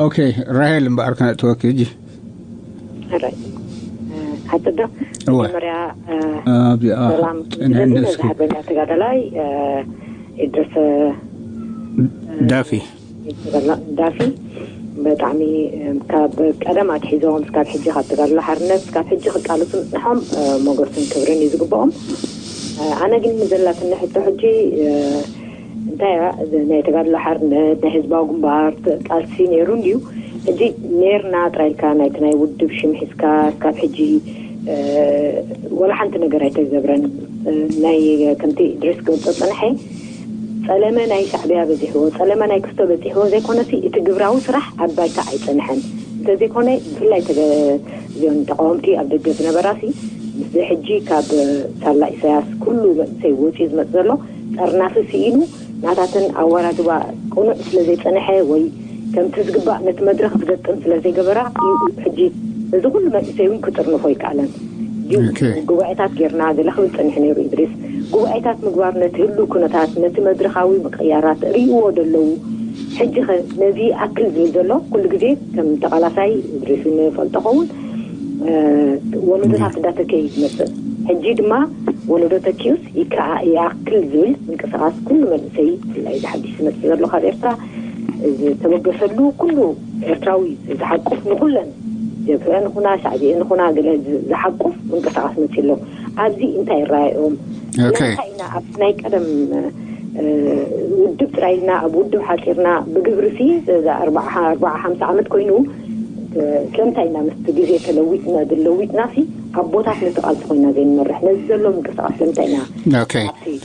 ኦኬ፣ ራሄል እምበኣር ከነእትወኪ ሕጂ። ሕራይ። ሓጥዶ እወ። መጀመርያ ኣብዚኣ ሰላም ጥንሕን ነዚ ንስኪ። ሓርበኛ ተጋዳላይ ኢድርስ ዳፊ። ዳፊ፣ ብጣዕሚ ካብ ቀደም ኣትሒዞም እስካብ ሕጂ ካብ ተጋድሎ ሓርነት እስካብ ሕጂ ክቃለሱ ምፅንሖም ሞገስን ክብርን እዩ ዝግብኦም። ኣነ ግን ዘለትኒ ሕቶ ሕጂ እንታይ እያ፣ ናይ ተጋድሎ ሓርነት ናይ ህዝባዊ ግንባር ቃልሲ ነይሩ እንድዩ። ሕጂ ኔርና ጥራይ ኢልካ ናይቲ ናይ ውድብ ሽም ሒዝካ እስካብ ሕጂ ወላ ሓንቲ ነገር ኣይተገብረን። ናይ ከምቲ ድሪስ ክገልጾ ጸንሐ፣ ጸለመ ናይ ሻዕብያ በዚሕዎ፣ ጸለመ ናይ ክስቶ በዚሕዎ ዘይኮነሲ፣ እቲ ግብራዊ ስራሕ ኣብ ባይታ ኣይጸንሐን። እንተዘይኮነ ብፍላይ ተገ- እዚኦም ተቃወምቲ ኣብ ደገ ዝነበራሲ፣ ምስዚ ሕጂ ካብ ሳላ ኢሳያስ ኩሉ መንእሰይ ወፂኡ ዝመፅ ዘሎ ጠርናፊ ስኢኑ፣ ናታተን ኣወራግባ ቅኑዕ ስለ ዘይጸንሐ ወይ ከምቲ ዝግባእ ነቲ መድረኽ ዝገጥም ስለ ዘይገበራ እዩ። ሕጂ እዚ ኩሉ መንእሰይ እውን ክጥርንፎ ይከኣለን። ድዩ? ጉባኤታት ጌርና ገለ ክብል ጸኒሑ ነይሩ ኢድሪስ። ጉባኤታት ምግባር ነቲ ህሉ ኩነታት፣ ነቲ መድረኻዊ ምቅያራት ርእይዎ ደለዉ። ሕጂ ኸ ነዚ ኣክል ዝብል ዘሎ ኩሉ ግዜ ከም ተቓላሳይ ኢድሪስ ንፈልጦ ኸውን ወለዶታት እንዳተከዩ ዝመፅእ፣ ሕጂ ድማ ወለዶ ተኪዩስ ይከዓ ይኣክል ዝብል ምንቅስቃስ ኩሉ መንእሰይ ብፍላይ እዚ ሓድሽ ዝመፅእ ዘሎ ካብ ኤርትራ ዝተበገሰሉ ኩሉ ኤርትራዊ ዝሓቁፍ ንኩለን ጀብህአን ኹና ሻዕብየን ኹና ገለ ዝሓቁፍ ምንቅስቃስ መፂ ኣሎ። ኣብዚ እንታይ ይረኣዮም? ኦኬ። እንታይ ኢና ኣብ ናይ ቀደም ውድብ ጥራይ ኢልና ኣብ ውድብ ሓፂርና ብግብሪ ሲ ኣርባዓ ሓምሳ ዓመት ኮይኑ ስለምንታይ ኢና ምስቲ ግዜ ተለዊጥና ዝለዊጥና ሲ ኣቦታት ነቲ ቃልሲ ኮይና ዘይንመርሕ ነዚ ዘሎ ምንቅስቃስ ስለምንታይ ኢና ኦኬ።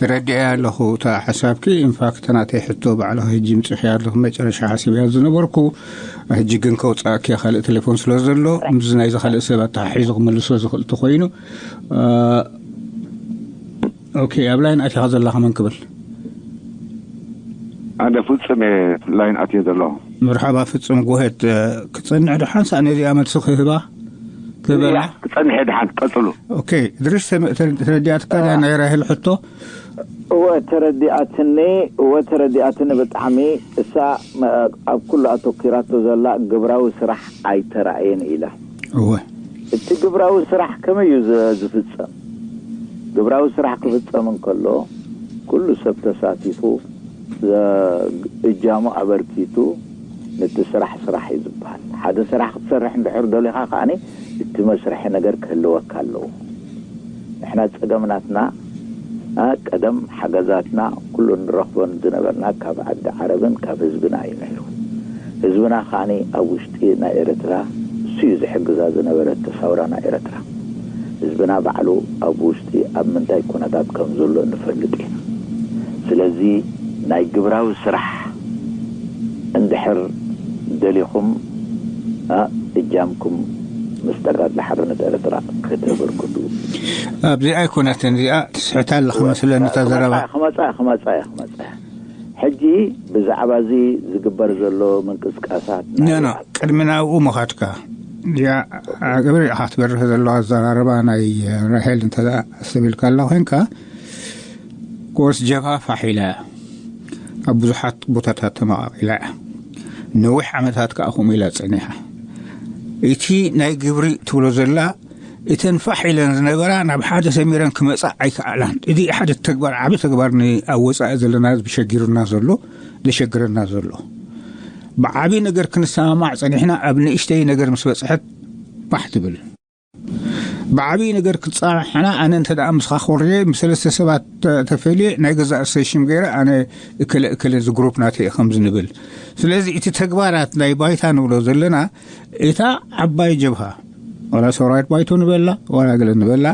ተረዲኤ ኣለኹ እታ ሓሳብኪ። ኢንፋክት ናተይ ሕቶ ባዕልኺ ሕጂ ምፅኺ ኣለኹ መጨረሻ ሓሲብያ ዝነበርኩ። ሕጂ ግን ከውፃእኪ ካልእ ቴሌፎን ስለ ዘሎ ምስ ናይዚ ካልእ ሰብ ኣተሓሒዙ ክመልሶ ዝኽእል ተኮይኑ ኦኬ፣ ኣብ ላይን ኣቲኻ ዘለኻ መን ክብል? ኣደ ፍጹም እየ ላይን ኣትየ ዘለኹ። መርሓባ ፍጹም፣ ጎሄድ ክትጸንሕ ዶ ሓንሳእ ነዚኣ መልሲ ክህባ ክህበላ? ክጸንሕ እየ ደሓን፣ ቀጽሉ። ኦኬ፣ ድርሽ ተረዲኣትካ ድያ ናይ ራሄል ሕቶ? እወ ተረዲኣትኒ፣ እወ ተረዲኣትኒ ብጣዕሚ። እሳ ኣብ ኩሉ ኣተኪራቶ ዘላ ግብራዊ ስራሕ ኣይተራእየን ኢላ። እወ። እቲ ግብራዊ ስራሕ ከመይ እዩ ዝ- ዝፍጸም? ግብራዊ ስራሕ ክፍጸም እንከሎ ኩሉ ሰብ ተሳቲፉ ዘ- እጃሙ ኣበርኪቱ ነቲ ስራሕ ስራሕ እዩ ዝበሃል። ሓደ ስራሕ ክትሰርሕ እንድሕር ደሊኻ ከኣኒ እቲ መስርሒ ነገር ክህልወካ ኣለዎ። ንሕና ጸገም ናትና ኣ፣ ቀደም ሓገዛትና ኩሉ ንረኽቦን ዝነበርና ካብ ዓዲ ዓረብን ካብ ህዝብና እዩ ነይሩ። ህዝብና ከዓኒ ኣብ ውሽጢ ናይ ኤርትራ እሱ እዩ ዝሕግዛ ዝነበረ ተሳውራ ናይ ኤርትራ። ህዝብና ባዕሉ ኣብ ውሽጢ ኣብ ምንታይ ኩነታት ከም ዘሎ ንፈልጥ ኢና። ስለዚ ናይ ግብራዊ ስራሕ እንድሕር ደሊኹም ኣ፣ እጃምኩም ምስ ተጋድሎ ሓርነት ኤርትራ ከተበርክቱ ኣብዚኣ ኣይኮነትን እዚኣ ትስሕታ ኣለኻ መስለኒ እታ ዘረባ። ክመፃ ክመፃ ክመፃ ሕጂ ብዛዕባ እዚ ዝግበር ዘሎ ምንቅስቃሳት ኖ ኖ ቅድሚ ናብኡ ምኻድካ እዚኣ ግብሪ ኢኻ ትበርህ ዘለዋ ኣዘራርባ ናይ ራሄል እንተ ስብ ኢልካ ኣላ ኮይንካ ኮርስ ጀብሃ ፋሕ ኢላ እያ ኣብ ብዙሓት ቦታታት ተመቓቒላ እያ ነዊሕ ዓመታት ከዓ ከምኡ ኢላ ፀኒሓ እቲ ናይ ግብሪ ትብሎ ዘላ እተን ፋሕ ኢለን ዝነበራ ናብ ሓደ ሰሚረን ክመፃ ኣይከኣላን። እዚ ሓደ ተግባር ዓቢ ተግባር ንኣብ ወፃኢ ዘለና ህዝቢ ሸጊሩና ዘሎ ዘሸግረና ዘሎ ብዓቢ ነገር ክንሰማማዕ ፀኒሕና ኣብ ንእሽተይ ነገር ምስ በፅሐት ባሕ ትብል ብዓቢ ነገር ክትፃባሕ ሕና ኣነ እንተ ደኣ ምስኻ ኮርየ ምስ ሰለስተ ሰባት ተፈልየ ናይ ገዛእ ርእሰይ ሽም ገይረ ኣነ እከለ እከለ እዚ ግሩፕ ናተይ እየ ከምዚ ንብል ስለዚ እቲ ተግባራት ናይ ባይታ ንብሎ ዘለና እታ ዓባይ ጀብሃ ዋላ ሰውራዊት ባይቶ ንበላ ዋላ ገለ ንበላ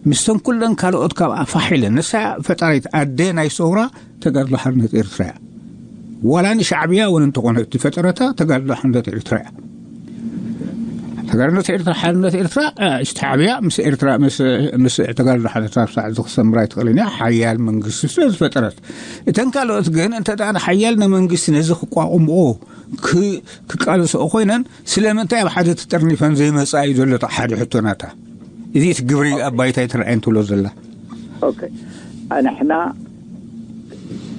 ምስተን ኩለን ካልኦት ካብኣ ፋሕ ኢለን ንሳ ፈጣሪት ኣደ ናይ ሰውራ ተጋድሎ ሓርነት ኤርትራ እያ ዋላ ንሻዕብያ እውን እንተኾነ እቲ ፈጠረታ ተጋድሎ ሓርነት ኤርትራ እያ ተጋድሎ ኤርትራ ሓርነት ኤርትራ ሻዕብያ ምስ ኤርትራ ምስ ተጋድሎ ሓርነት ሳዕ ዝክሰምራ ይትኽእልን እያ ሓያል መንግስቲ ስለ ዝፈጠረት እተን ካልኦት ግን እንተ ሓያል ንመንግስቲ ነዚ ክቋቁምኦ ክቃለስኦ ኮይነን ስለምንታይ ኣብ ሓደ ተጠርኒፈን ዘይመፃ እዩ ዘሎ ሓደ ሕቶ ናታ እዚ እቲ ግብሪ ኣብ ባይታ ኣይተረኣየን ትብሎ ዘላ ንሕና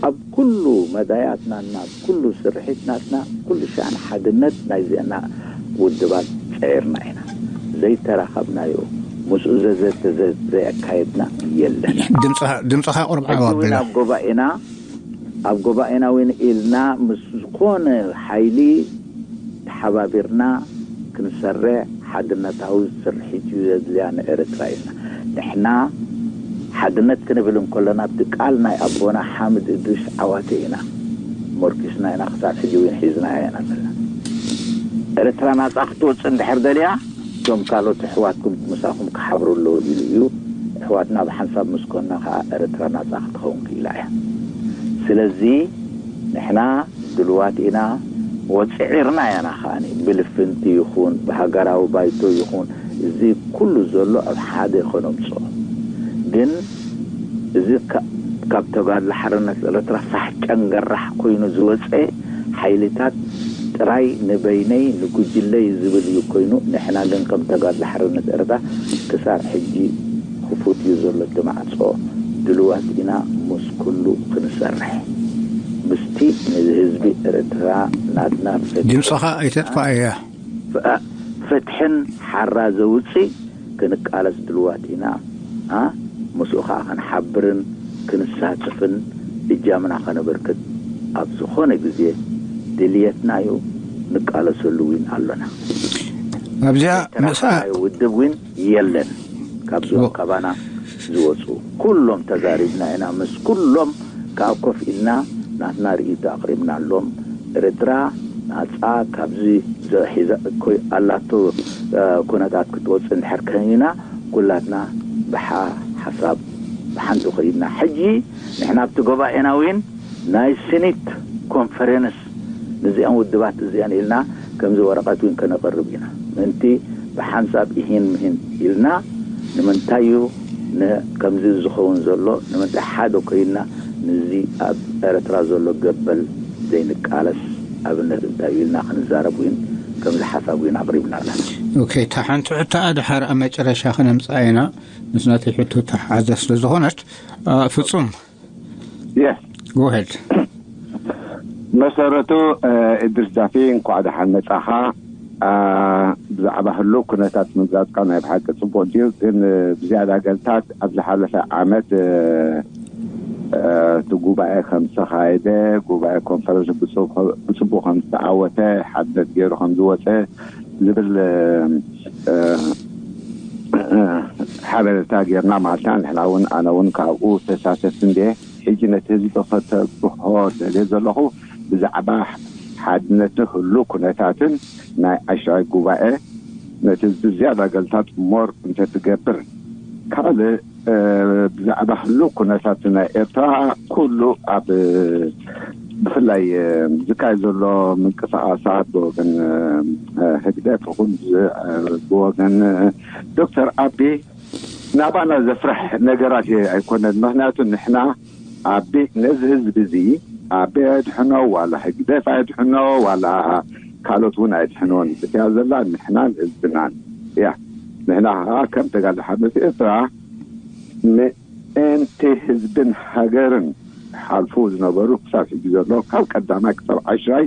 ኣብ ኩሉ መዳያትና፣ ናብ ኩሉ ስርሒት ናትና፣ ኩሉ ሻዕ ንሓድነት ናይዚአና ውድባት ጸዒርና ኢና። ዘይተራኸብናዮ፣ ምስኡ ዘዘተ ዘ-፣ ዘየካየድና የለን። ድምፅኻ፣ ድምፅኻ ቁርብ ሕጂ ዓው እውን ኣብላ። ኣብ ጎባኤና፣ ኣብ ጎባኤና እውን ኢልና ምስ ዝኾነ ሓይሊ ተሓባቢርና ክንሰርሕ ሓድነታዊ ስርሒት እዩ ዘድልያ ንኤርትራ ኢልና። ንሕና ሓድነት ክንብል እንከለና፣ ኣብቲ ቃል ናይ ኣቦና ሓምድ እድሪስ ዓዋተ ኢና ሞርኪስና ኢና፣ ክሳብ ሕጂ እውን ሒዝናያ ኢና ዘለና። ኤርትራ ናጻ ክትወጽእ እንድሕር ደልያ፣ እቶም ካልኦት ኣሕዋትኩም ምሳኹም ክሓብሩ ኣለዉ ኢሉ እዩ። ኣሕዋትና ብሓንሳብ ምስ ኮንና ከኣ ኤርትራ ናጻ ክትኸውን ክኢላ እያ። ስለዚ ንሕና ድልዋት ኢና፣ ወጽዒርና ያና ከኣኒ ብልፍንቲ ይኹን ብሃገራዊ ባይቶ ይኹን፣ እዚ ኩሉ ዘሎ ኣብ ሓደ ከነምጽኦ። ግን እዚ ካ-፣ ካብ ተጋድሎ ሓርነት ኤርትራ ፋሕ ጨንገራሕ ኮይኑ ዝወጸ ሓይልታት ጥራይ ንበይነይ ንጉጅለይ ዝብል እዩ ኮይኑ፣ ንሕና ግን ከም ተጋድሎ ሓርነት ኤርትራ ክሳብ ሕጂ ክፉት እዩ ዘሎ እቲ ማዕጾ። ድልዋት ኢና ምስ ኩሉ ክንሰርሕ፣ ምስቲ ንህዝቢ ኤርትራ ናትና ፍትሒ ድምፅኻ ኣይተጥፋእያ። ፍ-፣ ፍትሕን ሓራ ዘውፅእ ክንቃለስ ድልዋት ኢና። ኣ፣ ምስኡ ከዓ ክንሓብርን ክንሳትፍን እጃምና ከነበርክት ኣብ ዝኾነ ግዜ ድልየትና እዩ። ንቃለሰሉ እውን ኣሎና። ኣብዚኣ ምሳ ዘይተራኸብናዮ ውድብ እውን የለን። ካብዚኦም ዎ- ካባና ዝወፁ ኩሎም ተዛሪብና ኢና። ምስ ኩሎም ከዓ ኮፍ ኢልና ናትና ርእይቶ ኣቕሪብናሎም። ኤርትራ ናፃ ካብዚ ዘ-፣ ሒዛ ኮይ-፣ ኣላቶ፣ እ፣ ኩነታት ክትወፅእ እንድሕር ከይና፣ ኩላትና ብሓ-፣ ሓሳብ ብሓንቲ ኮይና፣ ሕጂ ንሕና ኣብቲ ጎባኤና እውን ናይ ስኒት ኮንፈረንስ ንዚኣን ውድባት እዚኣን ኢልና ከምዚ ወረቐት እውን ከነቕርብ ኢና። ምእንቲ ብሓንሳብ ኢሂን ምሂን ኢልና፣ ንምንታይ እዩ ን-፣ ከምዚ ዝኸውን ዘሎ፣ ንምንታይ ሓደ ኮይንና ንዚ ኣብ ኤርትራ ዘሎ ገበል ዘይንቃለስ፣ ኣብነት እንታይ እዩ ኢልና ክንዛረብ እውን ከምዚ ሓሳብ እውን ኣቕሪብና ኣለና። ኦኬ፣ እታ ሓንቲ ሕቶ ድሓር ኣብ መጨረሻ ክነምጽኣ ኢና፣ ምስ ናተይ ሕቶ ተሓሓዘ ስለ ዝኾነት፣ ኣ፣ ፍጹም። Yes። Go ahead። መሰረቱ፣ እ፣ እድሪስ ዳፊ፣ እንኳዕ ደሓን መጻኻ። ኣ፣ ብዛዕባ ህሉው ኩነታት ምግላጽካ ናይ ብሓቂ ጽቡቕ ድዩ? ግን፣ እ፣ ብዝያዳ ገልታት ኣብ ዝሓለፈ ዓመት፣ እ፣ እ፣ እቲ ጉባኤ ከም ዝተኻየደ፣ ጉባኤ ኮንፈረንስ ብጽቡ-፣ ብጽቡቕ ከም ዝተዓወተ፣ ሓድነት ገይሩ ከም ዝወጸ ዝብል፣ እ፣ እ፣ ሓበሬታ ጌርና ማለት ኢና። ንሕና እውን፣ ኣነ እውን ካብኡ ተሳተፍቲ እንድየ። ሕጂ ነቲ ህዝቢ ከተብርሆ ደልየ ዘለኹ፣ ብዛዕባ ሓድነትን ህሉው ኩነታትን ናይ ዓሻይ ጉባኤ፣ ነቲ ህዝቢ ዝያዳ ገልታት ሞር እንተትገብር። ካልእ፣ እ፣ ብዛዕባ ህሉው ኩነታት ናይ ኤርትራ፣ ኩሉ ኣብ፣ ብፍላይ፣ እ፣ ዝካየድ ዘሎ ምንቅስቓሳት ብወገን፣ እ፣ ህግደፍ ይኹን ዝ-፣ እ፣ ብወገን፣ እ፣ ዶክተር ኣቢ ናባና ዘፍርሕ ነገራት ኣይኮነን። ምኽንያቱ ንሕና ኣቢ ነዚ ህዝቢ እዚ ኣቢ ኣየድሕኖ፣ ዋላ ህግደፍ ኣየድሕኖ፣ ዋላ ካልኦት እውን ኣየድሕኖን። እቲኣ ዘላ ንሕናን ህዝብናን እያ። ንሕና ከዓ ከም ተጋድሎ ሓርነት ኤርትራ ምእንቲ ህዝብን ሃገርን ሓልፉ ዝነበሩ ክሳብ ሕጂ ዘሎ ካብ ቀዳማይ ክሳብ ዓሽራይ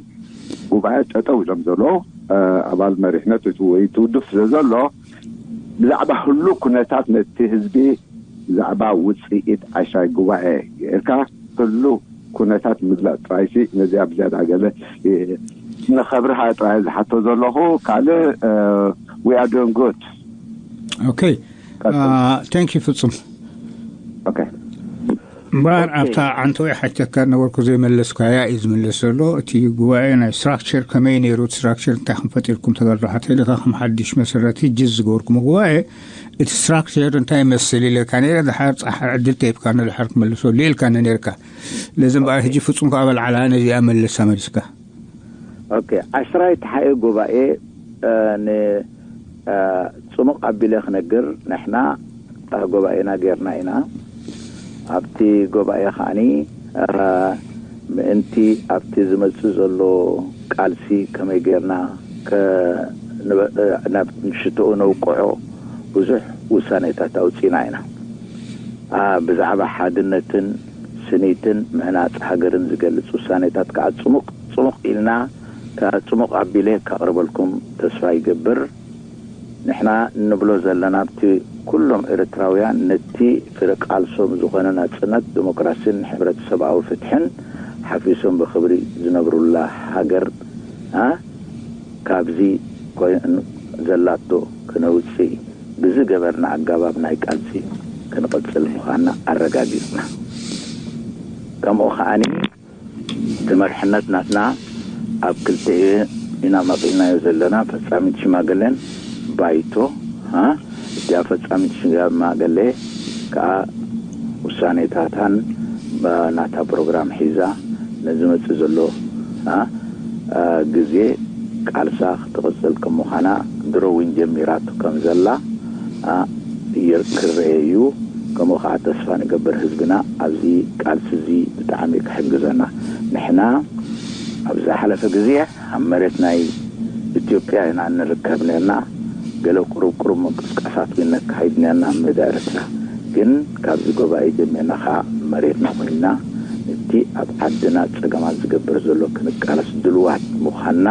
ጉባኤ ጠጠው ኢሎም ዘለዉ፣ እ፣ ኣባል መሪሕነት ወይ እቲ ውድብ ስለ ዘሎ ብዛዕባ ህሉ ኩነታት ነቲ ህዝቢ ብዛዕባ ውፅኢት ዓሽራይ ጉባኤ ጌርካ ህሉ ኩነታት ምግላፅ ጥራይሲ ነዚኣ ብዝያዳ ገለ፣ እ፣ ንኸብርሃ ጥራይ ዝሓቶ ዘለኹ። ካልእ፣ እ፣ we are doing good። ኦኬ። ቀጥል። አ፣ thank you ፍጹም። ኦኬ። እምበኣር ኦኬ። ኣብታ ዓንተወይ ሓቲተካ ነበርኩ ዘይመለስካያ እዩ ዝምለስ ዘሎ። እቲ ጉባኤ ናይ ስትራክቸር ከመይ ነይሩ፣ እቲ ስትራክቸር እንታይ ከም ፈጢርኩም ተጋድሎ ሓተይልካ ከም ሓድሽ መሰረት ህጂ ዝገበርኩም ጉባኤ እቲ ስትራክቸር እንታይ ይመስል ኢለካ ነይረ። ድሓር ጻሓር ዕድል ተሂብካ ንድሓር ክመልሰሉ ኢልካ ነይርካ። ለዚ እምበኣር ኦኬ። ህጂ ፍጹም ከኣ በልዓላ ነዚኣ መልሳ መሊስካ። ኦኬ፣ ዓስራይ ተሓኤ ጉባኤ፣ እ፣ ን-፣ እ፣ ጽሙቕ ኣቢለ ክነግር፣ ንሕና፣ እ፣ ጉባኤና ጌርና ኢና። ኣብቲ ጉባኤ ከኣኒ፣ እ፣ ምእንቲ ኣብቲ ዝመጽእ ዘሎ ቃልሲ ከመይ ጌርና ከ-፣ ንበ-፣ እ፣ ናብ ሽትኡ ነውቅዖ ብዙሕ ውሳኔታት ኣውጺና ኢና። አ፣ ብዛዕባ ሓድነትን ስኒትን ምህናጽ ሃገርን ዝገልጽ ውሳኔታት ከዓ ጽሙቕ ጽሙቕ ኢልና፣ ከዓ ጽሙቕ ኣቢለ ከቕርበልኩም ተስፋ ይገብር። ንሕና እንብሎ ዘለና ኣብቲ ኩሎም ኤርትራውያን ነቲ ፍረ ቃልሶም ዝኾነ ናጽነት፣ ዲሞክራሲን ሕብረተሰብኣዊ ፍትሕን ሓፊሶም ብኽብሪ ዝነብሩላ ሃገር፣ ኣ፣ ካብዚ ኮይ-፣ ዘላቶ ክነውጽእ ብዝገበርና ኣገባብ ናይ ቃልሲ ክንቕጽል ምዃንና ኣረጋጊጽና። ከምኡ ከኣኒ እቲ መርሕነት ናትና ኣብ ክልተ ኢና መቒልናዮ ዘለና፣ ፈጻሚት ሽማግለን ባይቶ፣ ኣ፣ እቲኣ ፈጻሚት ሽማግለ ከኣ ውሳኔታታን፣ እ፣ ናታ ፕሮግራም ሒዛ ነዚ መጽእ ዘሎ፣ እ፣ እ፣ ግዜ ቃልሳ ክትቕጽል ከም ምዃና ድሮ እውን ጀሚራቶ ከም ዘላ፣ እ፣ ይር-፣ ክረኤ እዩ። ከምኡ ኸዓ ተስፋ ንገብር ህዝብና ኣብዚ ቃልሲ እዚ ብጣዕሚ ክሕግዘና። ንሕና ኣብ ዝሓለፈ ግዜ ኣብ መሬት ናይ ኢትዮጵያ ኢና እንርከብ ነርና። ገለ ቁሩብ ቁሩብ ምንቅስቃሳት ግን ነካይድ ነርና ኣብ ሜዳ ኤርትራ። ግን ካብዚ ጉባኤ ጀሚርና ኸዓ መሬትና ኮይንና፣ እቲ ኣብ ዓድና ጸገማት ዝገብር ዘሎ ክንቃለስ ድልዋት ምዃንና፣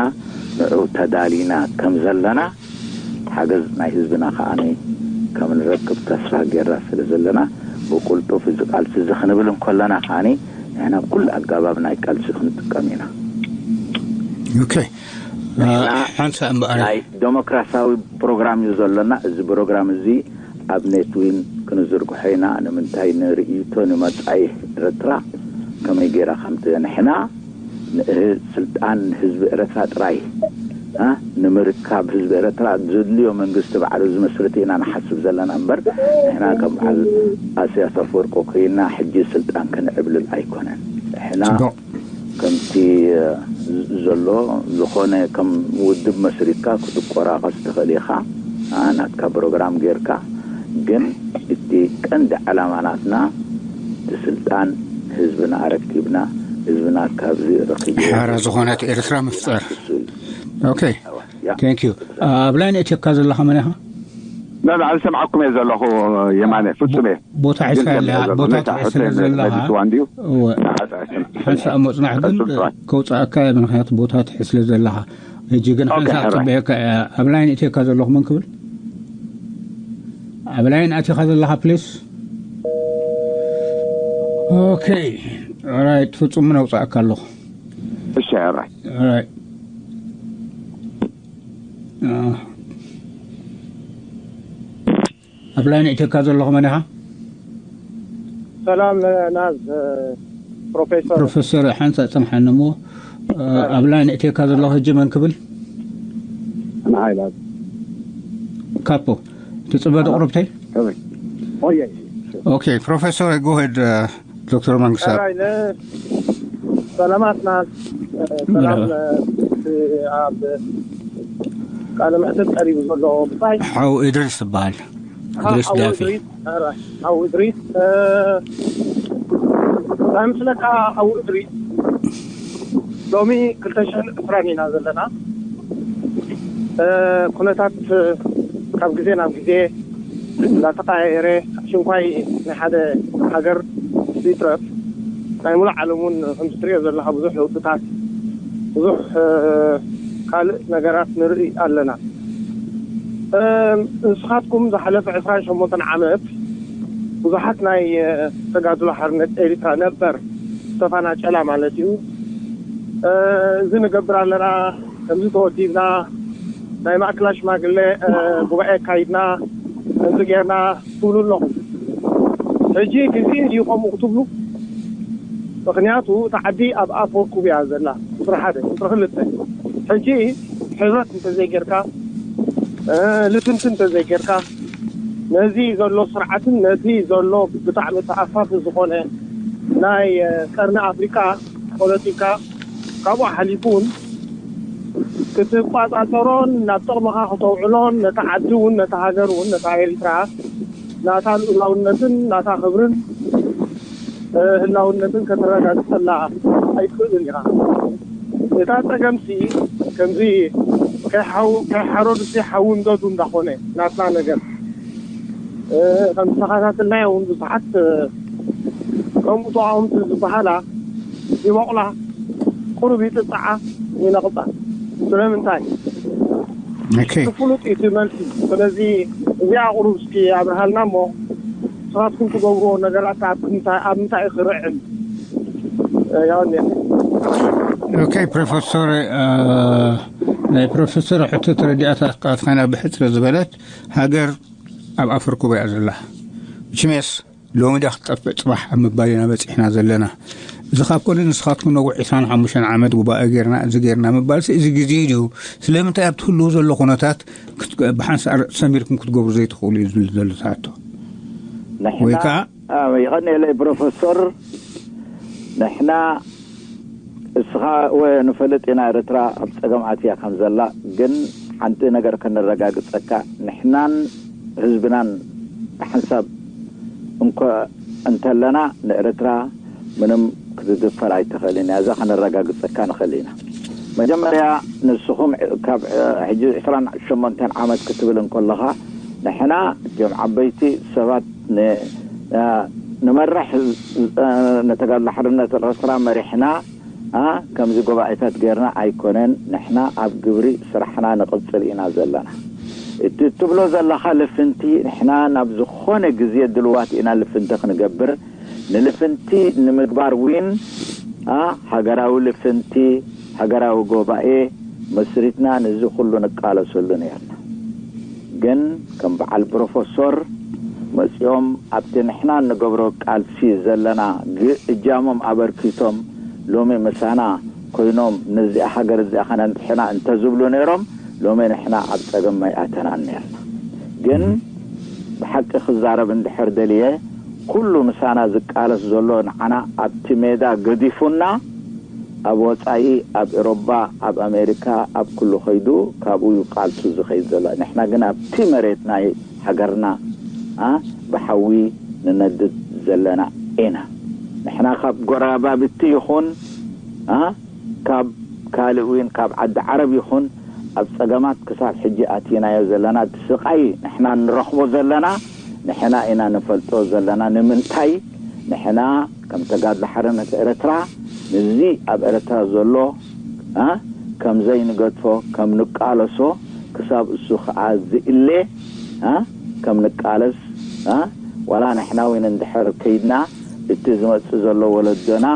ንዑ ተዳሊና ከም ዘለና፣ ሓገዝ ናይ ህዝብና ከኣ ከም ንረክብ ተስፋ ጌርና ስለ ዘለና፣ ብቁልጡፍ እዚ ቃልሲ እዚ ክንብል እንከለና ከኣ፣ ንሕና ኩሉ ኣገባብ ናይ ቃልሲ ክንጥቀም ኢና። ኦኬ። ንሕና ሓንሳእ እምበኣር። ናይ ዴሞክራሲያዊ ፕሮግራም እዩ ዘለና። እዚ ፕሮግራም እዚ ኣብ ኔትዊን ክንዝርግሖ ኢና። ንምንታይ? ንርእይቶ ንመጻኢ ኤርትራ ከመይ ጌራ ከምቲ ንሕና ንህ-፣ ስልጣን ንህዝቢ ኤርትራ ጥራይ፣ እ፣ ንምርካብ ህዝቢ ኤርትራ ዘድልዮ መንግስቲ ባዕሉ ዝመስርት ኢና ንሓስብ ዘለና እምበር፣ ንሕና ከም በዓል ኣስያስ ኣፈወርቂ ኮይና ሕጂ ስልጣን ክንዕብልል ኣይኮነን። ንሕና ጽቡቕ። ከምቲ፣ እ፣ ዘሎ ዝኾነ ከም ውድብ መስሪትካ ክትቆራቐስ ትኽእል ኢኻ፣ እ፣ ናትካ ፕሮግራም ጌርካ፣ ግን እቲ ቀንዲ ዓላማ ናትና እቲ ስልጣን ህዝብና ኣረኪብና፣ ህዝብና ካብዚ ረኺቡ ሓራ ዝኾነት ኤርትራ ምፍጣር። እሱ እዩ። ኦኬ። ያ። Thank you። ኣብ ላይን እትካ ዘለኻ መን ኢኻ? ላ፣ ላ፣ ዝሰምዓኩም እየ ዘለኹ የማነ፣ ፍጹም እየ። ቦታ ግን ሒዝካ ከም ዘለኻ፣ ዘሎ ቦታ ነታ ትሕዝ ስለ ሆቴል ዘለኻ። መሊስዋ እንድዩ። እወ። ንሓጻ ኣይሰማዕ። ሓንሳእ ምጽናሕ ግን ቀጽል ጥራይ። ከውጽኣካ እየ፣ ምኽንያቱ ቦታ ትሕዝ ስለ ዘለኻ። ሕጂ ግን ኦኬ፣ ሓንሳእ ሕራይ። ጽበየካ እየ። ኣብ ላይን እትካ ዘለኹ መን ክብል? ኣብ ላይን ኣቲኻ ዘለኻ ፕሊስ? ኦኬ። ኦራይት፣ ፍጹም ነውጽኣካ ኣለኹ። እሺ፣ ሕራይ። ኦራይት። አ፣ ኣብ ላይን እትካ ዘለኹ መን ኢኻ? ሰላም፣ እ፣ ናዝ፣ እ፣ ፕሮፌሰር። ፕሮፌሰር፣ ሓንሳእ ጽንሓኒ እሞ፣ እ፣ ኣብ ላይን እትካ ዘለኹ ሕጂ መን ክብል? ንዓይ ላዝ። ካፖ፣ ትጽበ ዶ ቁሩብተይ? ከመይ? ኦየ። ኦኬ፣ ፕሮፌሰር፣ go ahead፣ እ፣ ዶክተር መንግስቱ። ሕራይ፣ ነ-፣ ሰላማት ናዝ፣ እ፣ ሰላም፣ መርሃባ። እ፣ እቲ ኣብ ቃለ መሕትት ቀሪቡ ዘሎ ብጻይ ሓው እድሪስ ትበሃል። ሓው እድሪስ ሓው ዳፊ። እድሪስ፣ ኧረ፣ ሓው እድሪስ፣ እ፣ እንታይ ምስለካ ሓው እድሪስ፣ ሎሚ ክልተ ሽሕን ዕስራን ኢና ዘለና። እ፣ ኩነታት ካብ ግዜ ናብ ግዜ እንዳተቀያየረ፣ ሽንኳይ ናይ ሓደ ሃገር ይትረፍ፣ ናይ ሙሉእ ዓለም እውን ከምዚ ትሪኦ ዘለኻ ብዙሕ ለውጥታት፣ ብዙሕ፣ እ፣ ካልእ ነገራት ንርኢ ኣለና። እ፣ ንስኻትኩም ዝሓለፈ ዕስራን ሸሞንተን ዓመት ብዙሓት ናይ፣ እ፣ ተጋድሎ ሓርነት ኤሪትራ ነበር ዝተፋናጨላ ማለት እዩ። እ፣ እዚ ንገብር ኣለና፣ ከምዚ ተወዲብና፣ ናይ ማእከላይ ሽማግለ፣ እ፣ ጉባኤ ኣካይድና፣ ከምዚ ጌርና ትብሉ ኣለኹም። ሕጂ ግዜ እዩ ከምኡ ክትብሉ? ምኽንያቱ እታ ዓዲ ኣብ ኣፍ ወርቁብ እያ ዘላ፣ ቁጽሪ ሓደ። ቁጽሪ ክልተ፣ ሕጂ ሕብረት እንተዘይጌርካ፣ እ፣ ልፍንቲ እንተዘይጌርካ፣ ነዚ ዘሎ ስርዓትን ነዚ ዘሎ ብጣዕሚ ተኣፋፊ ዝኾነ ናይ፣ እ፣ ቀርኒ ኣፍሪቃ ፖለቲካ፣ ካብኡ ሓሊፉ እውን ክትቋጻጸሮን ናብ ጥቕምኻ ከተውዕሎን ነታ ዓዲ እውን፣ ነታ ሃገር እውን፣ ነታ ኤሪትራ ናታ ልኡላውነትን ናታ ክብርን፣ እ፣ ህላውነትን ከተረጋግጸላ ኣይትኽእልን ኢኻ። እታ ጸገምሲ ከምዚ ከይሓው-፣ ከይሓረዱሲ ሓዊ ምደዱ እንዳኾነ ናትና ነገር፣ እ፣ ከም ዝተኸታተልናዮ እውን ብዙሓት፣ እ፣ ከምኡ ተቃወምቲ ዝበሃላ ይበቑላ፣ ቁሩብ ይጥጽዓ፣ ይነቕጻ። ስለምንታይ? ኦኬ። ፍሉጥ እዩ እቲ መልሲ። ስለዚ እዚኣ ቁሩብ እስኪ ኣብርሃልና እሞ ንስኻትኩም ትገብርዎ ነገራት ኣብ ምንታይ፣ ኣብ ምንታይ እዩ ክርዕም? ያው ኦኬ። ፕሮፌሰር፣ ናይ ፕሮፌሰር ሕቶ ተረዲኣታ ክትኮይና ብሕጽር ዝበለት፣ ሃገር ኣብ ኣፈር ኩባ እያ ዘላ። ሽሜስ ሎሚ ዳ ክትጠፍእ ጽባሕ ኣብ ምባል ኢና በጺሕና ዘለና። እዚ ካብ ኮነ ንስኻትኩም ነዊሕ ዕስራን ሓሙሽተን ዓመት ጉባኤ ጌርና፣ እዚ ጌርና ምባልሲ እዚ ግዜ እዩ። ስለምንታይ ኣብቲ ህልው ዘሎ ኩነታት ክት-፣ ብሓንሳእ ሰሚርኩም ክትገብሩ ዘይትኽእሉ እዩ ዝብል ዘሎ ትሓቶ? ንሕና ወይ ከዓ ኣዎ፣ ይቐንየለይ ፕሮፌሰር። ንሕና እስኻ ወ ንፈልጥ ኢና ኤርትራ ኣብ ጸገም ኣትያ ከም ዘላ፣ ግን ሓንቲ ነገር ከነረጋግጸካ፣ ንሕናን ህዝብናን ብሓንሳብ እንኮ እንተለና፣ ንኤርትራ ምንም ክትድፈር ኣይትኽእልን እያ። እዛ ከነረጋግጸካ ንኽእል ኢና። መጀመርያ ንስኹም ካብ ሕጂ ዕስራን ሸሞንተን ዓመት ክትብል እንከለኻ፣ ንሕና እቶም ዓበይቲ ሰባት ን-፣ እ፣ ንመርሕ፣ እ፣ ንተጋድሎ ሓርነት ኤርትራ መሪሕና፣ እ፣ ከምዚ ጎባኤታት ጌርና ኣይኮነን። ንሕና ኣብ ግብሪ ስራሕና ንቕጽል ኢና ዘለና። እቲ ትብሎ ዘለኻ ልፍንቲ፣ ንሕና ናብ ዝኾነ ግዜ ድልዋት ኢና ልፍንቲ ክንገብር። ንልፍንቲ ንምግባር ዊን፣ እ፣ ሃገራዊ ልፍንቲ፣ ሃገራዊ ጎባኤ መስሪትና ነዚ ኩሉ ንቃለሰሉ ነርና። ግን ከም በዓል ፕሮፈሶር መጺኦም ኣብቲ ንሕና እንገብሮ ቃልሲ ዘለና ግ-፣ እጃሞም ኣበርኪቶም ሎሚ ምሳና ኮይኖም ነዚኣ ሃገር እዚኣ ከነንጥሕና እንተዝብሉ ነይሮም፣ ሎሚ ንሕና ኣብ ጸገም ኣይኣተናን ነርና። ግን ብሓቂ ክዛረብ እንድሕር ደልየ፣ ኩሉ ምሳና ዝቃለስ ዘሎ ንዓና ኣብቲ ሜዳ ገዲፉና፣ ኣብ ወጻኢ፣ ኣብ ኤሮባ፣ ኣብ ኣሜሪካ፣ ኣብ ኩሉ ከይዱ ካብኡ እዩ ቃልሱ ዝኸይድ ዘሎ። ንሕና ግን ኣብቲ መሬት ናይ ሃገርና፣ ኣ፣ ብሓዊ ንነድድ ዘለና ኢና። ንሕና ካብ ጎረባብቲ ይኹን፣ ኣ፣ ካብ ካልእ እውን ካብ ዓዲ ዓረብ ይኹን ኣብ ጸገማት ክሳብ ሕጂ ኣቲናዮ ዘለና፣ እቲ ስቓይ ንሕና ንረኽቦ ዘለና፣ ንሕና ኢና ንፈልጦ ዘለና። ንምንታይ ንሕና ከም ተጋድሎ ሓርነት ኤርትራ፣ ንዚ ኣብ ኤርትራ ዘሎ፣ ኣ፣ ከም ዘይንገድፎ፣ ከም ንቃለሶ፣ ክሳብ እሱ ኸዓ ዝእለ፣ ኣ፣ ከም ንቃለስ፣ ኣ፣ ዋላ ንሕና እውን እንድሕር ከይድና፣ እቲ ዝመጽእ ዘሎ ወለዶና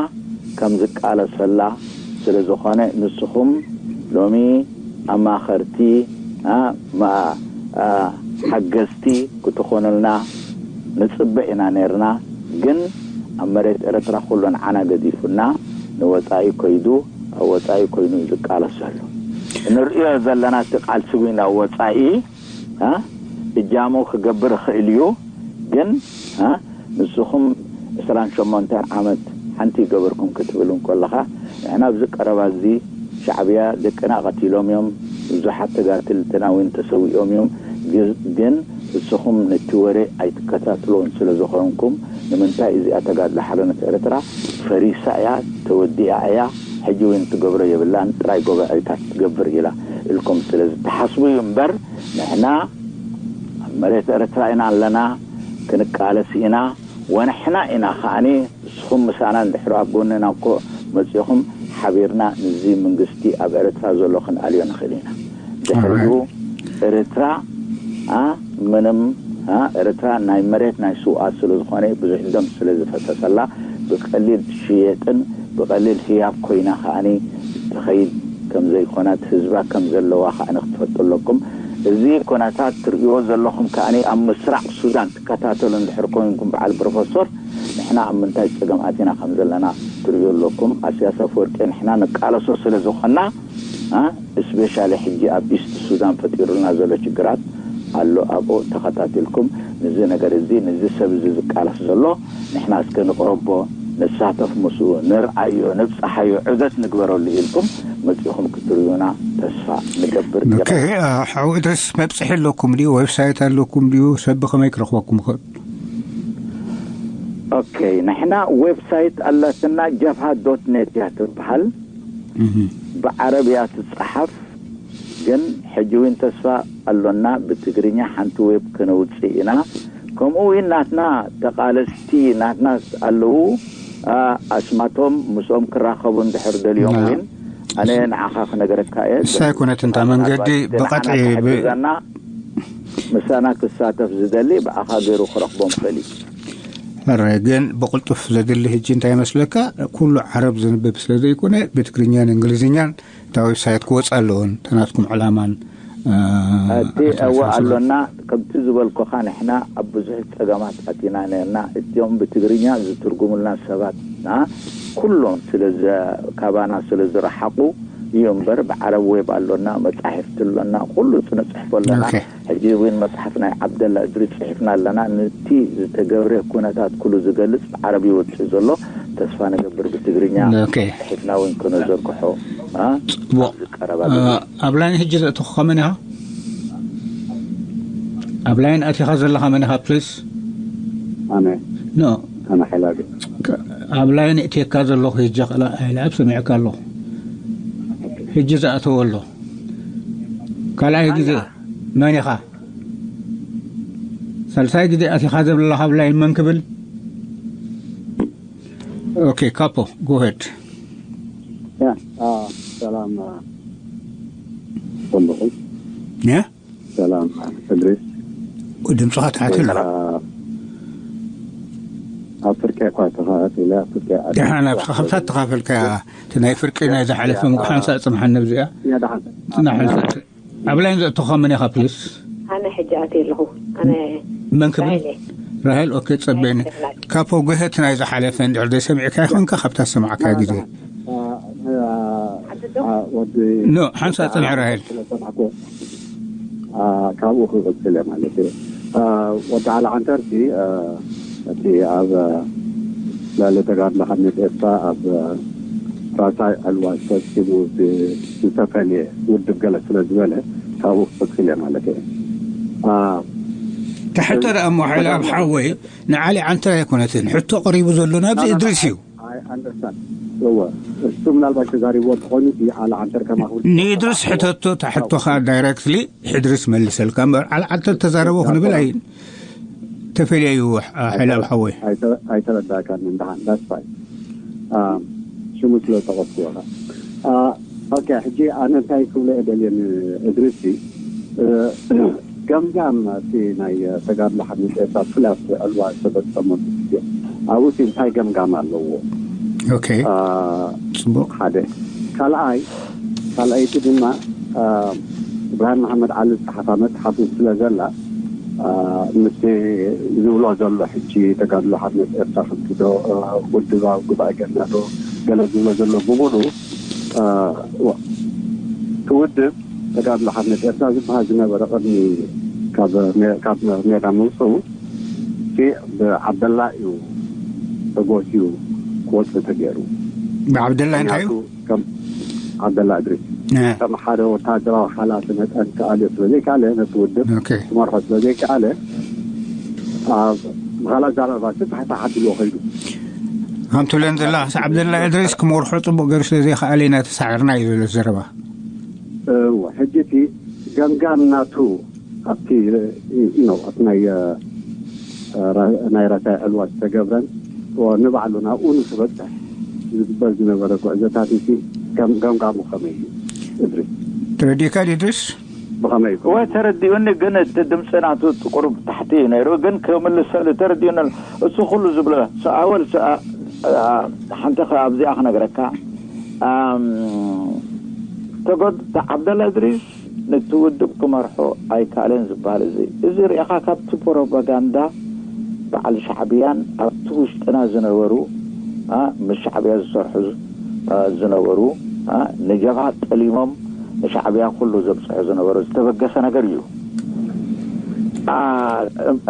ከም ዝቃለሰላ ስለ ዝኾነ፣ ንስኹም ሎሚ ኣማኸርቲ፣ ኣ፣ ማ-፣ ኣ፣ ሓገዝቲ ክትኾኑልና ንጽበ ኢና ነርና። ግን ኣብ መሬት ኤርትራ ኩሉ ንዓና ገዲፉና ንወጻኢ ከይዱ፣ ኣብ ወጻኢ ኮይኑ እዩ ዝቃለስ ዘሎ። ንርእዮ ዘለና እቲ ቃልሲ እውን ኣብ ወጻኢ፣ ኣ፣ እጃሙ ክገብር ይኽእል እዩ። ግን፣ ኣ፣ ንስኹም ዕስራን ሸሞንተን ዓመት ሓንቲ ይገበርኩም ክትብል እንከለኻ፣ ንሕና ኣብዚ ቀረባ እዚ ሻዕብያ ደቅና ቀቲሎም እዮም፣ ብዙሓት ተጋደልትና እውን ተሰዊኦም እዮም። ግ-፣ ግን ንስኹም ነቲ ወረ ኣይትከታትልዎን ስለ ዝኾንኩም፣ ንምንታይ እዚኣ ተጋድሎ ሓርነት ኤርትራ ፈሪሳ እያ፣ ተወዲኣ እያ፣ ሕጂ እውን ትገብሮ የብላን፣ ጥራይ ጎባኤታት ትገብር ኢላ ኢልኩም ስለ ዝተሓስቡ እዩ እምበር፣ ንሕና ኣብ መሬት ኤርትራ ኢና ኣለና፣ ክንቃለስ ኢና፣ ወንሕና ኢና ከዓኒ፣ ንስኹም ምሳና እንድሕር ኣብ ጎንና እኮ መጺኹም ሓቢርና ንዚ መንግስቲ ኣብ ኤርትራ ዘሎ ክንኣልዮ ንኽእል ኢና። ድሕሪኡ ኤርትራ፣ ኣ፣ ምንም፣ ኣ፣ ኤርትራ ናይ መሬት ናይ ስውኣት ስለ ዝኾነ፣ ብዙሕ ደም ስለ ዝፈሰሰላ፣ ብቐሊል ትሽየጥን ብቐሊል ህያብ ኮይና ከዓኒ ትኸይድ ከም ዘይኮነት፣ ህዝባ ከም ዘለዋ ከዓኒ ክትፈልጡ ኣለኩም። እዚ ኩነታት ትርእይዎ ዘለኹም ከዓኒ ኣብ ምስራቕ ሱዳን ትከታተሉ እንድሕር ኮይንኩም፣ በዓል ፕሮፈሶር፣ ንሕና ኣብ ምንታይ ጸገም ኣቲና ከም ዘለና ትርእዩ ኣለኩም። ኣስያስ ኣፈወርቂ ንሕና ንቃለሶ ስለ ዝኾና፣ ኣ፣ እስፔሻሊ ሕጂ ኣብ ኢስት ሱዳን ፈጢሩልና ዘሎ ችግራት ኣሎ። ኣብኡ ተኸታቲልኩም፣ ንዚ ነገር እዚ፣ ንዚ ሰብ እዚ ዝቃለስ ዘሎ፣ ንሕና እስከ ንቕረቦ፣ ንሳተፍ ምስኡ፣ ንርኣዮ፣ ንብጽሓዮ፣ ዑደት ንግበረሉ ኢልኩም መጺኹም ክትርእዩና ተስፋ ንገብር። ኦኬ፣ አ፣ ሓው እድሪስ፣ መብጽሒ ኣለኩም ድዩ? ዌብሳይት ኣለኩም ድዩ? ሰብ ብኸመይ ክረኽበኩም ይኽእል? ኦኬ፣ ንሕና ዌብሳይት ኣላትና፣ ጀብሃ ዶት ኔት እያ ትበሃል። እህ። ብዓረብ እያ ትጸሓፍ፣ ግን ሕጂ እውን ተስፋ ኣሎና፣ ብትግርኛ ሓንቲ ዌብ ከነውጽእ ኢና። ከምኡ እውን ናትና ተቓለስቲ ናትና ኣለዉ፣ ኣ፣ ኣስማቶም ምስኦም ክራኸቡ እንድሕር ደልዮም፣ ናይ እውን ኣነ ንዓኻ ክነግረካ እየ። እሳ ኣይኮነትን እታ መንገዲ፣ ምናልባት እቲ ብቐጥዒ ንዓና ብ- ክሕግዘና፣ ምሳና ክሳተፍ ዝደሊ ብኣኻ ገይሩ ክረኽቦም ፈሊ። ሕረ ግን ብቕልጡፍ ዘድሊ ሕጂ እንታይ ይመስለካ? ኩሉ ዓረብ ዘንብብ ስለ ዘይኮነ ብትግርኛን እንግሊዝኛን እታ ዌብሳይት ክወፃ ኣለዎን፣ ተናትኩም ዕላማን፣ እ፣ እቲ ኣተሓሳስባን። እወ ኣሎና። ከምቲ ዝበልኩኻ ንሕና ኣብ ብዙሕ ጸገማት ኣቲና ነርና። እቲኦም ብትግርኛ ዝትርጉሙልና ሰባትና ኩሎም ስለ ዘ-፣ ካባና ስለ ዝረሓቑ እዩ እምበር፣ ብዓረብ ዌብ ኣሎና፣ መጻሕፍቲ ኣሎና፣ ኩሉ ጽ-፣ ንጽሕፎ ኣለና። ኦኬ። ሕጂ እውን መጽሓፍ ናይ ዓብደላ እድሪስ ጽሒፍና ኣለና። ነቲ ዝተገብረ ኩነታት ኩሉ ዝገልጽ ብዓረብ ይወጽእ ዘሎ። ተስፋ ንገብር ብትግርኛ ኦኬ። ጽሒፍና እውን ክነዘርግሖ፣ አ? ጽቡቕ። ኣብዚ ቀረባ እ፣ ግዜ። ኣብ ላይን ሕጂ ዘእተኹኻ መን ኢኻ? ኣብ ላይን ኣቲኻ ዘለኻ መን ኢኻ ፕሊስ? ኣነ። ኖ። ኣነ ሓይላግ። ከ-፣ ኣብ ላይን እትየካ ዘለኹ ሕጂ ኸላ-፣ ኣይልዓብ ሰሚዕካ ኣለኹ። ሕጂ ዝኣተወ ኣሎ። ካልኣይ ግዜ መን ኢኻ? ሳልሳይ ግዜ ኣቲኻ ዘለኻ ኣብ ላይን መን ክብል? ኦኬ፣ ካፖ፣ ጎ ሄድ። ያ፣ አ፣ ሰላም፣ አ፣ ኩልኹም። ያ? ሰላም፣ አ፣ እድሪስ። ድምፅኻ ትሓት ኣሎ። አ፣ ኣብ ፍርቂ እኳ ተኻእት ኢለ፣ ኣብ ፍርቂ እያ። ደሓን፣ ኣብ ተኻፍታት ተኻፈልካ እያ። እቲ ናይ ፍርቂ ናይ ዝሓለፈ ምጉሓን ሳእ ጽንሓን ነብዚኣ። ያ፣ ደሓን። ጽናሕ። ኣብ ላይን ዘእተኻ መን ኢኻ ፕሊስ? ኣነ ሕጂ ኣትየ ኣለኹ። ኣነ መን ክብል? ራሄል እየ። ራሄል፣ ኦኬ፣ ጸበየኒ። ራሄል። ካፖ፣ ግህት ናይ ዝሓለፈ እንድሕር ዘይሰሚዕካ ይኾንካ፣ ካብታ ዝሰማዕካ ግዜ። አ፣ አ፣ አ፣ ወዲ ኖ፣ ሓንሳእ ጽንሕ ራሄል። ስለ ሰማዕኩ፣ አ፣ ካብኡ ክቕጽል እየ ማለት እዩ። አ፣ ወዲ ዓሊ ዓንተርቲ፣ አ፣ እቲ ኣብ፣ አ፣ ልዕሊ ተጋድሎ ሓድነት ኤርትራ ኣብ፣ አ፣ ራሳይ ዕልዋ ፈጺሙ ብ-፣ ዝተፈልየ ውድብ ገለ ስለ ዝበለ፣ ካብኡ ክቕጽል እየ ማለት እየ። አ፣ ትሕቶ ደኣ እሞ ሓይለ ኣብ ሓወይ፣ ንዓሊ ዓንተር ኣይኮነትን። ሕቶ ቀሪቡ ዘሎ ናብዚ እድሪስ እዩ። I understand። እወ፣ እሱ ምናልባት ተዛሪብዎ እንተኾይኑ፣ እቲ ዓሊ ዓንተር ከማኹ ንእድሪስ ሕተቶ፣ እታ ሕቶኻ ዳይረክትሊ እድሪስ መልሰልካ እምበር፣ ዓሊ ዓንተር ተዛረቦ ክንብል ኣይ-፣ ተፈልየ እዩ፣ ሓይለ ኣብ ሓወይ። ኣይተ-፣ ኣይተረዳእካን እንደሓን። That's fine። አ፣ ሽሙ ስለ ዝጠቐስኩ ኢኻ። አ፣ ኦኬ፣ ሕጂ ኣነ እንታይ ክብሎ እየ ደልየ ንእድሪስ፣ እ፣ ገምጋም እቲ ናይ ተጋድሎ ሓድነት ኤርትራ ብፍላይ ኣብቲ ዕልዋ ዝተፈጸመሉ ግዜ፣ ኣብኡ እቲ እንታይ ገምጋም ኣለዎ? ኦኬ። አ፣ ጽቡቕ። ሓደ። ካልኣይ፣ ካልኣይቲ ድማ፣ አ፣ እብራሂም መሓመድ ዓሊ ዝጸሓፋ መጽሓፍ ስለ ዘላ፣ አ፣ ምስቲ ዝብሎ ዘሎ ሕጂ ተጋድሎ ሓርነት ኤርትራ ከምቲ ዶ፣ አ፣ ውድባዊ ጉባኤ ገና ዶ ገለ ዝብሎ ዘሎ ብምሉኡ፣ አ፣ ዋ-፣ እቲ ውድብ ተጋድሎ ሓርነት ኤርትራ ዝበሃል ዝነበረ ቅድሚ ካብ ሜ-፣ ካብ ሜዳ ምውፅኡ እቲ ብዓብደላ እዩ ተጎስዩ ክወፅእ ተገይሩ። ብዓብደላ እንታይ እዩ? ምክንያቱ ከም ዓብደላ እድሪስ እ። ከም ሓደ ወታደራዊ ሓላፊ መጠን ክኣልዮ ስለ ዘይከኣለ፣ ነቲ ውድብ ኦኬ። ክመርሖ ስለ ዘይከኣለ፣ ኣብ ብኻልእ ኣዘራርባ እቲ ታሕቲ ዓድልዎ ከይዱ። ከም ትብለን ዘለኻስ ዓብደላ እድሪስ ክመርሖ ጽቡቕ ገይሩ ስለ ዘይከኣለ ኢና ተሳዒርና እዩ ዘሎ ዘረባ። እወ፣ ሕጂ እቲ ገምጋም ናቱ ኣብቲ፣ you know፣ ኣብቲ ናይ፣ እ፣ ራ-፣ ናይ ራሳይ ዕልዋ ዝተገብረን፣ ኦ፣ ንባዕሉ ናብኡ ንክበጽሕ ዝግበር ዝነበረ ጉዕዞታት፣ እቲ ገም-፣ ገምጋሙ ከመይ እዩ? እድሪስ። ተረዲእካ ድዩ እድሪስ? ብኸመይ እዩ? እወ፣ ተረዲኡኒ፣ ግን እቲ ድምፂ ናቱ ቁሩብ ታሕቲ እዩ ነይሩ፣ ግን ክምልሰሉ ተረዲኡኒ ኣሎ። እሱ ኩሉ ዝብሎ፣ ሰ-፣ ኣወል ሰ-፣ ኣ-፣ ኣ-፣ ሓንቲ ከ ኣብዚኣ ክነግረካ። ኣም፣ ተጎድ-፣ ዓብደላ እድሪስ ነቲ ውድብ ክመርሖ ኣይከኣለን ዝበሃል እዚ፣ እዚ ርኢኻ ካብቲ ፕሮፓጋንዳ በዓል ሻዕብያን ኣብቲ ውሽጥና ዝነበሩ፣ ኣ፣ ምስ ሻዕብያ ዝሰርሑ ዝ-፣ ኣ፣ ዝነበሩ፣ ኣ፣ ንጀብሃ ጠሊሞም ንሻዕብያ ኩሉ ዘብጽሑ ዝነበሩ ዝተበገሰ ነገር እዩ። ኣ፣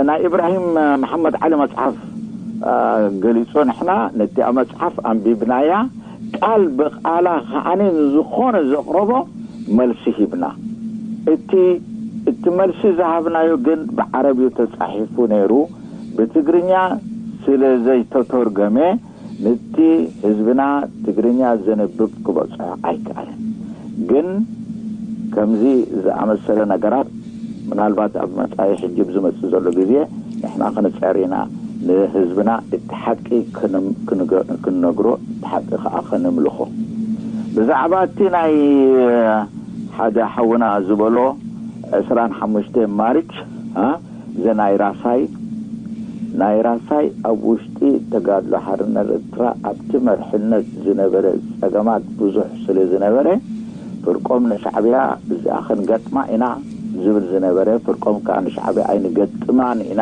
ናይ ኢብራሂም መሓመድ ዓሊ መጽሓፍ፣ ኣ፣ ገሊጹ፣ ንሕና ነቲኣ መጽሓፍ ኣንቢብናያ፣ ቃል ብቓላ ከዓኒ ንዝኾነ ዘቕረቦ መልሲ ሂብና። እቲ፣ እቲ መልሲ ዝሃብናዮ ግን ብዓረብ እዩ ተጻሒፉ ነይሩ፣ ብትግርኛ ስለ ዘይተተርጎመ፣ ነቲ ህዝብና ትግርኛ ዘንብብ ክበጽሖ ኣይከኣለን። ግን ከምዚ ዝኣመሰለ ነገራት ምናልባት ኣብ መጻኢ ሕጂ ብዝመጽእ ዘሎ ግዜ ንሕና ክንጽዕር ኢና። ንህዝብና እቲ ሓቂ ክንም- ክንገ- ክንነግሮ፣ እቲ ሓቂ ከዓ ከነምልኾ። ብዛዕባ እቲ ናይ ሓደ ሓውና ዝበሎ ዕስራን ሓሙሽተ ማርች፣ እ፣ ዘ ናይ ራሳይ ናይ ራሳይ ኣብ ውሽጢ ተጋድሎ ሓርነት ኤርትራ ኣብቲ መርሕነት ዝነበረ ጸገማት ብዙሕ ስለ ዝነበረ፣ ፍርቆም ንሻዕብያ እዚኣ ክንገጥማ ኢና ዝብል ዝነበረ፣ ፍርቆም ከኣ ንሻዕብያ ኣይንገጥማን ኢና፣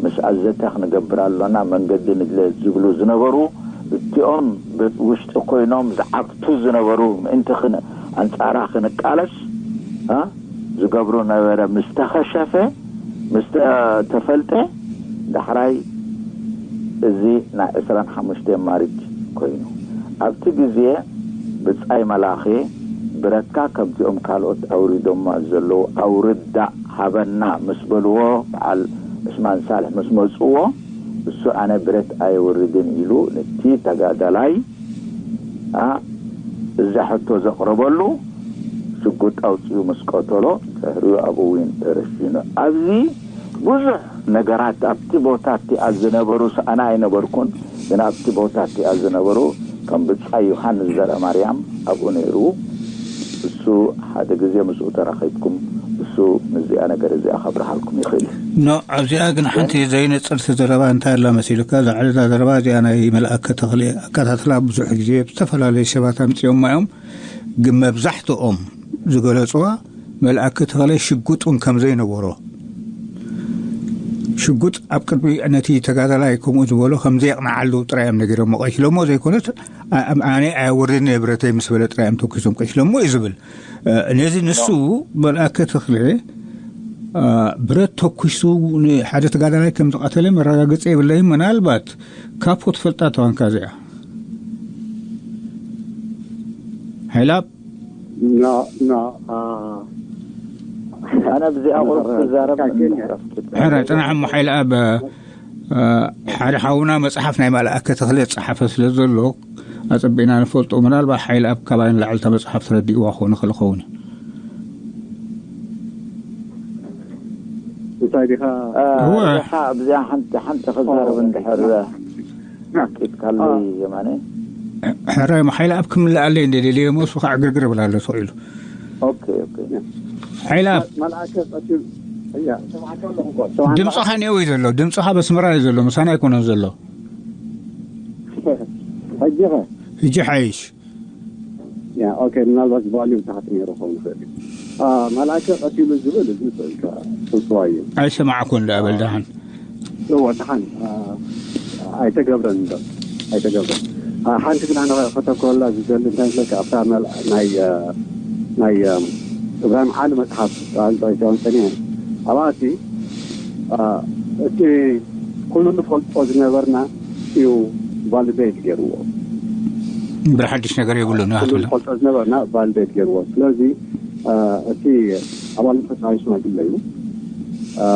ምስኣ ዘተ ክንገብር ኣሎና፣ መንገዲ ንድለ ዝብሉ ዝነበሩ፣ እቲኦም ብውሽጢ ኮይኖም ዝዓግቱ ዝነበሩ፣ ምእንቲ ክን- ኣንጻራ ክንቃለስ፣ እ፣ ዝገብሩ ነበረ። ምስ ተኸሸፈ፣ ምስ ተ- ተፈልጠ፣ ዳሕራይ እዚ ናይ ዕስራን ሓሙሽተ ማርች ኮይኑ፣ ኣብቲ ግዜ ብጻይ መላኺ፣ ብረትካ ከምዚኦም ካልኦት ኣውሪዶማ ዘለዉ ኣውርዳ ሃበና ምስ በልዎ፣ በዓል ዑስማን ሳልሕ ምስ መጽዎ፣ እሱ ኣነ ብረት ኣየውርድን ኢሉ ነቲ ተጋዳላይ፣ እ፣ እዛ ሕቶ ዘቕረበሉ ሽጉጥ ኣውጺኡ ምስ ቀተሎ፣ ድሕሪኡ ኣብ እዊን ተረሺኑ። ኣብዚ ብዙሕ ነገራት ኣብቲ ቦታ እቲኣ ዝነበሩ፣ ኣነ ኣይነበርኩን፣ ግን ኣብቲ ቦታ እቲኣ ዝነበሩ ከም ብጻይ ዮሃንስ ዘርኣማርያም ኣብኡ ነይሩ። እሱ ሓደ ግዜ ምስኡ ተራኺብኩም፣ እሱ ምስዚኣ ነገር እዚኣ ከብርሃልኩም ይኽእል እዩ። ኖ፣ ኣብዚኣ ግን ሓንቲ ዘይንጽርቲ ዘረባ እንታይ ኣላ መሲሉካ? እዛ ዕለታ ዘረባ እዚኣ ናይ መልኣከ ተኽሊ ኣከታትላ ብዙሕ ግዜ ብዝተፈላለዩ ሰባት ኣምጺኦማ እዮም። ግን መብዛሕትኦም ዝገለጽዋ መልኣከ ተኽለ ሽጉጥ እውን ከም ዘይነበሮ፣ ሽጉጥ ኣብ ቅድሚ ነቲ ተጋዳላይ ከምኡ ዝበሎ ከም ዘየቕንዓሉ ጥራይ እዮም ነጊሮሞ። ቀቲሎሞ ዘይኮነስ፣ ኣ- ኣነ ኣየውርድን እየ ብረተይ ምስ በለ ጥራይ እዮም ተኩሶም ቀቲሎሞ እዩ ዝብል። እ፣ ነዚ ንሱ፣ መልኣከ ተኽለ፣ እ፣ ብረት ተኩሱ ንሓደ ተጋዳላይ ከም ዝቐተለ መረጋገጺ የብለይን። ምናልባት ካፖ ትፈልጣ ተኾንካ እዚኣ። ሓይላብ ኖ፣ ኖ፣ አ፣ ኣነ ብዚኣ ቁሩብ ክዛረብ ካገኘ። ሕራይ ጽናሕ እሞ ሓይላብ፣ አ፣ ሓደ ሓውና መጽሓፍ ናይ መልኣከ ተኽለ ዝጸሓፈ ስለ ዘሎ ኣጸቢእና ንፈልጦ። ምናልባት ሓይላብ ካባይ ንላዕሊ እታ መጽሓፍ ተረዲእዋ ክኸውን ይኽእል ይኸውን እዩ። እንታይ ዲኻ? እ፣ እወ። እዚኻ ኣብዚኣ ሓንቲ፣ ሓንቲ ክዛረብ ኦ፣ እንድሕር ና። ቂጥካለይ አ። የማነ። ሕራይ ሓይላብ ክምልኣለይ እንደ ደልየ እሞ እሱ ከዓ ግርግር ይብል ኣሎ ስቕ ኢሉ። ኦኬ፣ ኦኬ። ሓይላብ። መ-፣ መልኣከ ቀቲሉ። እያ፣ ሰማዕካ ኣለኹ እኮ። ሰማዕካ? ድምፅኻ እኒኦ እዩ ዘሎ። ድምፅኻ በስመራ እዩ ዘሎ። ምሳና ኣይኮነን ዘሎ። ሕጂ ኸ? ሕጂ ሓይሽ። ያ፣ ኦኬ፣ ምናልባት ቫልዩ ታሕቲ ነይሩ ክኸውን ይኽእል እዩ። አ፣ መልኣከ ቀቲሉ ዝብል እዚ ጽ-፣ ጽውጽዋይ እዩ። ኣይሰማዕኩን ደኣ በል ደሓን። እወ፣ ደሓን፣ አ፣ ኣይተገብረን እምበር፣ ኣይተገብረን። አ፣ ሓንቲ ግን ኣነ ከተኮረላ ዝደሊ እንታይ መስለካ፣ ኣብታ መል-፣ ናይ፣ አ፣ ናይ፣ አ፣ እብራሂም ዓሊ መጽሓፍ ቃል ጸኒሐ፣ ኣብኣ እቲ፣ አ፣ እቲ ኩሉ ንፈልጦ ዝነበርና እዩ ቫሊዴት ገይርዎ። እምበር ሓድሽ ነገር የብሉን እያ ኩሉ ትብሎ። ንፈልጦ ዝነበርና ቫሊዴት ገይርዎ። ስለዚ፣ አ፣ እቲ ኣባል ፈጻሚ ሽማግለ እዩ። አ፣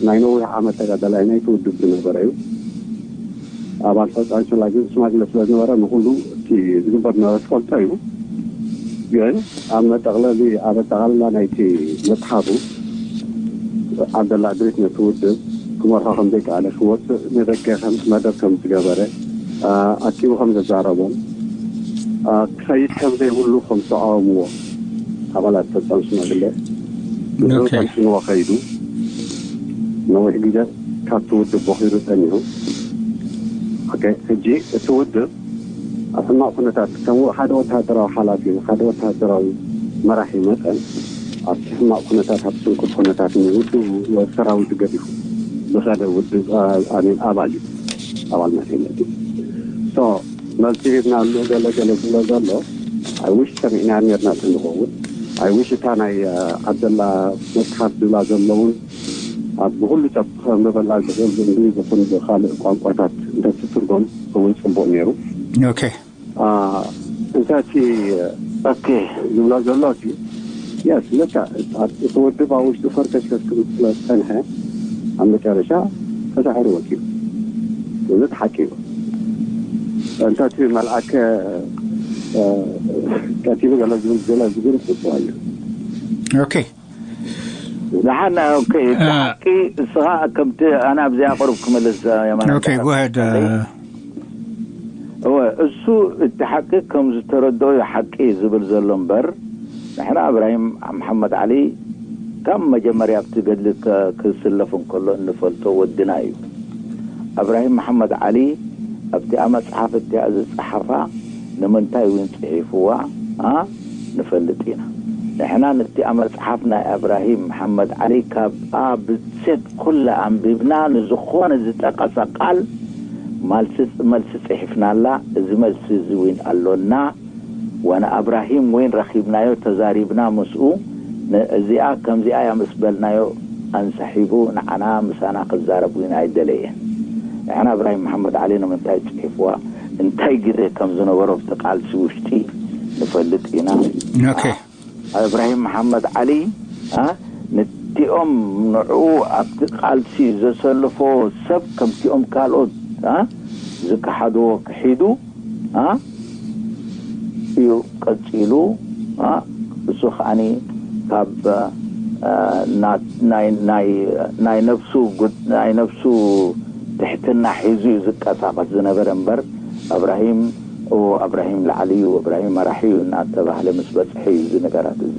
ናይ ነዊሕ ዓመት ተጋዳላይ ናይቲ ውድብ ዝነበረ እዩ። ኣባል ፈጻሚ ሽማግለ፣ ሽማግለ ስለ ዝነበረ ንኹሉ እቲ ዝግበር ዝነበረ ዝፈልጦ እዩ። ግን ኣብ መጠቕለሊ፣ ኣብ ኣጠቓልላ ናይቲ መጽሓፉ፣ ዓብደላ እድሪስ ነቲ ውድብ ክመርሖ ከም ዘይከኣለ፣ ክወጽእ ንደገ ከም መደብ ከም ዝገበረ፣ አ፣ ኣኪቡ ከም ዘዛረቦም፣ አ፣ ክኸይድ ከም ዘይብሉ ከም ዝተቃወምዎ ኣባላት ፈጻሚ ሽማግለ ንሱ ኦኬ። ፈንጭንዎ ከይዱ። ነዊሕ ግዜ ካብቲ ውድብ ቦኺሩ ጸኒሑ። ኦኬ፣ ሕጂ እቲ ውድብ ኣብ ሕማቕ ኩነታት፣ ከም ሓደ ወተሃደራዊ ሓላፊ፣ ሓደ ወተሃደራዊ መራሒ መጠን፣ ኣብቲ ሕማቕ ኩነታት፣ ኣብቲ ስንኩል ኩነታት ንውድቡ፣ ሰራዊቱ ገዲፉ ዝኸደ ውድብ፣ አ፣ ኣሜን፣ ኣባል እዩ። ኣባል ናተይ ማለት እዩ። ሶ፣ መልሲ ሂብናሉ፣ ገለ ገለ ዝብሎ ዘሎ፣ ኣይ ዊሽ ሰሚዕና ነርና እንተንኸውን፣ ኣይ ዊሽ እታ ናይ፣ አ፣ ዓብደላ መጽሓፍ ዝብላ ዘለውን፣ ኣብ ብኹሉ ሰብ ከንብበላ ዝኽእል ብእንግሊዝ ይኹን ብኻልእ ቋንቋታት እንተትትርጎም እውን ጽቡቕ ነይሩ። ኦኬ። አ፣ እንተ እቲ ኦኬ። ዝብሎ ዘሎ እቲ፣ የስ፣ ለካ፣ ኣብ እቲ ውድብ ኣብ ውሽጡ ፈርከሽከሽ ክብል ስለ ዝጸንሐ፣ ኣብ መጨረሻ ተሳዒሩ ወጺኡ። እዚ እቲ ሓቂ እዩ። እንተ እቲ መልኣከ፣ እ፣ ቀቲሉ ገለ ዝብል ገለ ዝብል ጽቡቕ እዩ። ኦኬ። ደሓን። ኦኬ፣ እቲ ሓቂ እስኻ ከምቲ ኣነ ኣብዚኣ ቅሩብ ክመልስ፣ የማነ ኦኬ፣ ጎሄድ። እወ፣ እሱ እቲ ሓቂ ከም ዝተረድኦ እዩ ሓቂ ዝብል ዘሎ እምበር፣ ንሕና እብራሂም መሓመድ ዓሊ ካብ መጀመርያ ኣብቲ ገድሊ ክስለፍ እንከሎ እንፈልጦ ወድና እዩ። እብራሂም መሓመድ ዓሊ ኣብቲኣ መጽሓፍ እቲኣ ዝጸሓፋ ንምንታይ እውን ጽሒፍዋ ንፈልጥ ኢና። ንሕና ነቲኣ መጽሓፍ ናይ እብራሂም መሓመድ ዓሊ ካብኣ ብሴት ኩላ ኣንቢብና፣ ንዝኾነ ዝጠቀሰ ቃል መልሲ ጽሒፍናላ። እዚ መልሲ እዚ እውን ኣሎና። ዋና እብራሂም ወይን ረኺብናዮ፣ ተዛሪብና ምስኡ፣ እዚኣ ከምዚኣ እያ ምስ በልናዮ፣ ኣንሳሒቡ ንዓና ምሳና ክዛረብ እውን ኣይደለየን። ንሕና እብራሂም መሓመድ ዓሊ ንምንታይ ጽሒፍዋ፣ እንታይ ግዜ ከም ዝነበሮ ኣብቲ ቃልሲ ውሽጢ ንፈልጥ ኢና። እብራሂም መሓመድ ዓሊ ነቲኦም ንዕኡ ኣብቲ ቃልሲ ዘሰልፎ ሰብ ከምቲኦም ካልኦት ዝከሓድዎ ክሒዱ እዩ ቀጺሉ። እሱ ከዓኒ ካብ ናይ ነፍሱ ናይ ነፍሱ ትሕትና ሒዙ እዩ ዝቀሳቐስ ዝነበረ እምበር፣ እብራሂም እብራሂም ላዕሊ እዩ፣ እብራሂም መራሒ እዩ እናተባህለ ምስ በጽሐ እዩ እዚ ነገራት እዚ።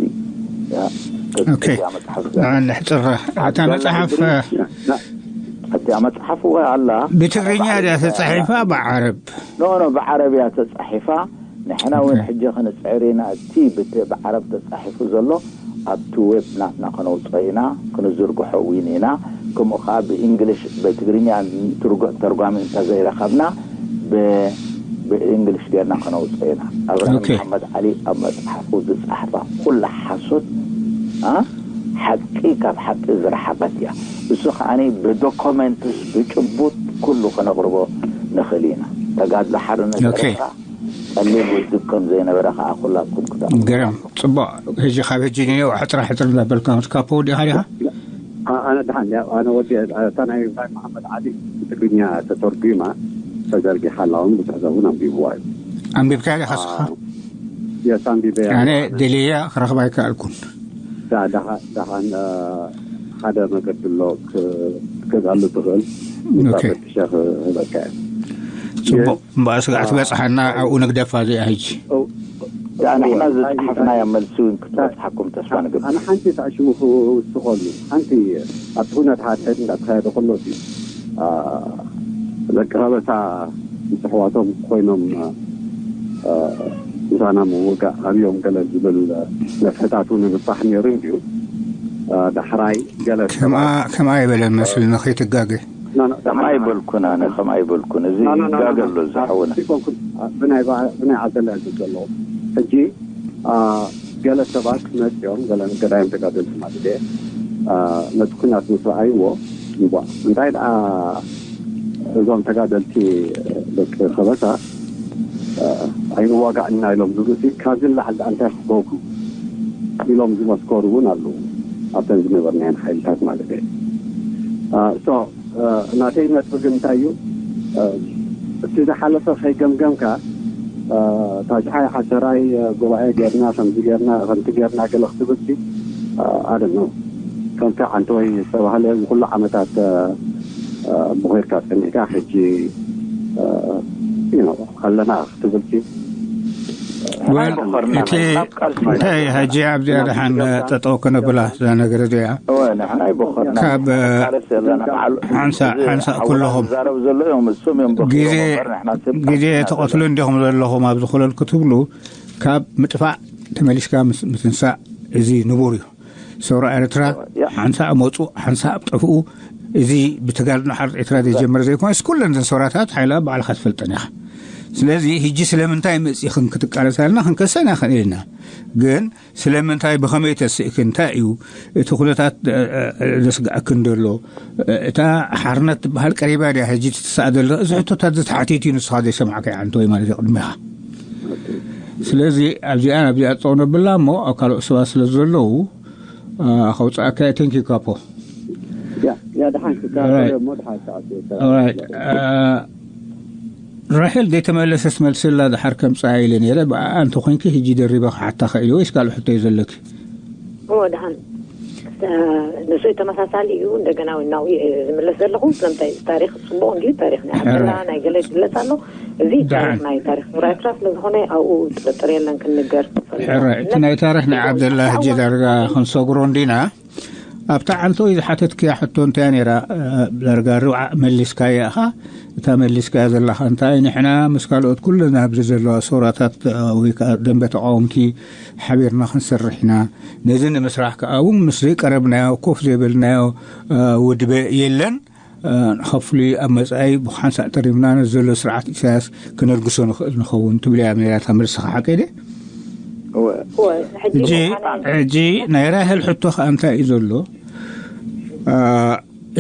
ንሕፅር እታ መፅሓፍ እቲኣ መፅሓፍ ወ ኣላ ብትግርኛ ድያ ተፃሒፋ ብዓረብ? ኖ ኖ፣ ብዓረብ እያ ተፃሒፋ። ንሕና እውን ሕጂ ክንፅዕር ኢና፣ እቲ ብዓረብ ተፃሒፉ ዘሎ ኣብቲ ዌብ ናትና ከነውፅኦ ኢና፣ ክንዝርግሖ እውን ኢና። ከምኡ ከዓ ብእንግሊሽ ብትግርኛ ትርጉዕ ተርጓሚ እንተዘይረኸብና ብእንግሊሽ ጌርና ከነውፅኦ ኢና። ኣብርሃም መሓመድ ዓሊ ኣብ መፅሓፉ ዝፃሕፋ ኩላ ሓሶት ሓቂ ካብ ሓቂ ዝረሓቐት እያ። እሱ ከዓኒ ብዶኮመንትስ ብጭቡጥ ኩሉ ከነቕርቦ ንኽእል ኢና። ተጋድሎ ሓርነት ኤርትራ ቀሊል ውድብ ከም ዘይነበረ ከዓ ኩላትኩም ክትኣምኑ። ገረም፣ ጽቡቕ። ሕጂ ካብ ሕጂ ንኔው ሕጥራ ሕጥር እንዳበልካ ክትካፖ ወዲኻ ዲኻ? ኣነ ደሓን እያ። ኣነ ወዲ እታ ናይ ኢብራሂም መሓመድ ዓሊ ትግርኛ ተተርጒማ ተዘርጊሓ ኣላ እውን ብዙሕ ሰብ እውን ኣንቢብዋ እዩ። ኣንቢብካ ዲኻ ስኻ? የስ ኣንቢበያ። ኣነ ደልያ ክረኽባ ኣይከኣልኩን። ደሓን ሓደ መገዲ ኣሎ ክትገዝኣሉ ትኽእል። ፈትሸ ክህበካ እየ። ጽቡቕ። እምበኣር ስጋዕ ትበጽሓና ኣብኡ ንግደፋ እዚኣ ሕጂ። ንሕና ዝጸሓፍናያ መልሲ እውን ክትበጽሓኩም ተስፋ ንገብር። ኣነ ሓንቲ ተዕሽሙ ክውስኸሉ ሓንቲ ኣብቲ ኩነት ሓድሕድ እንዳተኻየደ ከሎ ደቂ ከበሳ ምስ ኣሕዋቶም ኮይኖም ምሳና ምውጋእ ኣብዮም ገለ ዝብል ነፍሕታት እውን ንብጻሕ ነይሩ እንድዩ። ዳሕራይ ገለ ከምኣ ይበለ መስል ንኸይትጋገ። ከምኣ ይበልኩን ኣነ ከምኣ ይበልኩን። እዚ ይጋገ ኣሎ እዚ ሓውና። ብናይ ዓደለ ዘለኹ ሕጂ ገለ ሰባት መፅኦም ገለ ገዳይም ተጋደልቲ ማለት እየ ነቲ ኩናት ምስ ረኣይዎ እዋ እንታይ ደኣ እዞም ተጋደልቲ ደቂ ከበሳ ኣይንዋጋእና ኢሎም ዝብሉ ሲ ካብዚ ንላዕሊ ደኣ እንታይ ክገብሩ ኢሎም ዝመስከሩ እውን ኣለዉ ኣብተን ዝነበርናየን ሓይልታት ማለት እየ። ናተይ ነጥቢ ግን እንታይ እዩ እቲ ዝሓለፈ ከይገምገምካ ታሽሓይ ዓሰራይ ጉባኤ ጌርና ከምዚ ጌርና ከምቲ ጌርና ገለ ክትብል ሲ ኣደኖ ከምቲ ዓንተወይ ዝተባህለ እዚ ኩሉ ዓመታት ብኮይድካ ፀኒሕካ ሕጂ ኣለና ክትብል ሲ እቲ እንታይ ሕጂ ኣብዚኣ ደሓን ጠጠው ክነብላ እዛ ነገር እዚኣ ካብ ሓንሳእ ሓንሳእ ኩለኹም ግዜ ተቐትሉ እንዲኹም ዘለኹም ኣብዚ ኩለል ክትብሉ ካብ ምጥፋእ ተመሊስካ ምትንሳእ እዚ ንቡር እዩ። ሰውራ ኤርትራ ሓንሳእ መፁ ሓንሳእ ጠፍኡ። እዚ ብተጋድሎ ሓርነት ኤርትራ ዘይጀመረ ዘይኮነስ ኩለን እዘን ሰውራታት ሓይላ ባዕልኻ ትፈልጠን ኢኻ። ስለዚ ሕጂ ስለምንታይ መፂእኽን ክትቃለሳ ኢልና ክንከሰን ኣይኽእል ኢና። ግን ስለምንታይ ብኸመይ ተስእኪ እንታይ እዩ እቲ ኩነታት ዘስግኣክን ዘሎ? እታ ሓርነት ትበሃል ቀሪባ ድያ ሕጂ ትትሳእ ዘሎ? እዚ ሕቶታት ዝተሓቲት እዩ ንስኻ ዘይሰማዕካዮ ዓንተወይ ማለት እዩ ቅድሚኻ። ስለዚ ኣብዚኣ ኣብዚኣ ጸው ነብላ እሞ ኣብ ካልኦት ሰባት ስለ ዘለዉ ከውፅኣካ። ቴንኪ ካፖ። ራሄል ዘይተመለሰስ መልስላ ድሓር ከምፅኣ ኢለ ነይረ። ብኣኣ እንተኮይንኪ ሕጂ ደሪበ ክሓታ ክእል ወይስ ካልእ ሕቶ እዩ ዘለኪ? እዎ ደሓን ንሱ ተመሳሳሊ እዩ። እንደገና እውን ናብኡ ዝምለስ ዘለኹ ስለምንታይ፣ ታሪኽ ጽቡቕ እንድዩ፣ ታሪኽ ናይ ዓብደላ ናይ ገለ ይግለጽ ኣሎ። እዚ ታሪኽ ናይ ታሪኽ ዙርያ ኤርትራ ስለ ዝኾነ ኣብኡ ጥርጥር የለን ክንገር። ሕረ እቲ ናይ ታሪኽ ናይ ዓብደላ ሕጂ ዳርጋ ክንሰግሮ እንዲና። ኣብታ ዓንተወይ ዝሓተትክያ ሕቶ እንታይ ነይራ? ዳርጋ ርብዓ መሊስካያ ኢኻ። እታ መሊስካያ ዘለኻ እንታይ፣ ንሕና ምስ ካልኦት ኩለን ኣብዚ ዘለዋ ሰውራታት ወይ ከዓ ደንበ ተቃወምቲ ሓቢርና ክንሰርሕ ኢና። ነዚ ንምስራሕ ከዓ እውን ምስ ዘይቀረብናዮ ኮፍ ዘይበልናዮ ውድበ የለን። ንኸፍሉ ኣብ መጻኢ ብሓንሳእ ተሪምና ነዚ ዘሎ ስርዓት ኢሳያስ ክነልግሶ ንኽእል ንኸውን ትብል እያ ነይራ እታ መልስኻ፣ ሓቀይ ድየ? ሕጂ ናይ ራሄል ሕቶ ከዓ እንታይ እዩ ዘሎ?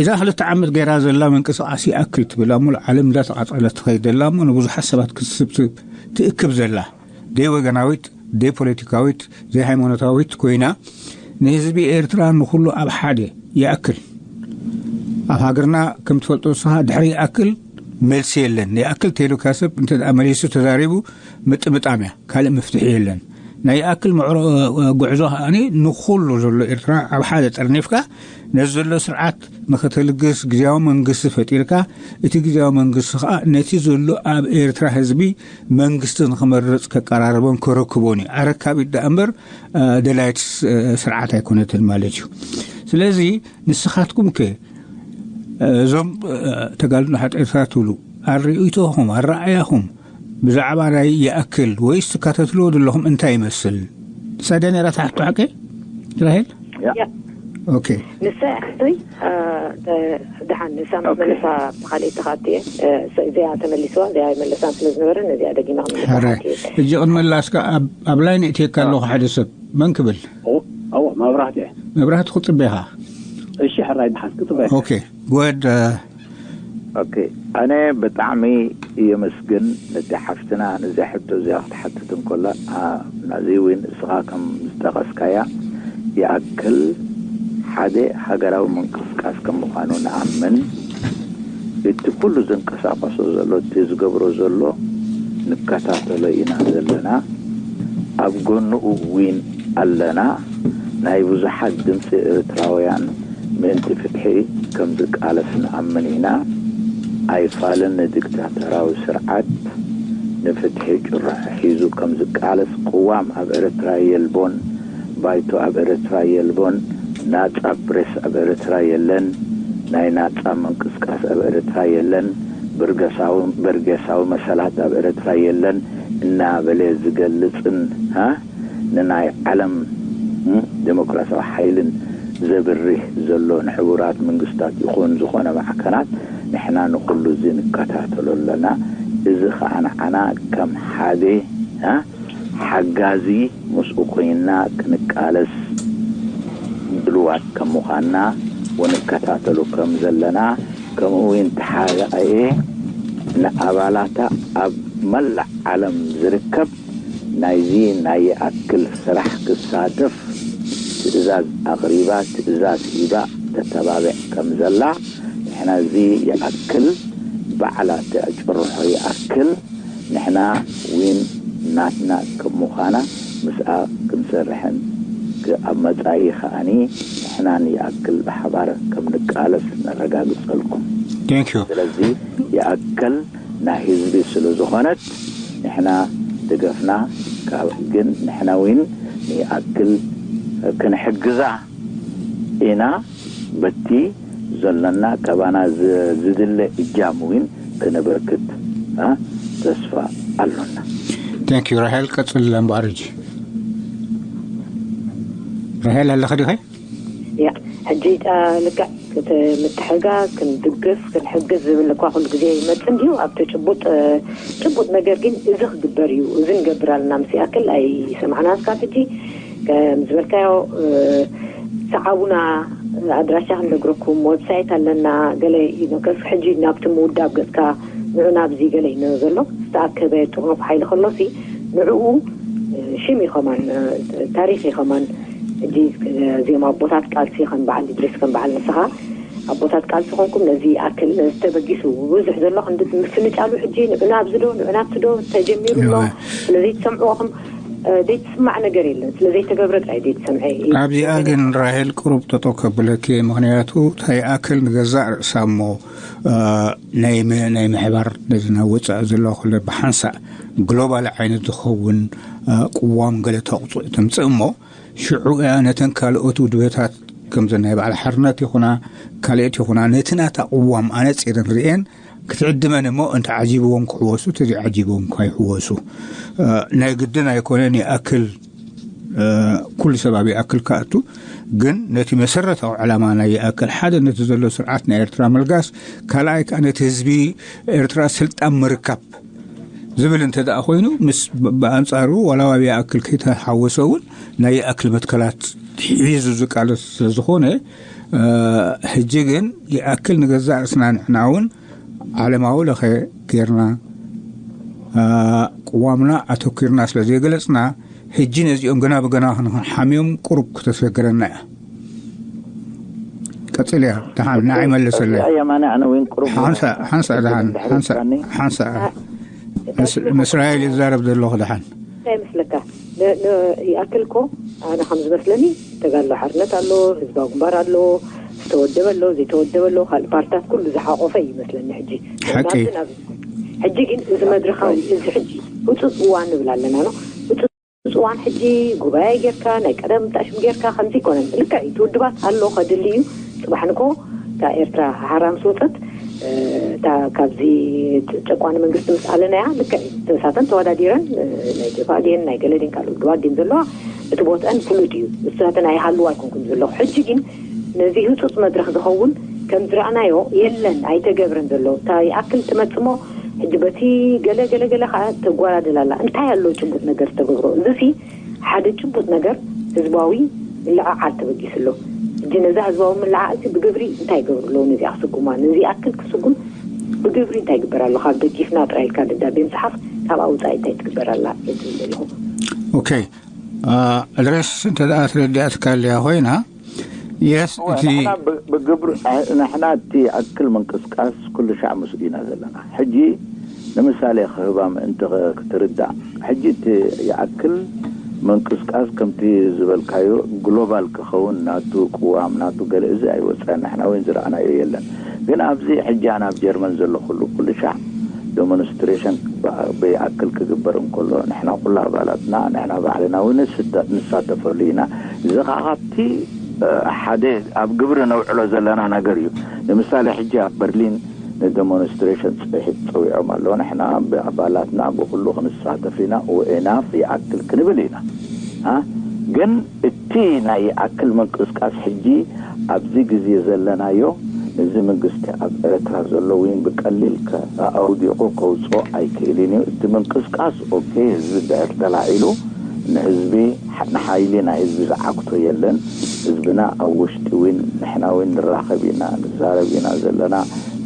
እዛ ክልተ ዓመት ገይራ ዘላ ምንቅስቃስ ይኣክል ትብል ኣብ ሙሉእ ዓለም እንዳተቃጸለት ትኸይድ ዘላ እሞ ንብዙሓት ሰባት ክትስብ ትእክብ ዘላ ደይ ወገናዊት ደይ ፖለቲካዊት ደይ ሃይማኖታዊት ኮይና ንህዝቢ ኤርትራ ንኩሉ ኣብ ሓደ ይኣክል። ኣብ ሃገርና ከም ትፈልጦ ንስኻ ድሕሪ ይኣክል መልሲ የለን። ይኣክል ተይሉካ ሰብ እንተ ደኣ መሊሱ ተዛሪቡ ምጥምጣም እያ፣ ካልእ መፍትሒ የለን። ናይ ይኣክል ምዕሮ ጉዕዞ ከኣኒ ንኩሉ ዘሎ ኤርትራ ኣብ ሓደ ጠርኒፍካ ነዚ ዘሎ ስርዓት ንኽትልግስ ግዝያዊ መንግስቲ ፈጢርካ እቲ ግዝያዊ መንግስቲ ከዓ ነቲ ዘሎ ኣብ ኤርትራ ህዝቢ መንግስቲ ንኽመርጽ ከቀራርቦን ከረክቦን እዩ። ኣረካቢት ደኣ እምበር ደላይት ስርዓት ኣይኮነትን ማለት እዩ። ስለዚ ንስኻትኩም ከ እዞም ተጋድሎ ሓጥያታት ትብሉ ኣርእይቶኹም ኣረኣያኹም ብዛዕባ ናይ ይኣክል ወይስ ትካተትልዎ ዘለኹም እንታይ ይመስል? ሳደ ነራ ታሕቱ ሓቂ ራሄል? ኦኬ። ንሳ ሕቶይ ደሓን ንሳ ምስ መለሳ ብካልእ ተኻትየ እዚኣ ተመሊስዋ እዚኣ መለሳን ስለ ዝነበረ ነዚኣ ደጊማ ክምልሳ ሕጂ ቅድሚ ላስካ ኣብ ላይን እትየካ ኣለኹ ሓደ ሰብ መን ክብል? ኣዎ መብራህቲ። መብራህቲ ክጽበኻ? እሺ ሕራይ ደሓን ክጽበ። ኦኬ። ጎድ ኦኬ። ኣነ ብጣዕሚ የመስግን ነቲ ሓፍትና ነዚ ሕቶ እዚኣ ክትሓትት እንኮላ ናዚ እውን እስኻ ከም ዝጠቐስካያ ይኣክል ሓደ ሃገራዊ ምንቅስቃስ ከም ምዃኑ ንኣምን። እቲ ኩሉ ዝንቀሳቐሶ ዘሎ እቲ ዝገብሮ ዘሎ ንከታተሎ ኢና ዘለና። ኣብ ጎንኡ እውን ኣለና። ናይ ብዙሓት ድምፂ ኤርትራውያን ምእንቲ ፍትሒ ከም ዝቃለስ ንኣምን ኢና። ኣይፋልን ንዲክታተራዊ ስርዓት ንፍትሒ ጭርሖ ሒዙ ከም ዝቃለስ ቅዋም ኣብ ኤርትራ የልቦን። ባይቶ ኣብ ኤርትራ የልቦን። ናጻ ፕሬስ ኣብ ኤርትራ የለን። ናይ ናጻ ምንቅስቃስ ኣብ ኤርትራ የለን። በርገሳዊ በርጌሳዊ መሰላት ኣብ ኤርትራ የለን እናበለ ዝገልጽን ንናይ ዓለም ዴሞክራሲያዊ ሓይልን ዘብርህ ዘሎ ንሕቡራት መንግስታት ይኹን ዝኾነ ማዕከናት ንሕና ንኹሉ እዚ ንከታተሎ ኣለና። እዚ ከዓ ንዓና ከም ሓደ ሓጋዚ ምስኡ ኮይንና ክንቃለስ ድልዋት ከም ምዃንና ወንከታተሎ ከም ዘለና ከምኡ እውን ተሓራኤ ንኣባላታ ኣብ መላእ ዓለም ዝርከብ ናይዚ ናይ ይኣክል ስራሕ ክሳተፍ ትእዛዝ ኣቕሪባ ትእዛዝ ሂባ ተተባብዕ ከም ዘላ ንሕና እዚ ይኣክል ባዕላ ተጭርሖ ይኣክል ንሕና እውን ናትና ከም ምዃና ምስኣ ክንሰርሕን ኣብ መጻኢ ከኣኒ ንሕናን ይኣክል ብሓባር ከም ንቃለስ ነረጋግጸልኩም። Thank you። ስለዚ ይኣክል ናይ ህዝቢ ስለ ዝኾነት ንሕና ደገፍና ካብ ግን ንሕና እውን ንይኣክል ክንሕግዛ ኢና በቲ ዘለና ካባና ዝድለ እጃም እውን ክነበርክት ተስፋ ኣሎና። Thank you ራሄል ቀጽል እምበኣር ሕጂ ራሄል ኣለኸ ዲኸ? ያ ሕጂ ልክዕ ምትሕጋዝ ክንድግፍ ክንሕግዝ ዝብል እኳ ኩሉ ግዜ ይመጽእ እንድዩ ኣብቲ ጭቡጥ ጭቡጥ ነገር ግን እዚ ክግበር እዩ እዚ ንገብር ኣለና ምስ ይኣክል ኣይሰማዕናን እስካብ ሕጂ ከም ዝበልካዮ ሰዓቡና ኣድራሻ ክንነግረኩም ዌብሳይት ኣለና ገለ ይነከስ ሕጂ ናብቲ ምውዳብ ገጽካ ንዑ ናብዚ ገለ እዩ ዘሎ ዝተኣከበ ጥርኑፍ ሓይሊ ከሎሲ ንዕኡ ሽም እዩ ከማን ታሪኽ እዩ ከማን ሕጂ እዚኦም ኣቦታት ቃልሲ ከም በዓል ድሪስ ከም በዓል ንስኻ ኣቦታት ቃልሲ ኮንኩም ነዚ ኣክል ነዚ ተበጊሱ ብዙሕ ዘሎ ክንዲ ምፍንጫሉ ሕጂ ንዑ ናብዚ ዶ ንዑ ናብቲ ዶ ተጀሚሩ ኣሎ ስለዚ ትሰምዕዎም ዘይትስማዕ ነገር የለን። ስለ ዘይተገብረ ጥራይ ዘይትሰምዐ። ኣብዚኣ ግን ራሄል ቅሩብ ጠጠው ከብለኪ፣ ምኽንያቱ እንታይ ይኣክል ንገዛእ ርእሳ እሞ ናይ ምሕባር ነዚ ናብ ወፃኢ ዘሎ ኩለ ብሓንሳእ ግሎባል ዓይነት ዝኸውን ቅዋም ገለ ተቕፅእ ተምፅእ እሞ ሽዑ እያ ነተን ካልኦት ውድበታት ከምዘን ናይ በዓል ሓርነት ይኹና ካልኦት ይኹና ነቲ ናታ ቅዋም ኣነፂረን ርእየን ክትዕድመን እሞ እንተ ዓጂብዎም ክሕወሱ፣ እንተ ዘይዓጂብዎም እኳ ይሕወሱ። ናይ ግድን ኣይኮነን ይኣክል ኩሉ ሰብ ኣብ ይኣክል ክኣቱ፣ ግን ነቲ መሰረታዊ ዕላማ ናይ ይኣክል ሓደ ነቲ ዘሎ ስርዓት ናይ ኤርትራ ምልጋስ፣ ካልኣይ ከኣ ነቲ ህዝቢ ኤርትራ ስልጣን ምርካብ ዝብል እንተ ደኣ ኮይኑ፣ ምስ ብኣንጻሩ ዋላ ኣብ ይኣክል ከይተሓወሰ እውን ናይ ይኣክል መትከላት ሒዙ ዝቃለስ ስለ ዝኾነ፣ ሕጂ ግን ይኣክል ንገዛእ ርእስና ንሕና እውን ዓለማዊ ለኸ ጌርና ቅዋምና ኣተኪርና ስለ ዘይገለጽና፣ ሕጂ ነዚኦም ገና ብገና ክንሓምዮም ቁሩብ ክተሰግረና እያ። ቀጽል እያ። ደሓን ንዓይ መለሰለይ። እዚኣ የማነ ኣነ እውን ቁሩብ ሓንሳ ሓንሳ ደሓን ድሕሪ ሓንሳ ምሳኒ ሓንሳ ምስ እስራኤል ይዛረብ ዘለኹ ደሓን እንታይ ይመስለካ? ይኣክል እኮ ኣነ ከም ዝመስለኒ ተጋድሎ ሓርነት ኣሎ፣ ህዝባዊ ግንባር ኣሎ፣ ዝተወደበ ኣሎ፣ ዘይተወደበ ኣሎ፣ ካልእ ፓርትታት ኩሉ ዝሓቆፈ እዩ ይመስለኒ። ሕጂ ሓቂ። ናብዚ ናብ ሕጂ ግን እዚ መድረኻዊ እዚ ሕጂ ህፁፅ እዋን ንብል ኣለና ነው። ህፁፅ እዋን ሕጂ ጉባኤ ጌርካ ናይ ቀደም ጣሽም ጌርካ ከምዚ ይኮነን። ልክዕ እዩ፣ እቲ ውድባት ኣሎ ከድሊ እዩ። ፅባሕ ንኮ እታ ኤርትራ ሓራ ምስ ወፀት እታ ካብዚ ጨቋኒ መንግስቲ ምስ ኣለናያ ልክዕ እዩ። ተሳተን ተወዳዲረን ናይ ጀብሃ ድየን ናይ ገለ ድን ካልእ ውድባት ድን ዘለዋ እቲ ቦትአን ፍሉጥ እዩ። እሳተን ኣይሃልዋ ኣይኮንኩም ዘለኹ። ሕጂ ግን ነዚ ህፁፅ መድረኽ ዝኸውን ከም ዝረኣናዮ የለን፣ ኣይተገብረን ዘሎ። እታ ይኣክል ትመፅሞ ሕጂ በቲ ገለ ገለ ገለ ከዓ ተጓዳድል ኣላ። እንታይ ኣሎ ጭቡጥ ነገር ዝተገብሮ? እዚሲ ሓደ ጭቡጥ ነገር ህዝባዊ ምልዕዓል ተበጊሱ ኣሎ። ሕጂ ነዛ ህዝባዊ ምልዕዓል እዚ ብግብሪ እንታይ ይገብሩ ኣለዉ? ነዚኣ ክስጉማ፣ ነዚ ኣክል ክስጉም ብግብሪ እንታይ ይግበር ኣሎ? ካብ ደጊፍና ጥራይ ኢልካ ደብዳቤ ምፅሓፍ፣ ካብኣ ውፃኢ እንታይ ትግበር ኣላ? እየ ዝብል ዘለኹ። ኦኬ፣ ኣድረስ እንተ ደኣ ትረዲኣትካ ኣለያ ኮይና፣ የስ እወ፣ እቲ ንሕና ብ- ብግብሪ ንሕና እቲ ኣክል ምንቅስቃስ ኩሉ ሻዕ ምስኡ ኢና ዘለና። ሕጂ ንምሳሌ ክህባ ምእንቲ ክ- ክትርዳእ፣ ሕጂ እቲ ይኣክል ምንቅስቃስ ከምቲ ዝበልካዮ ግሎባል ክኸውን ናቱ ቅዋም ናቱ ገለ እዚ ኣይወፀን። ንሕና እውን ዝረኣናዮ የለን። ግን ኣብዚ ሕጂ ኣነ ኣብ ጀርመን ዘለኹሉ ኩሉ ሻዕ ዴሞንስትሬሽን ብይኣክል ክግበር እንከሎ ንሕና ኩሉ ኣባላትና ንሕና ባዕልና እውን ንስተ- ንሳተፈሉ ኢና። እዚ ከዓ ካብቲ ሓደ ኣብ ግብሪ ነውዕሎ ዘለና ነገር እዩ። ንምሳሌ ሕጂ ኣብ በርሊን ንደሞንስትሬሽን ፅሒት ፀዊዖም ኣለዉ። ንሕና ብኣባላትና ብኩሉ ክንሳተፍ ኢና። ኡኤናፍ ይኣክል ክንብል ኢና። አ? ግን እቲ ናይ ይኣክል ምንቅስቃስ ሕጂ ኣብዚ ግዜ ዘለናዮ እዚ መንግስቲ ኣብ ኤርትራ ዘሎ እውን ብቀሊል ከ- ኣውዲቑ ከውፅኦ ኣይክእልን እዩ። እቲ ምንቅስቃስ ኦኬ ህዝቢ ድሕር ተላዒሉ ንህዝቢ ንሓይሊ ናይ ህዝቢ ዝዓግቶ የለን። ህዝብና ኣብ ውሽጢ እውን ንሕና እውን ንራኸብ ኢና ንዛረብ ኢና ዘለና።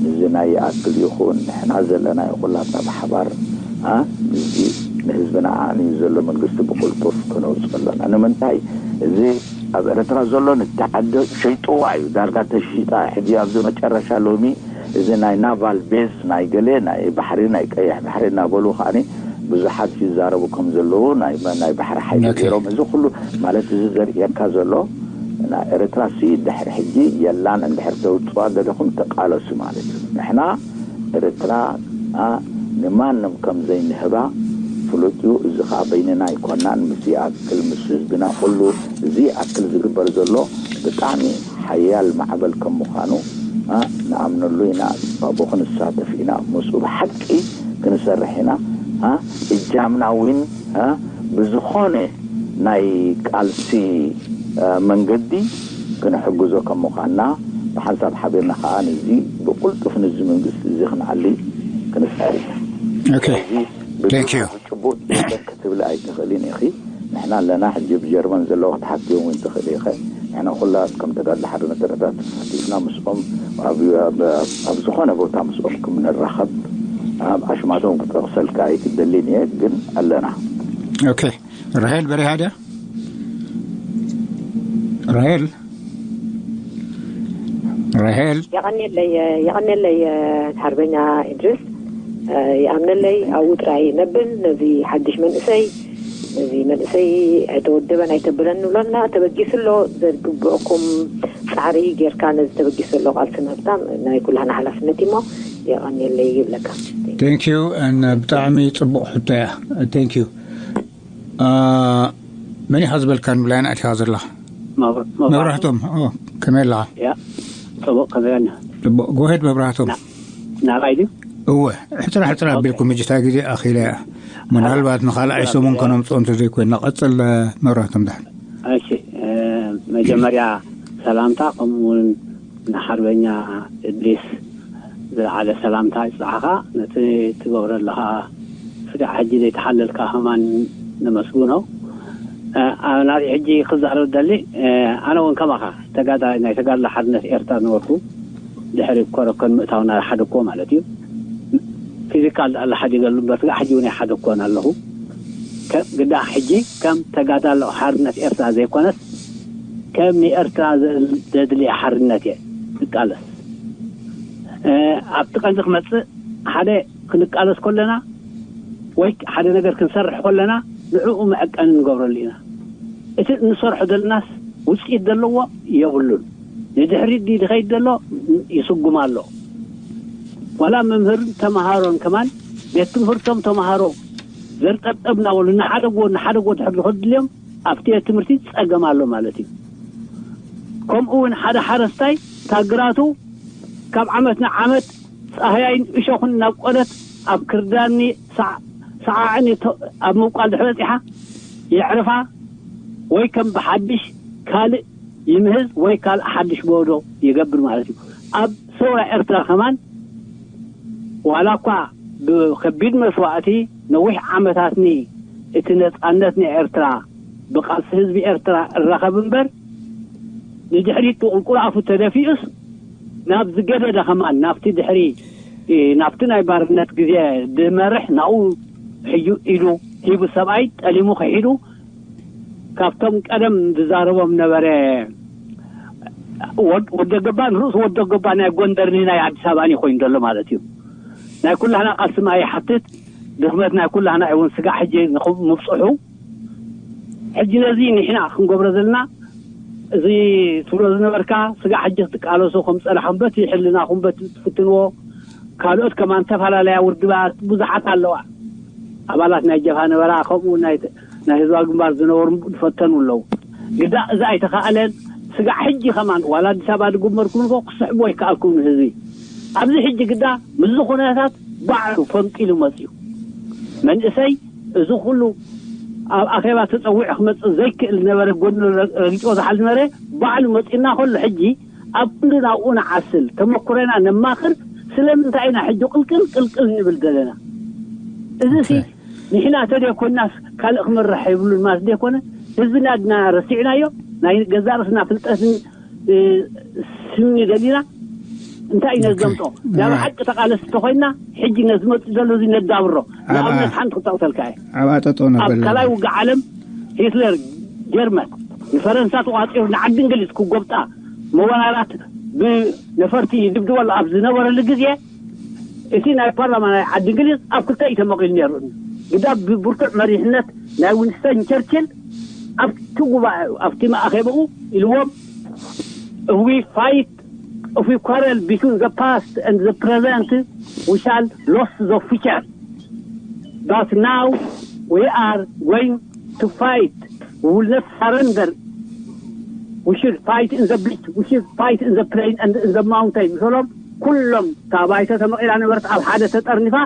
ንዚ ናይ ይኣክል ይኹን ንሕና ዘለና ይኹላትና ብሓባር ኣ ንዚ ንህዝብና ዓንዩ ዘሎ መንግስቲ ብቁልጡፍ ክነውፅእ ኣለና። ንምንታይ እዚ ኣብ ኤርትራ ዘሎ ንተዓደ ሸይጥዋ እዩ ዳርጋ ተሽጣ ሕጂ ኣብዚ መጨረሻ ሎሚ እዚ ናይ ናቫል ቤዝ ናይ ገለ ናይ ባሕሪ ናይ ቀይሕ ባሕሪ እናበሉ ከዓኒ ብዙሓት ይዛረቡ ከም ዘለዉ ናይ ናይ ባሕሪ ሓይሊ ኦኬ። ገይሮም እዚ ኩሉ ማለት እዚ ዘርእየካ ዘሎ ናይ ኤርትራ ሲ ድሕሪ ሕጂ የላን እንድሕር ተውፅዋ ገለኹም ተቃለሱ ማለት እዩ። ንሕና ኤርትራ ኣ ንማንም ከም ዘይንህባ ፍሉጥ እዩ። እዚ ከዓ በይንና ኣይኮናን ምስ ይኣክል ምስ ህዝብና ኩሉ እዚ ይኣክል ዝግበር ዘሎ ብጣዕሚ ሓያል ማዕበል ከም ምዃኑ ንኣምነሉ ኢና። ኣብኡ ክንሳተፍ ኢና። ምስኡ ብሓቂ ክንሰርሕ ኢና። እጃምና እውን ብዝኾነ ናይ ቃልሲ መንገዲ ክንሕግዞ ከም ምዃንና ብሓንሳብ ሓቢርና ከዓ ንዚ ብቁልጡፍ ንዚ መንግስቲ እዚ ክንዓሊ ክንስዕር ኢና። ኦኬ። ስለዚ ብዙሕ Thank you። ብጭቡጥ ክትብሊ ኣይትኽእልን ኢኺ። ንሕና ኣለና ሕጂ ብጀርመን ዘለዉ ክትሓትዮም እውን ትኽእሊ ኢኸ። ንሕና ኩላ ከም ተጋድሎ ሓርነት ኤርትራ ተሳቲፍና ምስኦም ኣብ ኣብ ዝኾነ ቦታ ምስኦም ከም ንራኸብ ኣብ ኣሽማቶም ክጠቕሰልካ ኣይክደልን እየ፣ ግን ኣለና። ኦኬ። ራሄል በሪሃ ድያ? ራሄል? ራሄል? የቐንየለይ፣ የቐንየለይ ሓርበኛ ኢድሪስ። ይኣምነለይ ኣብኡ ጥራይ ነብል ነዚ ሓድሽ መንእሰይ እዚ መንእሰይ ኣይተወደበን ኣይተበለን ንብሎ እና ተበጊሱ ኣሎ። ዘግብእኩም ፃዕሪ ጌርካ ነዚ ተበጊሱ ዘሎ ቃልሲ ምፍታም ናይ ኩላህና ሓላፍነት እዩ። እሞ የቐንየለይ ይብለካ። Thank you። ብጣዕሚ ፅቡቕ ሕቶ እያ። Thank you። መን ኢኻ ዝበልካ ንብላይና ኣቲኻ ዘለኻ? መብራህቶም። ከመይ ኣለኻ? ፅቡቕ ከመይ ኣለኻ? ፅቡቕ። ጎሄድ መብራህቶም። ናባይ ድዩ? እወ፣ ሕፅራ ሕፅራ ኣቢልኩም ምጅታ ግዜ ኣኺለ እያ። ምናልባት ንኻልኣይ ሰሙን ከነምፅኦ እንተዘይኮይና። ቀፅል መብራህቶም። ዳሕን እሺ፣ መጀመርያ ሰላምታ፣ ከምኡ እውን ንሓርበኛ እድሪስ ዝለዓለ ሰላምታ ይፅሓኻ። ነቲ ትገብሮ ኣለኻ ስጋዕ ሕጂ ዘይተሓለልካ ከማን ነመስግኖ። ኣናሪ ሕጂ ክዛረብ ደሊ፣ ኣነ እውን ከማኻ ተጋዳላይ ናይ ተጋድሎ ሓርነት ኤርትራ ነበርኩ። ድሕሪ ኮረኮን ምእታው ናይ ሓደ እኮ ማለት እዩ። ፊዚካል ኣለ ሓዲገሉ እምበር ስጋዕ ሕጂ እውን ኣይሓደኮን ኣለኹ። ግዳ ሕጂ ከም ተጋዳሎ ሓርነት ኤርትራ ዘይኮነስ ከም ንኤርትራ ዘድልየ ሓርነት እየ ዝቃለስ። ኣብቲ ቀንዲ ክመፅእ፣ ሓደ ክንቃለስ ከለና ወይ ሓደ ነገር ክንሰርሕ ከለና ንዕኡ መዐቀኒ ንገብረሉ ኢና። እቲ እንሰርሖ ዘለናስ ውፅኢት ዘለዎ የብሉን። ንድሕሪት ድዩ ዝኸይድ ዘሎ? ይስጉም ኣሎ። ዋላ መምህርን ተምሃሮን ከማን ቤት ትምህርቶም ተምሃሮ ዘርጠብጠብ እናበሉ እናሓደግዎ እናሓደግዎ ድሕር ዝኸዱ ድልዮም ኣብቲ ቤት ትምህርቲ ጸገም ኣሎ ማለት እዩ። ከምኡ እውን ሓደ ሓረስታይ ታግራቱ ካብ ዓመት ንዓመት ጻህያይን እሾኽን እናብቆለት ኣብ ክርዳኒ ሰዓዕን ኣብ ምብቋል ድሕሪ በጺሓ የዕርፋ ወይ ከም ብሓድሽ ካልእ ይምህዝ ወይ ካልእ ሓድሽ ቦዶ ይገብር ማለት እዩ። ኣብ ሰውራ ኤርትራ ከማን ዋላ እኳ ብከቢድ መስዋእቲ ነዊሕ ዓመታትኒ እቲ ነጻነት ንኤርትራ ብቃልሲ ህዝቢ ኤርትራ እራኸብ እምበር ንድሕሪት ብቁልቁል ኣፉ ተደፊኡስ ናብ ዝገደደ ከማን ናብቲ ድሕሪ ናብቲ ናይ ባርነት ግዜ ዝመርሕ ናብኡ ሕዩ ኢዱ ሂቡ ሰብኣይ ጠሊሙ ክሒዱ ካብቶም ቀደም ዝዛረቦም ነበረ። ወደ ገባ ንርእሱ ወደ ገባ ናይ ጎንደርኒ ናይ ኣዲስ ኣበባኒ ኮይኑ ዘሎ ማለት እዩ። ናይ ኩላህና ቃልሲ ማይ ይሓትት፣ ድኽመት ናይ ኩላህና እውን ስጋዕ ሕጂ ምብፅሑ። ሕጂ ነዚ ንሕና ክንገብሮ ዘለና እዚ ትብሎ ዝነበርካ ስጋዕ ሕጂ ክትቃለሶ ከም ፀናሕኩም በቲ ሕልናኹም በቲ ትፍትንዎ ካልኦት ከማን ዝተፈላለያ ውድባት ብዙሓት ኣለዋ። ኣባላት ናይ ጀብሃ ነበራ፣ ከምኡ ናይ ህዝባዊ ግንባር ዝነበሩ ዝፈተኑ ኣለዉ። ግዳ እዚ ኣይተኻእለን። ስጋዕ ሕጂ ከማን ዋላ ኣዲስ ኣበባ ድግመርኩም እኮ ክስሕቡ ኣይከኣልኩም ንህዝቢ። ኣብዚ ሕጂ ግዳ ምስዚ ኩነታት ባዕሉ ፈንቂሉ መፅዩ መንእሰይ እዚ ኩሉ ኣብ ኣኼባ ተፀዊዑ ክመፅእ ዘይክእል ነበረ፣ ጎድኑ ረጊፅዎ ዝሓል ነበረ። ባዕሉ መፂና ከሎ ሕጂ ኣብ ክንዲ ናብኡ ንዓስል ተመኩረና ነማኽር። ስለምንታይ ኢና ሕጂ ቅልቅል ቅልቅል ንብል ዘለና? እዚ ሲ ንሕና ተደይኮናስ ካልእ ክመርሕ የብሉን ማለት ደይኮነ ህዝብና ድና ረሲዕናዮ። ናይ ገዛእ ርእስና ፍልጠትን ስምኒ ደሊና እንታይ ኢና ዘምጦ ናብ ሓቂ ተቃለስ እንተኮይና ሕጂ ነዚ መፅእ ዘሎ እዚ ነዳብሮ። ንኣብነት ሓንቲ ክጠቅሰልካ እየ። ኣብ ኣጠጦ ኣብ ነበለ ካልኣይ ውግእ ዓለም ሂትለር ጀርመን ንፈረንሳ ተቋፂሩ ንዓዲ እንግሊዝ ክጎብጣ መወራራት ብነፈርቲ ይድብድበሉ ኣብ ዝነበረሉ ግዜ እቲ ናይ ፓርላማ ናይ ዓዲ እንግሊዝ ኣብ ክልተ እዩ ተመቒሉ ነይሩ። ግዳ ብብርቱዕ መሪሕነት ናይ ዊንስተን ቸርችል ኣብቲ ጉባኤ ኣብቲ መኣኸብኡ ኢልዎም if we fight, if we quarrel between the past and the present, we shall lose the future. But now we are going to fight. We will not surrender. We should fight in the beach. We should fight in the plain and in the mountain. ሰሎም ኩሎም ካብ ባይተ ተመቒላ ነበርት ኣብ ሓደ ተጠርኒፋ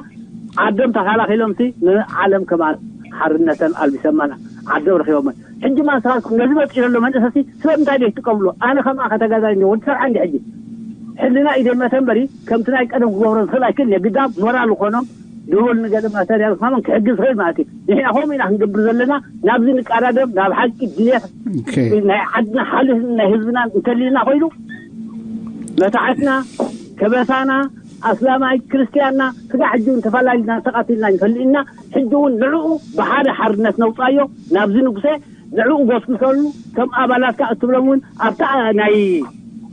ዓዶም ተኻላኺሎም ሲ ንዓለም ከማን ሓርነተን ኣልቢሰማና ዓዶም ረኺቦመን። ሕጂ ማን ሰኻልኩም ነዚ መፂኡ ዘሎ መንእሰሲ ስለምንታይ ደይ ትጥቀምሉ? ኣነ ከምኣ ከተጋዛይ እንዲ ወዲ ሰብ ዓንዲ ሕጂ ሕልና ኢደመተ እምበሪ ከምቲ ናይ ቀደም ክገብሮ ዝኽእል ኣይክእል እየ። ግዳ ሞራል ዝኾኖም ደወል ንገለ ማተርያል ከማን ክሕግዝ ይኽእል ማለት እዩ። ንሕና ከምኡ ኢና ክንገብር ዘለና። ናብዚ ንቀዳደም ናብ ሓቂ ድልየት ናይ ዓድና ሓልፍ ናይ ህዝብና እንተሊልና ኮይኑ መታዓትና ከበሳና ኣስላማይ ክርስትያንና ስጋ ሕጂ እውን ተፈላለና ተቃቲልና ይፈልእና ሕጂ እውን ንዕኡ ብሓደ ሓርነት ነውፃዮ ናብዚ ንጉሰ ንዕኡ ጎስጉሰሉ ከም ኣባላትካ እትብሎም እውን ኣብታ ናይ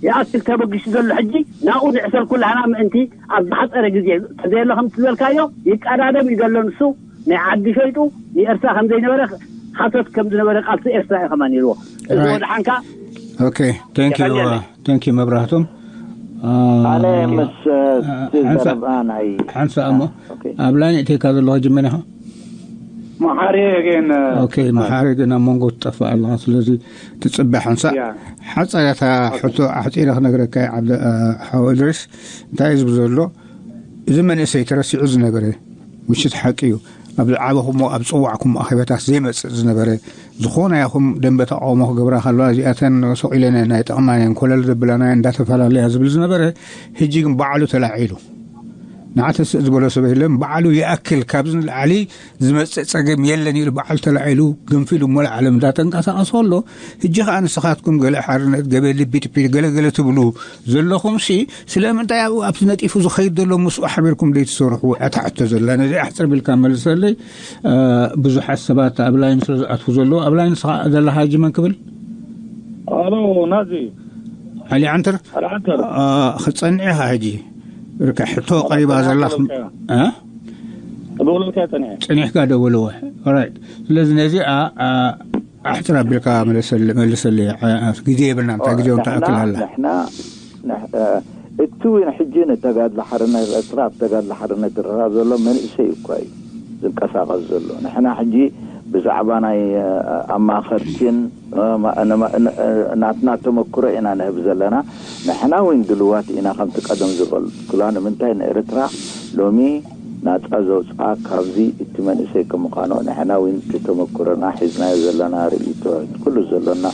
ይኣክል ተበግሽ ዘሎ ሕጂ ናብኡ ንዕሰል ኩላህና ምእንቲ ኣብ ዝሓፀረ ግዜ ተዘየሎ ከም ትበልካዮ ይቀዳደም እዩ ዘሎ ንሱ ናይ ዓዲ ሸይጡ ንኤርትራ ከም ዘይነበረ ሓተት ከም ዝነበረ ቃልሲ ኤርትራ እዩ ከማን ነይርዎ። እዚ Right. ወድሓንካ Okay, thank you. ይቐልል። Uh, thank you መብራህቶም። ኣነ ምስ እቲ ሓንሳ- ዘረባ ናይ ሓንሳ እሞ Okay. ኣብ ላይን እቴካ ዘለኹ ጅመን ኢኻ። መሓሪ ግን ኦኬ፣ መሓሪ ግን ኣብ መንጎ ትጠፍእ ኣለኻ። ስለዚ ትጽበ ሓንሳ ያ። ሓጻያታ ሕቶ ኣሕጺረ ክነግረካ እየ፣ ዓብደ ሓወ እድሪስ። እንታይ እዩ ዝብል ዘሎ? እዚ መንእሰይ ተረሲዑ ዝነበረ ውሽት ሓቂ እዩ። ኣብ ዝዓበኹሞ ኣብ ዝፅዋዕኩም ኣኼባታት ዘይመፅእ ዝነበረ፣ ዝኾነ ያኹም ደንበ ተቃውሞ ክገብራ ከለዋ እዚኣተን ሱቕ ኢለን ናይ ጠቕማን እየን ኮለል ዘብላና እየን እንዳተፈላለያ ዝብል ዝነበረ፣ ሕጂ ግን ባዕሉ ተላዒሉ ንዓተስእ ዝበሎ ሰብ የለን። ባዕሉ ይኣክል ካብዚ ንላዕሊ ዝመፅእ ፀገም የለን ኢሉ ባዕሉ ተላዒሉ ግንፊሉ እሞ ለዓለም እንዳተንቀሳቐሰ ከሎ፣ ሕጂ ከዓ ንስኻትኩም ገለ ሓርነት ገበ ልቢጥፒ ገለገለ ትብሉ ዘለኹም ሲ ስለምንታይ ኣብኡ ኣብቲ ነጢፉ ዝኸይድ ዘሎ ምስኡ ሓቢርኩም ዘይትሰርሑ? እታ ሕቶ ዘላ ነዚ ኣሕፅር ቢልካ መልሰለይ። ብዙሓት ሰባት ኣብ ላይን ስለ ዝኣትፉ ዘለዉ ኣብ ላይን ስኻ ዘለኻ ሕጂ መን ክብል? ኣሎ ናዚ ዓሊ ዓንተር ኣልዓንተር ክፀንዕ ኢኻ ሕጂ ርከ ሕቶ ቀሪባ ዘላ ብውለልካ ፀኒሐ ፀኒሕካ ደወለወ ራይት። ስለዚ ነዚኣ ኣሕፅር ኣቢልካ መልሰለይ። ግዜ የብልና እንታይ ግዜውን ትኣክል ኣላ። ንሕና እቲ እውን ሕጂ ንተጋድሎ ሓርነት ኤርትራ ኣብ ተጋድሎ ሓርነት ኤርትራ ዘሎ መንእሰይ እኳ እዩ ዝንቀሳቐስ ዘሎ። ንሕና ሕጂ ብዛዕባ ናይ ኣማኸርቲን ናትና ተመክሮ ኢና ንህብ ዘለና። ንሕና እውን ድልዋት ኢና ከምቲ ቀደም ዝበልኩላ። ንምንታይ ንኤርትራ ሎሚ ናፃ ዘውፅኣ ካብዚ እቲ መንእሰይ ከምዃኖ ንሕና እውን እቲ ተመክሮና ሒዝናዮ ዘለና ርእይቶ ኩሉ ዘሎና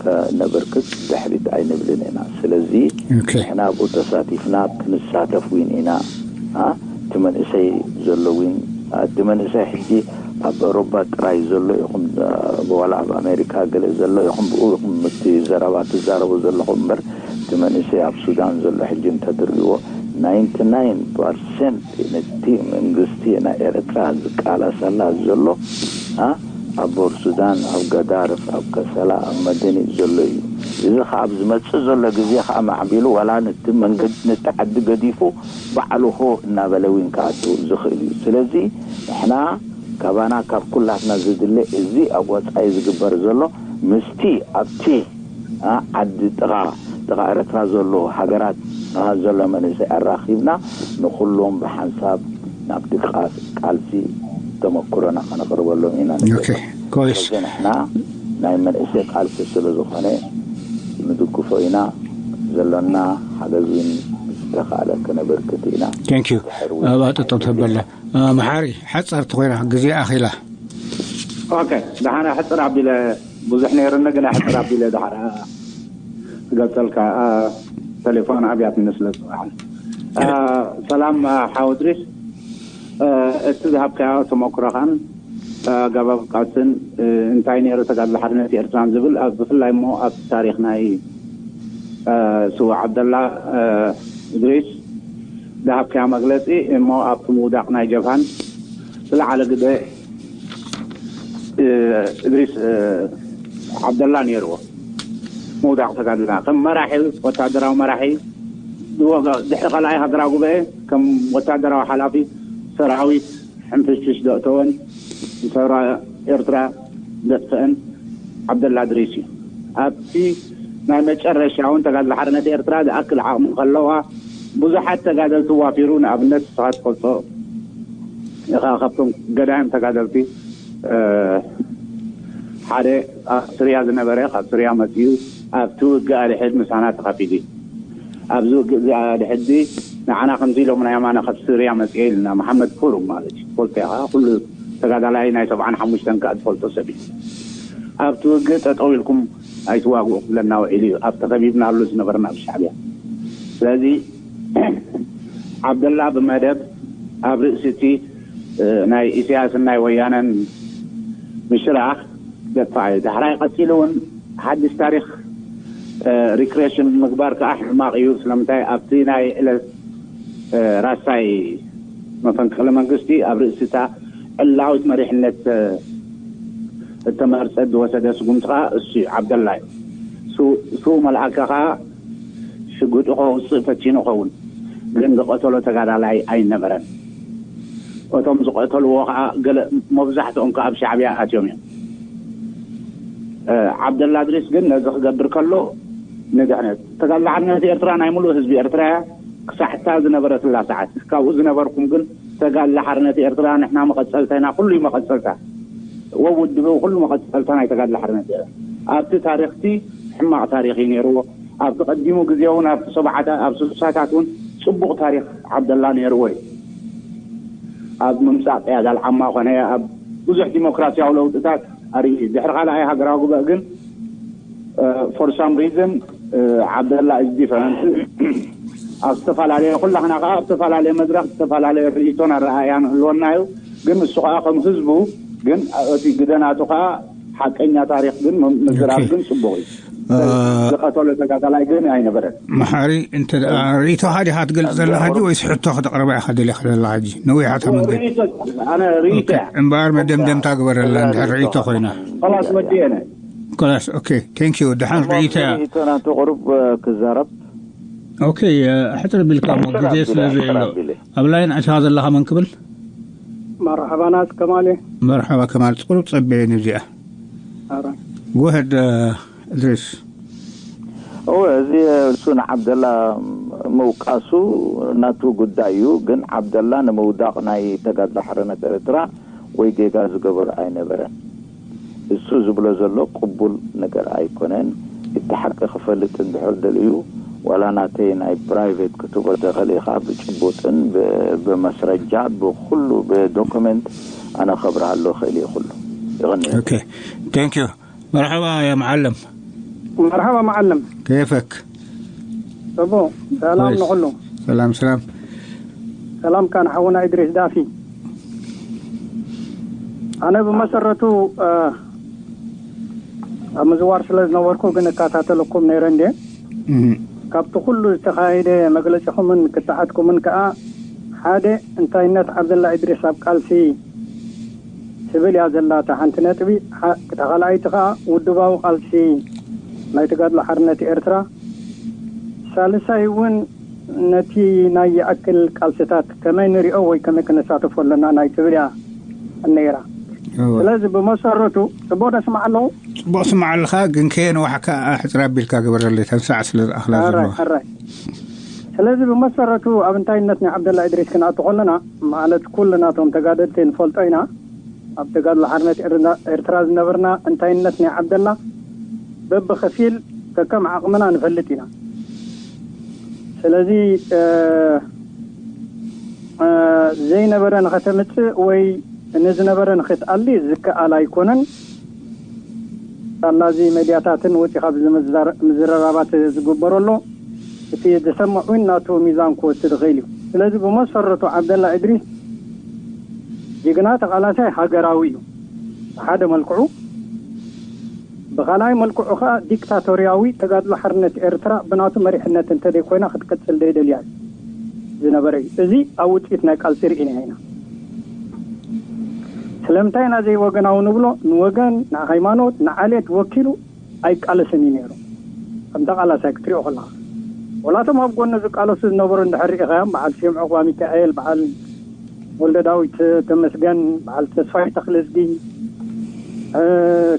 ከነበርክት ድሕሪት ኣይንብልን ኢና። ስለዚ ንሕና ኣብኡ ተሳቲፍና ክንሳተፍ እውን ኢና። እቲ መንእሰይ ዘሎ እውን እቲ መንእሰይ ሕጂ ኣብ ኤሮባ ጥራይ ዘሎ ኢኹም ዋላ ኣብ ኣሜሪካ ገለ ዘሎ ኢኹም ብኡ ኢኹም እቲ ዘረባ ትዛረቡ ዘለኹም እምበር እቲ መንእሰይ ኣብ ሱዳን ዘሎ ሕጂ እንተትርእይዎ ናይንቲ ናይን ፐርሰንት ነቲ መንግስቲ ናይ ኤርትራ ዝቃለሰላ ዘሎ ኣብ ቦር ሱዳን ኣብ ገዳርፍ ኣብ ከሰላ ኣብ መደኒ ዘሎ እዩ። እዚ ከዓ ኣብ ዝመፅእ ዘሎ ግዜ ከዓ ማዕቢሉ ዋላ ነቲ መንገድ ነቲ ዓዲ ገዲፉ ባዕሉ ሆ እናበለ እውን ክኣቱ ዝኽእል እዩ። ስለዚ ንሕና ካባና ካብ ኩላትና ዝድለ እዚ ኣብ ወፃኢ ዝግበር ዘሎ ምስቲ ኣብቲ ዓዲ ጥቓ ጥቓ ኤርትራ ዘሎ ሃገራት ዘሎ መንእሰይ ኣራኺብና ንኩሎም ብሓንሳብ ናብቲ ቃልሲ ተመክሮና ከነቕርበሎም ኢና። ኮይስ ንሕና ናይ መንእሰይ ቃልሲ ስለ ዝኾነ ንድግፎ ኢና። ዘሎና ሓገዝ እውን ዝተኻእለ ከነበርክት ኢና። ቴንክ ዩ። ኣብኣ ጠጠው ተበላ መሓሪ ሓፃርቲ ኮይና ግዜ ኣኺላ። ኦኬ ደሓና ሕፅር ኣቢለ ብዙሕ ነይሩኒ ግን ሕፅር ኣቢለ ደሓና ክገልፀልካ ተሌፎን ኣብያትኒ ስለ ዝፅዋዕኒ። ሰላም ሓወ ድሪስ እቲ ዝሃብካዮ ተመክሮኻን ኣገባብ ቃልስን እንታይ ነይሩ ተጋድሎ ሓርነት ኤርትራን ዝብል ኣብ ብፍላይ እሞ ኣብ ታሪኽ ናይ ስዉእ ዓብደላ እድሪስ ዝሃብካዮ መግለፂ እሞ ኣብቲ ምውዳቕ ናይ ጀብሃን ዝለዓለ ግደ እድሪስ ዓብደላ ነይርዎ። ምውዳቕ ተጋድልና ከም መራሒ ወታደራዊ መራሒ ድሕሪ ካልኣይ ሃገራዊ ጉባኤ ከም ወታደራዊ ሓላፊ ሰራዊት ሕንፍሽፍሽ ዘእተወን ንሰውራ ኤርትራ ዘጥፍአን ዓብደላ እድሪስ እዩ። ኣብቲ ናይ መጨረሻ እውን ተጋድሎ ሓርነት ኤርትራ ዝኣክል ዓቕሚ ከለዋ ብዙሓት ተጋደልቲ ዋፊሩ ንኣብነት ንስኻ ትፈልጦ ኢኻ ካብቶም ገዳይም ተጋደልቲ ሓደ ኣብ ስርያ ዝነበረ ካብ ስርያ መፅኡ ኣብቲ ውግእ ኣድሕድ ምሳና ተኻፊሉ እዩ። ኣብዚ ውግእ እዚ ኣድሕድ ንዓና ከምዚ ኢሎም ናይ ኣማና ካብ ስርያ መፅኤ ኢልና መሓመድ ፉሩም ማለት እዩ ትፈልጦ ኢኻ ኩሉ ተጋዳላይ ናይ ሰብዓን ሓሙሽተን ከዓ ዝፈልጦ ሰብ እዩ። ኣብቲ ውግእ ጠጠው ኢልኩም ኣይትዋግኡ ክብለና ውዒሉ እዩ ኣብ ተኸቢብናሉ ዝነበርና ብሻዕብያ። ስለዚ ዓብደላ ብመደብ ኣብ ርእሲ እቲ ናይ ኢሳያስን ናይ ወያነን ምሽራኽ ዘጥፋ እዩ። ዳሕራይ ቀፂሉ እውን ሓድሽ ታሪክ ሪክሬሽን ምግባር ከዓ ሕማቕ እዩ። ስለምንታይ ኣብቲ ናይ ዕለት ራሳይ መፈንቅለ መንግስቲ ኣብ ርእሲ እታ ዕላዊት መሪሕነት እተመርፀ ዝወሰደ ስጉምቲ ከዓ እሱ እዩ ዓብደላ እዩ። ስው መልኣከ ከዓ ሽጉጡ ከውፅእ ፈቲኑ ኸውን ግን ዝቐተሎ ተጋዳላይ ኣይነበረን። እቶም ዝቐተልዎ ከዓ ገለ፣ መብዛሕትኦም ከዓ ኣብ ሻዕብያ ኣትዮም እዮም። ዓብደላ እድሪስ ግን ነዚ ክገብር ከሎ ንድሕነት ተጋድሎ ሓርነት ኤርትራ ናይ ሙሉእ ህዝቢ ኤርትራ እያ። ክሳሕታ ዝነበረትላ ሰዓት ካብኡ ዝነበርኩም ግን ተጋድሎ ሓርነት ኤርትራ ንሕና መቐፀልታ ኢና። ኩሉ መቐፀልታ ወውድብ ኩሉ መቐፀልታ ናይ ተጋድሎ ሓርነት ኤርትራ ኣብቲ ታሪኽቲ ሕማቕ ታሪኽ እዩ ነይርዎ። ኣብቲ ቀዲሙ ግዜ እውን ኣብቲ ሰብዓታት ኣብ ስሳታት እውን ፅቡቕ ታሪኽ ዓብደላ ነይርዎ እዩ። ኣብ ምምፃእ ቅያዳ ኣልዓማ ኮነ ኣብ ብዙሕ ዲሞክራሲያዊ ለውጥታት ኣርኢ። ድሕሪ ካልኣይ ሃገራዊ ጉባእ ግን for some reason ዓብደላ is different ኣብ ዝተፈላለየ ኩላህና ከዓ ኣብ ዝተፈላለየ መድረክ ዝተፈላለየ ርእይቶን ኣረኣእያን ህልወና እዩ። ግን ንሱ ከዓ ከም ህዝቡ ግን እቲ ግደናቱ ከዓ ሓቀኛ ታሪክ ግን ምዝራብ ግን ፅቡቅ እዩ። ዝቀተሎ ተጋዳላይ ግን ኣይነበረን። መሓሪ፣ እንተ ደኣ ርእይቶኻ ዲኻ ትገልጽ ዘለኻ ሕጂ ወይስ ሕቶ ክተቕርባ ኢኻ ደሊኻ ዘለኻ ሕጂ? ነዊሓታ መንገዲ። ርእይቶ፣ ኣነ ርእይቶ እያ። እምበኣር መደምደምታ ግበረላ እንድሕር ርእይቶ ኮይና። ኸላስ ወዲኤ እነ። ኸላስ፣ ኦኬ፣ ቴንክ ዩ። ደሓን ርእይቶ እያ። ርእይቶ ናቱ ቁሩብ ክዛረብ። ኦኬ፣ ሕጽር ቢልካ እሞ ግዜ ስለ ዘየሎ። ኣብ ላይን ኣቲኻ ዘለኻ መን ክብል? መርሓባ ናት ከማል። መርሓባ ከማል፣ ቁሩብ ጸበየ ነዚኣ። ጎ ሄድ እድሪስ። እወ፣ እዚ እሱ ንዓብደላ ምውቃሱ ናቱ ጉዳይ እዩ። ግን ዓብደላ ንምውዳቕ ናይ ተጋድሎ ሓርነት ኤርትራ ወይ ጌጋ ዝገበሩ ኣይነበረን። እሱ ዝብሎ ዘሎ ቅቡል ነገር ኣይኮነን። እቲ ሓቂ ክፈልጥ እንድሕር ደልዩ፣ ዋላ ናተይ ናይ ፕራይቬት ክትቦ ተኽእል ኢኻ፣ ብጭቡጥን ብ-፣ ብመስረጃ፣ ብኹሉ ብዶኩመንት ኣነ ከብርሃሉ እኽእል እየ ኩሉ። ይቕኒ። ኦኬ፣ ቴንክ ዩ። መርሓባ ያ መዓለም። መርሓባ መዓለም። ከይፈክ? ጽቡቕ። ሰላም ንኹሉ። ሰላም፣ ሰላም። ሰላም ካን ሓውና ኢድሪስ ዳፊ። ኣነ ብመሰረቱ፣ እ፣ ኣብ ምዝዋር ስለ ዝነበርኩ ግን እከታተለኩም ነይረ እንዴ። እህ። ካብቲ ኩሉ ዝተኻየደ መግለጺኹምን ክትዓትኩምን ከኣ ሓደ እንታይነት ዓብደላ ኢድሪስ ኣብ ቃልሲ ትብል እያ ዘላ እታ ሓንቲ ነጥቢ። ሓ-፣ እታ ካልኣይቲ ከኣ ውድባዊ ቃልሲ ናይ ተጋድሎ ሓርነት ኤርትራ። ሳልሳይ እውን ነቲ ናይ ይኣክል ቃልስታት ከመይ ንሪኦ ወይ ከመይ ክንሳተፎ ኣለና ናይ ትብል እያ ነይራ። እወ። ስለዚ ብመሰረቱ ጽቡቕ ደስማዕ ኣለኹ። ጽቡቕ ስማዕ ኣለኻ፣ ግን ከየንዋሕካ ኣሕጽር ኣቢልካ ግበረለይ፣ ተንሳዕ ስለ ዝኣኽላ ኣራይ፣ ዘለዋ። ኣራይ። ስለዚ ብመሰረቱ ኣብ እንታይነት ናይ ዓብደላ ኢድሪስ ክንኣቱ ከለና፣ ማለት ኩልና እቶም ተጋደልቲ ንፈልጦ ኢና። ኣብ ተጋድሎ ሓርነት ኤርና-፣ ኤርትራ ዝነበርና እንታይነት ናይ ዓብደላ በብኸፊል ከከም ዓቕምና ንፈልጥ ኢና። ስለዚ፣ እ፣ እ፣ ዘይነበረ ንኸተምጽእ ወይ ንዝነበረ ንኽትኣሊ ዝከኣል ኣይኮነን። ሳላ እዚ መድያታትን ወጺኻ ብዚ ምዝራር-፣ ምዝርራባት ዝግበሮ ኣሎ። እቲ ዝሰምዕ እውን ናቱ ሚዛን ክወስድ ይኽእል እዩ። ስለዚ ብመሰረቱ ዓብደላ እድሪስ ጅግና ተቓላሳይ ሃገራዊ እዩ ብሓደ መልክዑ። ብኻልኣይ መልክዑ ኸኣ ዲክታቶርያዊ ተጋድሎ ሓርነት ኤርትራ ብናቱ መሪሕነት እንተደይ ኮይና ክትቅጽል ደይደልያ እዩ ዝነበረ እዩ። እዚ ኣብ ውጽኢት ናይ ቃልሲ ርኢና ኢና። ስለምንታይ ኢና ዘይወገናዊ ንብሎ? ንወገን፣ ንሃይማኖት፣ ንዓሌት ወኪሉ ኣይቃለስን እዩ ነይሩ። ከም ተቓላሳይ ክትሪኦ ከለኻ፣ ወላቶም ኣብ ጎኑ ዝቃለሱ ዝነበሩ እንድሕር ርኢኻዮም፣ በዓል ስዩም ዑቕባ ሚካኤል፣ በዓል ወልደ ዳዊት ተመስገን፣ በዓል ተስፋይ ተኽለዝጊ፣ እ፣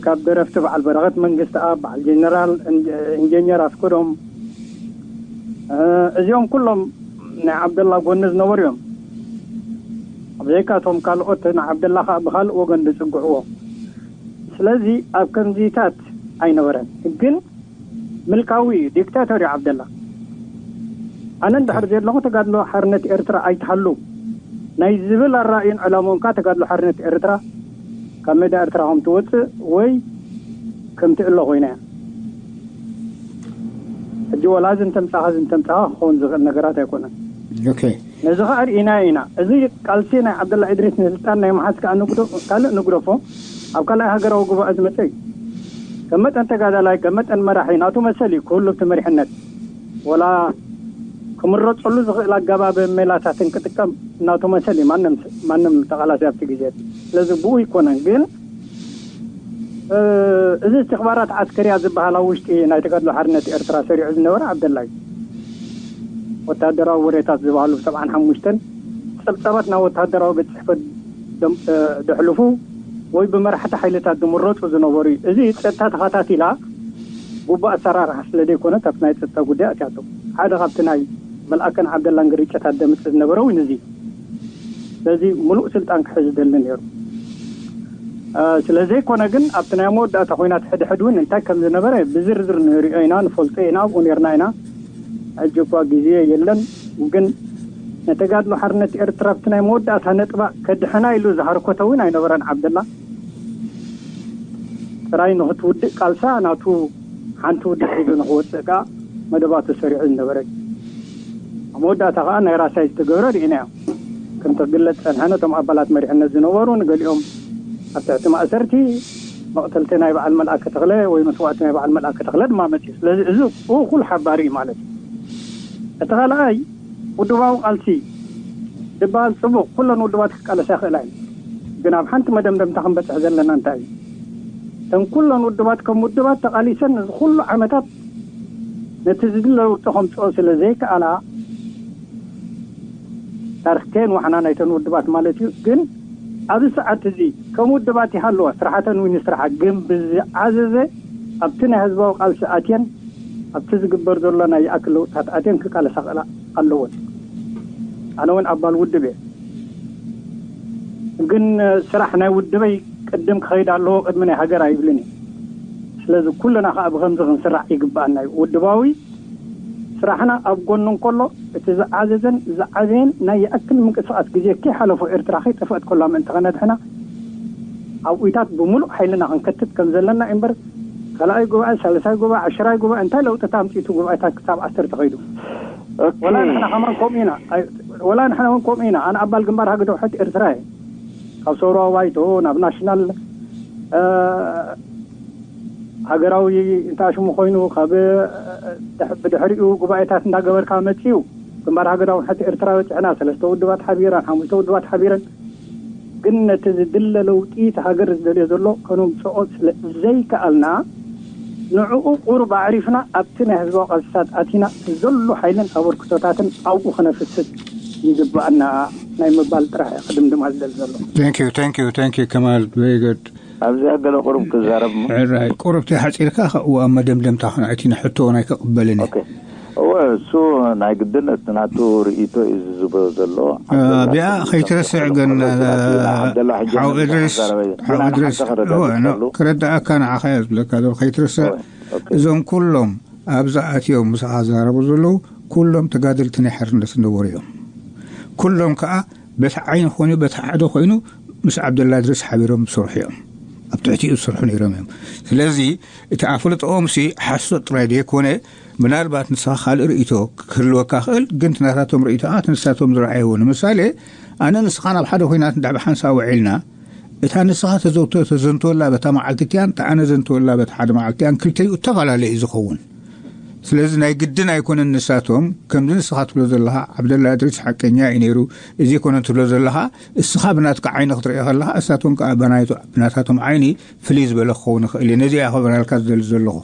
ካብ ደረፍቲ በዓል በረኸት መንግስተኣብ፣ በዓል ጀነራል፣ ኢንጀ-፣ ኢንጀነር ኣስኮዶም፣ እ፣ እዚኦም ኩሎም ናይ ዓብደላ ጎኒ ዝነበሩ እዮም። ኣብ ዘይካቶም ካልኦት ንዓብደላ ኸኣ ብኻልእ ወገን ዝጽግዕዎ። ስለዚ ኣብ ከምዚታት ኣይነበረን። ግን ምልካዊ እዩ፣ ዲክታቶር እዩ ዓብደላ። ኣነ እንድሕር ዘየለኹ ተጋድሎ ሓርነት ኤርትራ ኣይትሃሉ ናይ ዝብል ኣራእዩን ዕላምኡን ከኣ ተጋድሎ ሓርነት ኤርትራ ካብ ሜዳ ኤርትራ ከም ትወጽእ ወይ ከም ትእለ ኮይና እያ። ሕጂ ወላ እዚ እንተምጻኻ፣ እዚ እንተምጻኻ ክኸውን ዝኽእል ነገራት ኣይኮነን። ኦኬ። ነዚ ኸኣ ርኢናዮ ኢና። እዚ ቃልሲ ናይ ዓብደላ ኢድሪስ ንስልጣን ናይ ምሓዝ ከኣ ንግዶ-፣ ካልእ ንግደፎ፣ ኣብ ካልኣይ ሃገራዊ ጉባኤ ዝመጸ እዩ። ከም መጠን ተጋዳላይ፣ ከም መጠን መራሒ፣ ናቱ መሰል እዩ ክህሉ እቲ መሪሕነት። ወላ ክምረጸሉ ዝኽእል ኣገባብ ሜላታትን ክጥቀም ናቱ መሰል እዩ። ማንም፣ ማንም ተቓላሳይ ኣብቲ ግዜ። ስለዚ ብኡ ኣይኮነን። ግን፣ እ፣ እዚ እስትኽባራት ዓስከርያ ዝበሃል ኣብ ውሽጢ ናይ ተጋድሎ ሓርነት ኤርትራ ሰሪዑ ዝነበረ ዓብደላ እዩ። ወታደራዊ ወሬታት ዝበሃሉ ሰብዓን ሓሙሽተን ጸብጻባት ናብ ወተሃደራዊ ቤት ጽሕፈት ደም-፣ እ፣ ደሕልፉ ወይ ብመራሕቲ ሓይልታት ዝምረጹ ዝነበሩ እዩ። እዚ ጸጥታ ተኸታቲላ ግቡእ ኣሰራርሓ ስለ ዘይኮነት ኣብቲ ናይ ጸጥታ ጉዳይ ኣትያቶ። ሓደ ካብቲ ናይ መልኣከን ዓብደላን ግርጭታት ደምጽ ዝነበረ እውን እዚ። ስለዚ ምሉእ ስልጣን ክሕዝ ይደሊ ነይሩ። እ፣ ስለ ዘይኮነ ግን ኣብቲ ናይ መወዳእታ ኲናት ሕድሕድ እውን እንታይ ከም ዝነበረ ብዝርዝር ንሪኦ ኢና፣ ንፈልጦ ኢና፣ ኣብኡ ነርና ኢና። ሕጂ እኳ ግዜ የለን፣ ግን ንተጋድሎ ሓርነት ኤርትራ ኣብቲ ናይ መወዳእታ ነጥባ ከድሕና ኢሉ ዝሃርኮተ እውን ኣይነበረን። ዓብደላ ጥራይ ንኽትውድእ ቃልሳ ናቱ ሓንቲ ውድእ ሒዙ ንኽወፅእ ከዓ መደባቱ ሰሪዑ ዝነበረ እዩ። ኣብ መወዳእታ ከዓ ናይ ራሳይ ዝተገብረ ርኢናዮ። ከምቲ ክግለጽ ጸንሐ፣ ነቶም ኣባላት መሪሕነት ዝነበሩ ንገሊኦም ኣብ ትሕቲ ማእሰርቲ፣ መቕተልቲ ናይ በዓል መልኣከ ተኽለ ወይ መስዋእቲ ናይ በዓል መልኣከ ተኽለ ድማ መጽዩ። ስለዚ እዚ እኹል ሓባሪ እዩ ማለት እዩ። እቲ ካልኣይ ውድባዊ ቃልሲ ዝበሃል ጽቡቕ፣ ኩለን ውድባት ክቃለሳ ይኽእላ እየን። ግን ኣብ ሓንቲ መደምደምታ ክንበጽሕ ዘለና እንታይ እዩ? እተን ኩለን ውድባት ከም ውድባት ተቓሊሰን ነዚ ኩሉ ዓመታት ነቲ ዝድለ ለውጢ ከምጽኦ ስለ ዘይከኣላ፣ ታሪኽተን ዋሕና ናይተን ውድባት ማለት እዩ። ግን ኣብዚ ሰዓት እዚ ከም ውድባት ይሃለዋ፣ ስራሕተን እውን ይስርሓ፣ ግን ብዝዓዘዘ ኣብቲ ናይ ህዝባዊ ቃልሲ ኣትየን ኣብቲ ዝግበር ዘሎ ናይ ይኣክል ለውጥታት ኣትየን ክቃለሳ ክእላ ኣለወን። ኣነ እውን ኣባል ውድብ እየ። ግን ስራሕ ናይ ውድበይ ቅድም ክኸይድ ኣለዎ፣ ቅድሚ ናይ ሃገር ኣይብልን እየ። ስለዚ ኩልና ከዓ ብኸምዚ ክንስራሕ ይግብኣና እዩ። ውድባዊ ስራሕና ኣብ ጎኑ እንከሎ፣ እቲ ዝዓዘዘን ዝዓበየን ናይ ይኣክል ምንቅስቓስ ግዜ ከይሓለፎ ኤርትራ ከይጠፍአት ከላ ምእንቲ ከነድሕና ኣብኡታት ብምሉእ ሓይልና ክንከትት ከም ዘለና እዩ እምበር፣ ካልኣይ ጉባኤ፣ ሳልሳይ ጉባኤ፣ ዓሽራይ ጉባኤ እንታይ ለውጥታት ኣምፂቱ ጉባኤታት ክሳብ ዓሰርተ ከይዱ? ኦኬ። ወላ ንሕና ከማን ከምኡ ኢና። ኣይ-፣ ወላ ንሕና እውን ከምኡ ኢና። ኣነ ኣባል ግንባር ሃገራዊ ሕት ኤርትራ እየ። ካብ ሰውራዊ ባይቶ ናብ ናሽናል፣ እ፣ ሃገራዊ እንታይ ሽሙ ኮይኑ፣ ካብ፣ እ፣ ድሕ-፣ ብድሕሪኡ ጉባኤታት እንዳገበርካ መጺኡ ግንባር ሃገራዊ ሕት ኤርትራ በጺሕና። ሰለስተ ውድባት ሓቢረን፣ ሓሙሽተ ውድባት ሓቢረን። ግን ነቲ ዝድለ ለውጢ እቲ ሃገር ዝደልዮ ዘሎ ከነምጽኦ ስለ ዘይከኣልና፣ ንዕኡ ቁሩብ ኣዕሪፍና ኣብቲ ናይ ህዝባዊ ቃልስታት ኣቲና ዘሎ ሓይልን ኣበርክቶታትን ኣብኡ ከነፍስስ ይግብኣና ናይ ምባል ጥራሕ እየ ክድምድማ ዝደሊ ዘሎ። Thank you, thank you, thank you, ከማል። Very good. ኣብዚኣ ገለ ቁሩብ ክዛረብ እሞ። ሕራይ፣ ቁሩብ ተሓጺርካ፣ ካብኡ ኣብ መደምደምታ ክንኣቲ፣ ንሕቶ ናይ ክቕበልን እየ። ኦኬ። እወ፣ እሱ ናይ ግድን እቲ ናቱ ርእይቶ እዩ ዝዝቦ ዘሎ። እ፣ ዓብደላ ቢኣ ስለ ከይትረስዕ ዝሰምዖ ግን፣ ዘሎ፣ እቲ ናቱ እ፣ ዓብደላ ሕጂ ሓው ነዚ እድሪስ፣ ክዛረበ እዩ። ሓው ግን እድሪስ፣ ሓንቲ ክረዳእ እወ፣ ኖ፣ ከሎ። ክረዳእካ ንዓኻ እየ ዝብለካ ዘለኹ፣ ከይትረስዕ። እወ፣ ኦኬ። እዞም ኩሎም ኣብዛ ኣትዮም ምሳኻ ዝዛረቡ ዘለዉ፣ ኩሎም ተጋደልቲ ናይ ሓርነት ዝነበሩ እዮም። ኩሎም ከኣ በቲ ዓይኒ ኮይኑ፣ በቲ ሓደ ኮይኑ ምስ ዓብደላ እድሪስ ሓቢሮም ዝሰርሑ እዮም። ኣብ ትሕቲኡ ዝሰርሑ ነይሮም እዮም። ስለዚ እቲ ኣፍልጦኦምሲ ሓሶት ጥራይ ዘይኮነ፣ ምናልባት ንስኻ ካልእ ርእይቶ ክህልወካ ክእል፣ ግን እቲ ናታቶም ርእይቶ ከኣ እቲ ንሳቶም ዝረኣይዎ። ንምሳሌ፣ ኣነ ንስኻ ናብ ሓደ ኲናት እንድሕር ብሓንሳእ ውዒልና፣ እታ ንስኻ ተዘውተ-፣ ተዘንተወላ በታ መዓልቲ እቲኣን፣ እታ ኣነ ዘንተወላ በታ ሓደ መዓልቲ እቲኣን፣ ክልተይኡ እተፈላለየ እዩ ዝኸውን። ስለዚ ናይ ግድን ኣይኮነን ንሳቶም፣ ከምዚ ንስኻ ትብሎ ዘለኻ፣ ዓብደላ እድሪስ ሓቀኛ እዩ ነይሩ፣ እዚ ኣይኮነን ትብሎ ዘለኻ፣ እስኻ ብናትካ ዓይኒ ክትርእዮ ከለኻ፣ እሳቶም ከኣ ብናይቶ-፣ ብናታቶም ዓይኒ ፍልይ ዝበለ ክኸውን ይኽእል እዩ። ነዚ እየ ከብርሃልካ ዝደሊ ዘለኹ።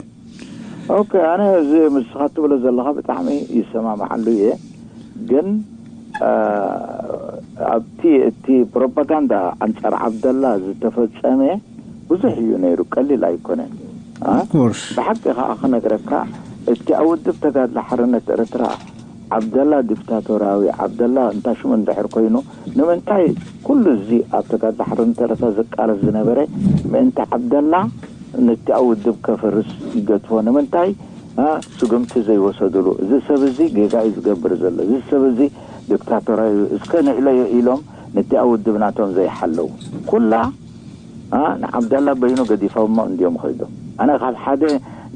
ኦኬ፣ ኣነ እዚ ምስኻ ትብሎ ዘለኻ ብጣዕሚ ይሰማማዓሉ እየ። ግን፣ እ፣ ኣብቲ፣ እቲ ፕሮፓጋንዳ ኣንጻር ዓብደላ ዝተፈጸመ ብዙሕ እዩ ነይሩ፣ ቀሊል ኣይኮነን። እ? Of course. ብሓቂ ከኣ ክነግረካ፣ እቲ ኣብ ውድብ ተጋድሎ ሓርነት ኤርትራ ዓብደላ ዲክታቶራዊ፣ ዓብደላ እንታ ሽሙ እንድሕር ኮይኑ፣ ንምንታይ ኩሉ እዚ ኣብ ተጋድሎ ሓርነት ኤርትራ ዝቃለስ ዝነበረ ምእንቲ ዓብደላ ነቲ ኣብ ውድብ ከፍርስ ይገድፎ? ንምንታይ፣ እ፣ ስጉምቲ ዘይወሰድሉ? እዚ ሰብ እዚ ጌጋ እዩ ዝገብር ዘሎ። እዚ ሰብ እዚ ዲክታቶራዊ እዩ። እስከ ንዕለዮ ኢሎም ነቲ ኣብ ውድብ ናቶም ዘይሓለዉ። ኩላ፣ እ፣ ንዓብደላ በይኑ ገዲፎሞ እንድዮም ከይዶም። ኣነ ካብ ሓደ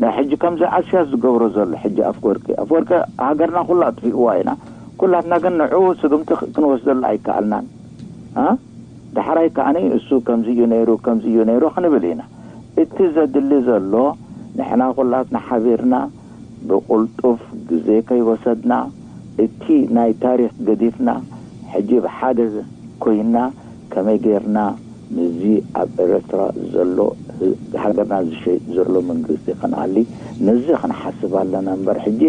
ናይ ሕጂ ከምዚ ኣስያስ ዝገብሮ ዘሎ ሕጂ ኣፍወርቂ፣ ኣፍወርቂ ሃገርና ኩላ ኣጥፊእዋ ኢና። ኩላትና ግን ንዕኡ ስጉምቲ ክ-፣ ክንወስደሉ ኣይከኣልናን። እ? ዳሕራይ ከኣኒ እሱ ከምዚ እዩ ነይሩ፣ ከምዚ እዩ ነይሩ ክንብል ኢና። እቲ ዘድሊ ዘሎ ንሕና ኩላትና ሓቢርና ብቁልጡፍ ግዜ ከይወሰድና እቲ ናይ ታሪኽ ገዲፍና ሕጂ ብሓደ ኮይንና ከመይ ጌርና ምስዚ ኣብ ኤርትራ ዘሎ ህ-፣ ሃገርና ዝሸይጥ ዘሎ መንግስቲ ክንኣሊ ነዚ ክንሓስብ ኣለና እምበር ሕጂ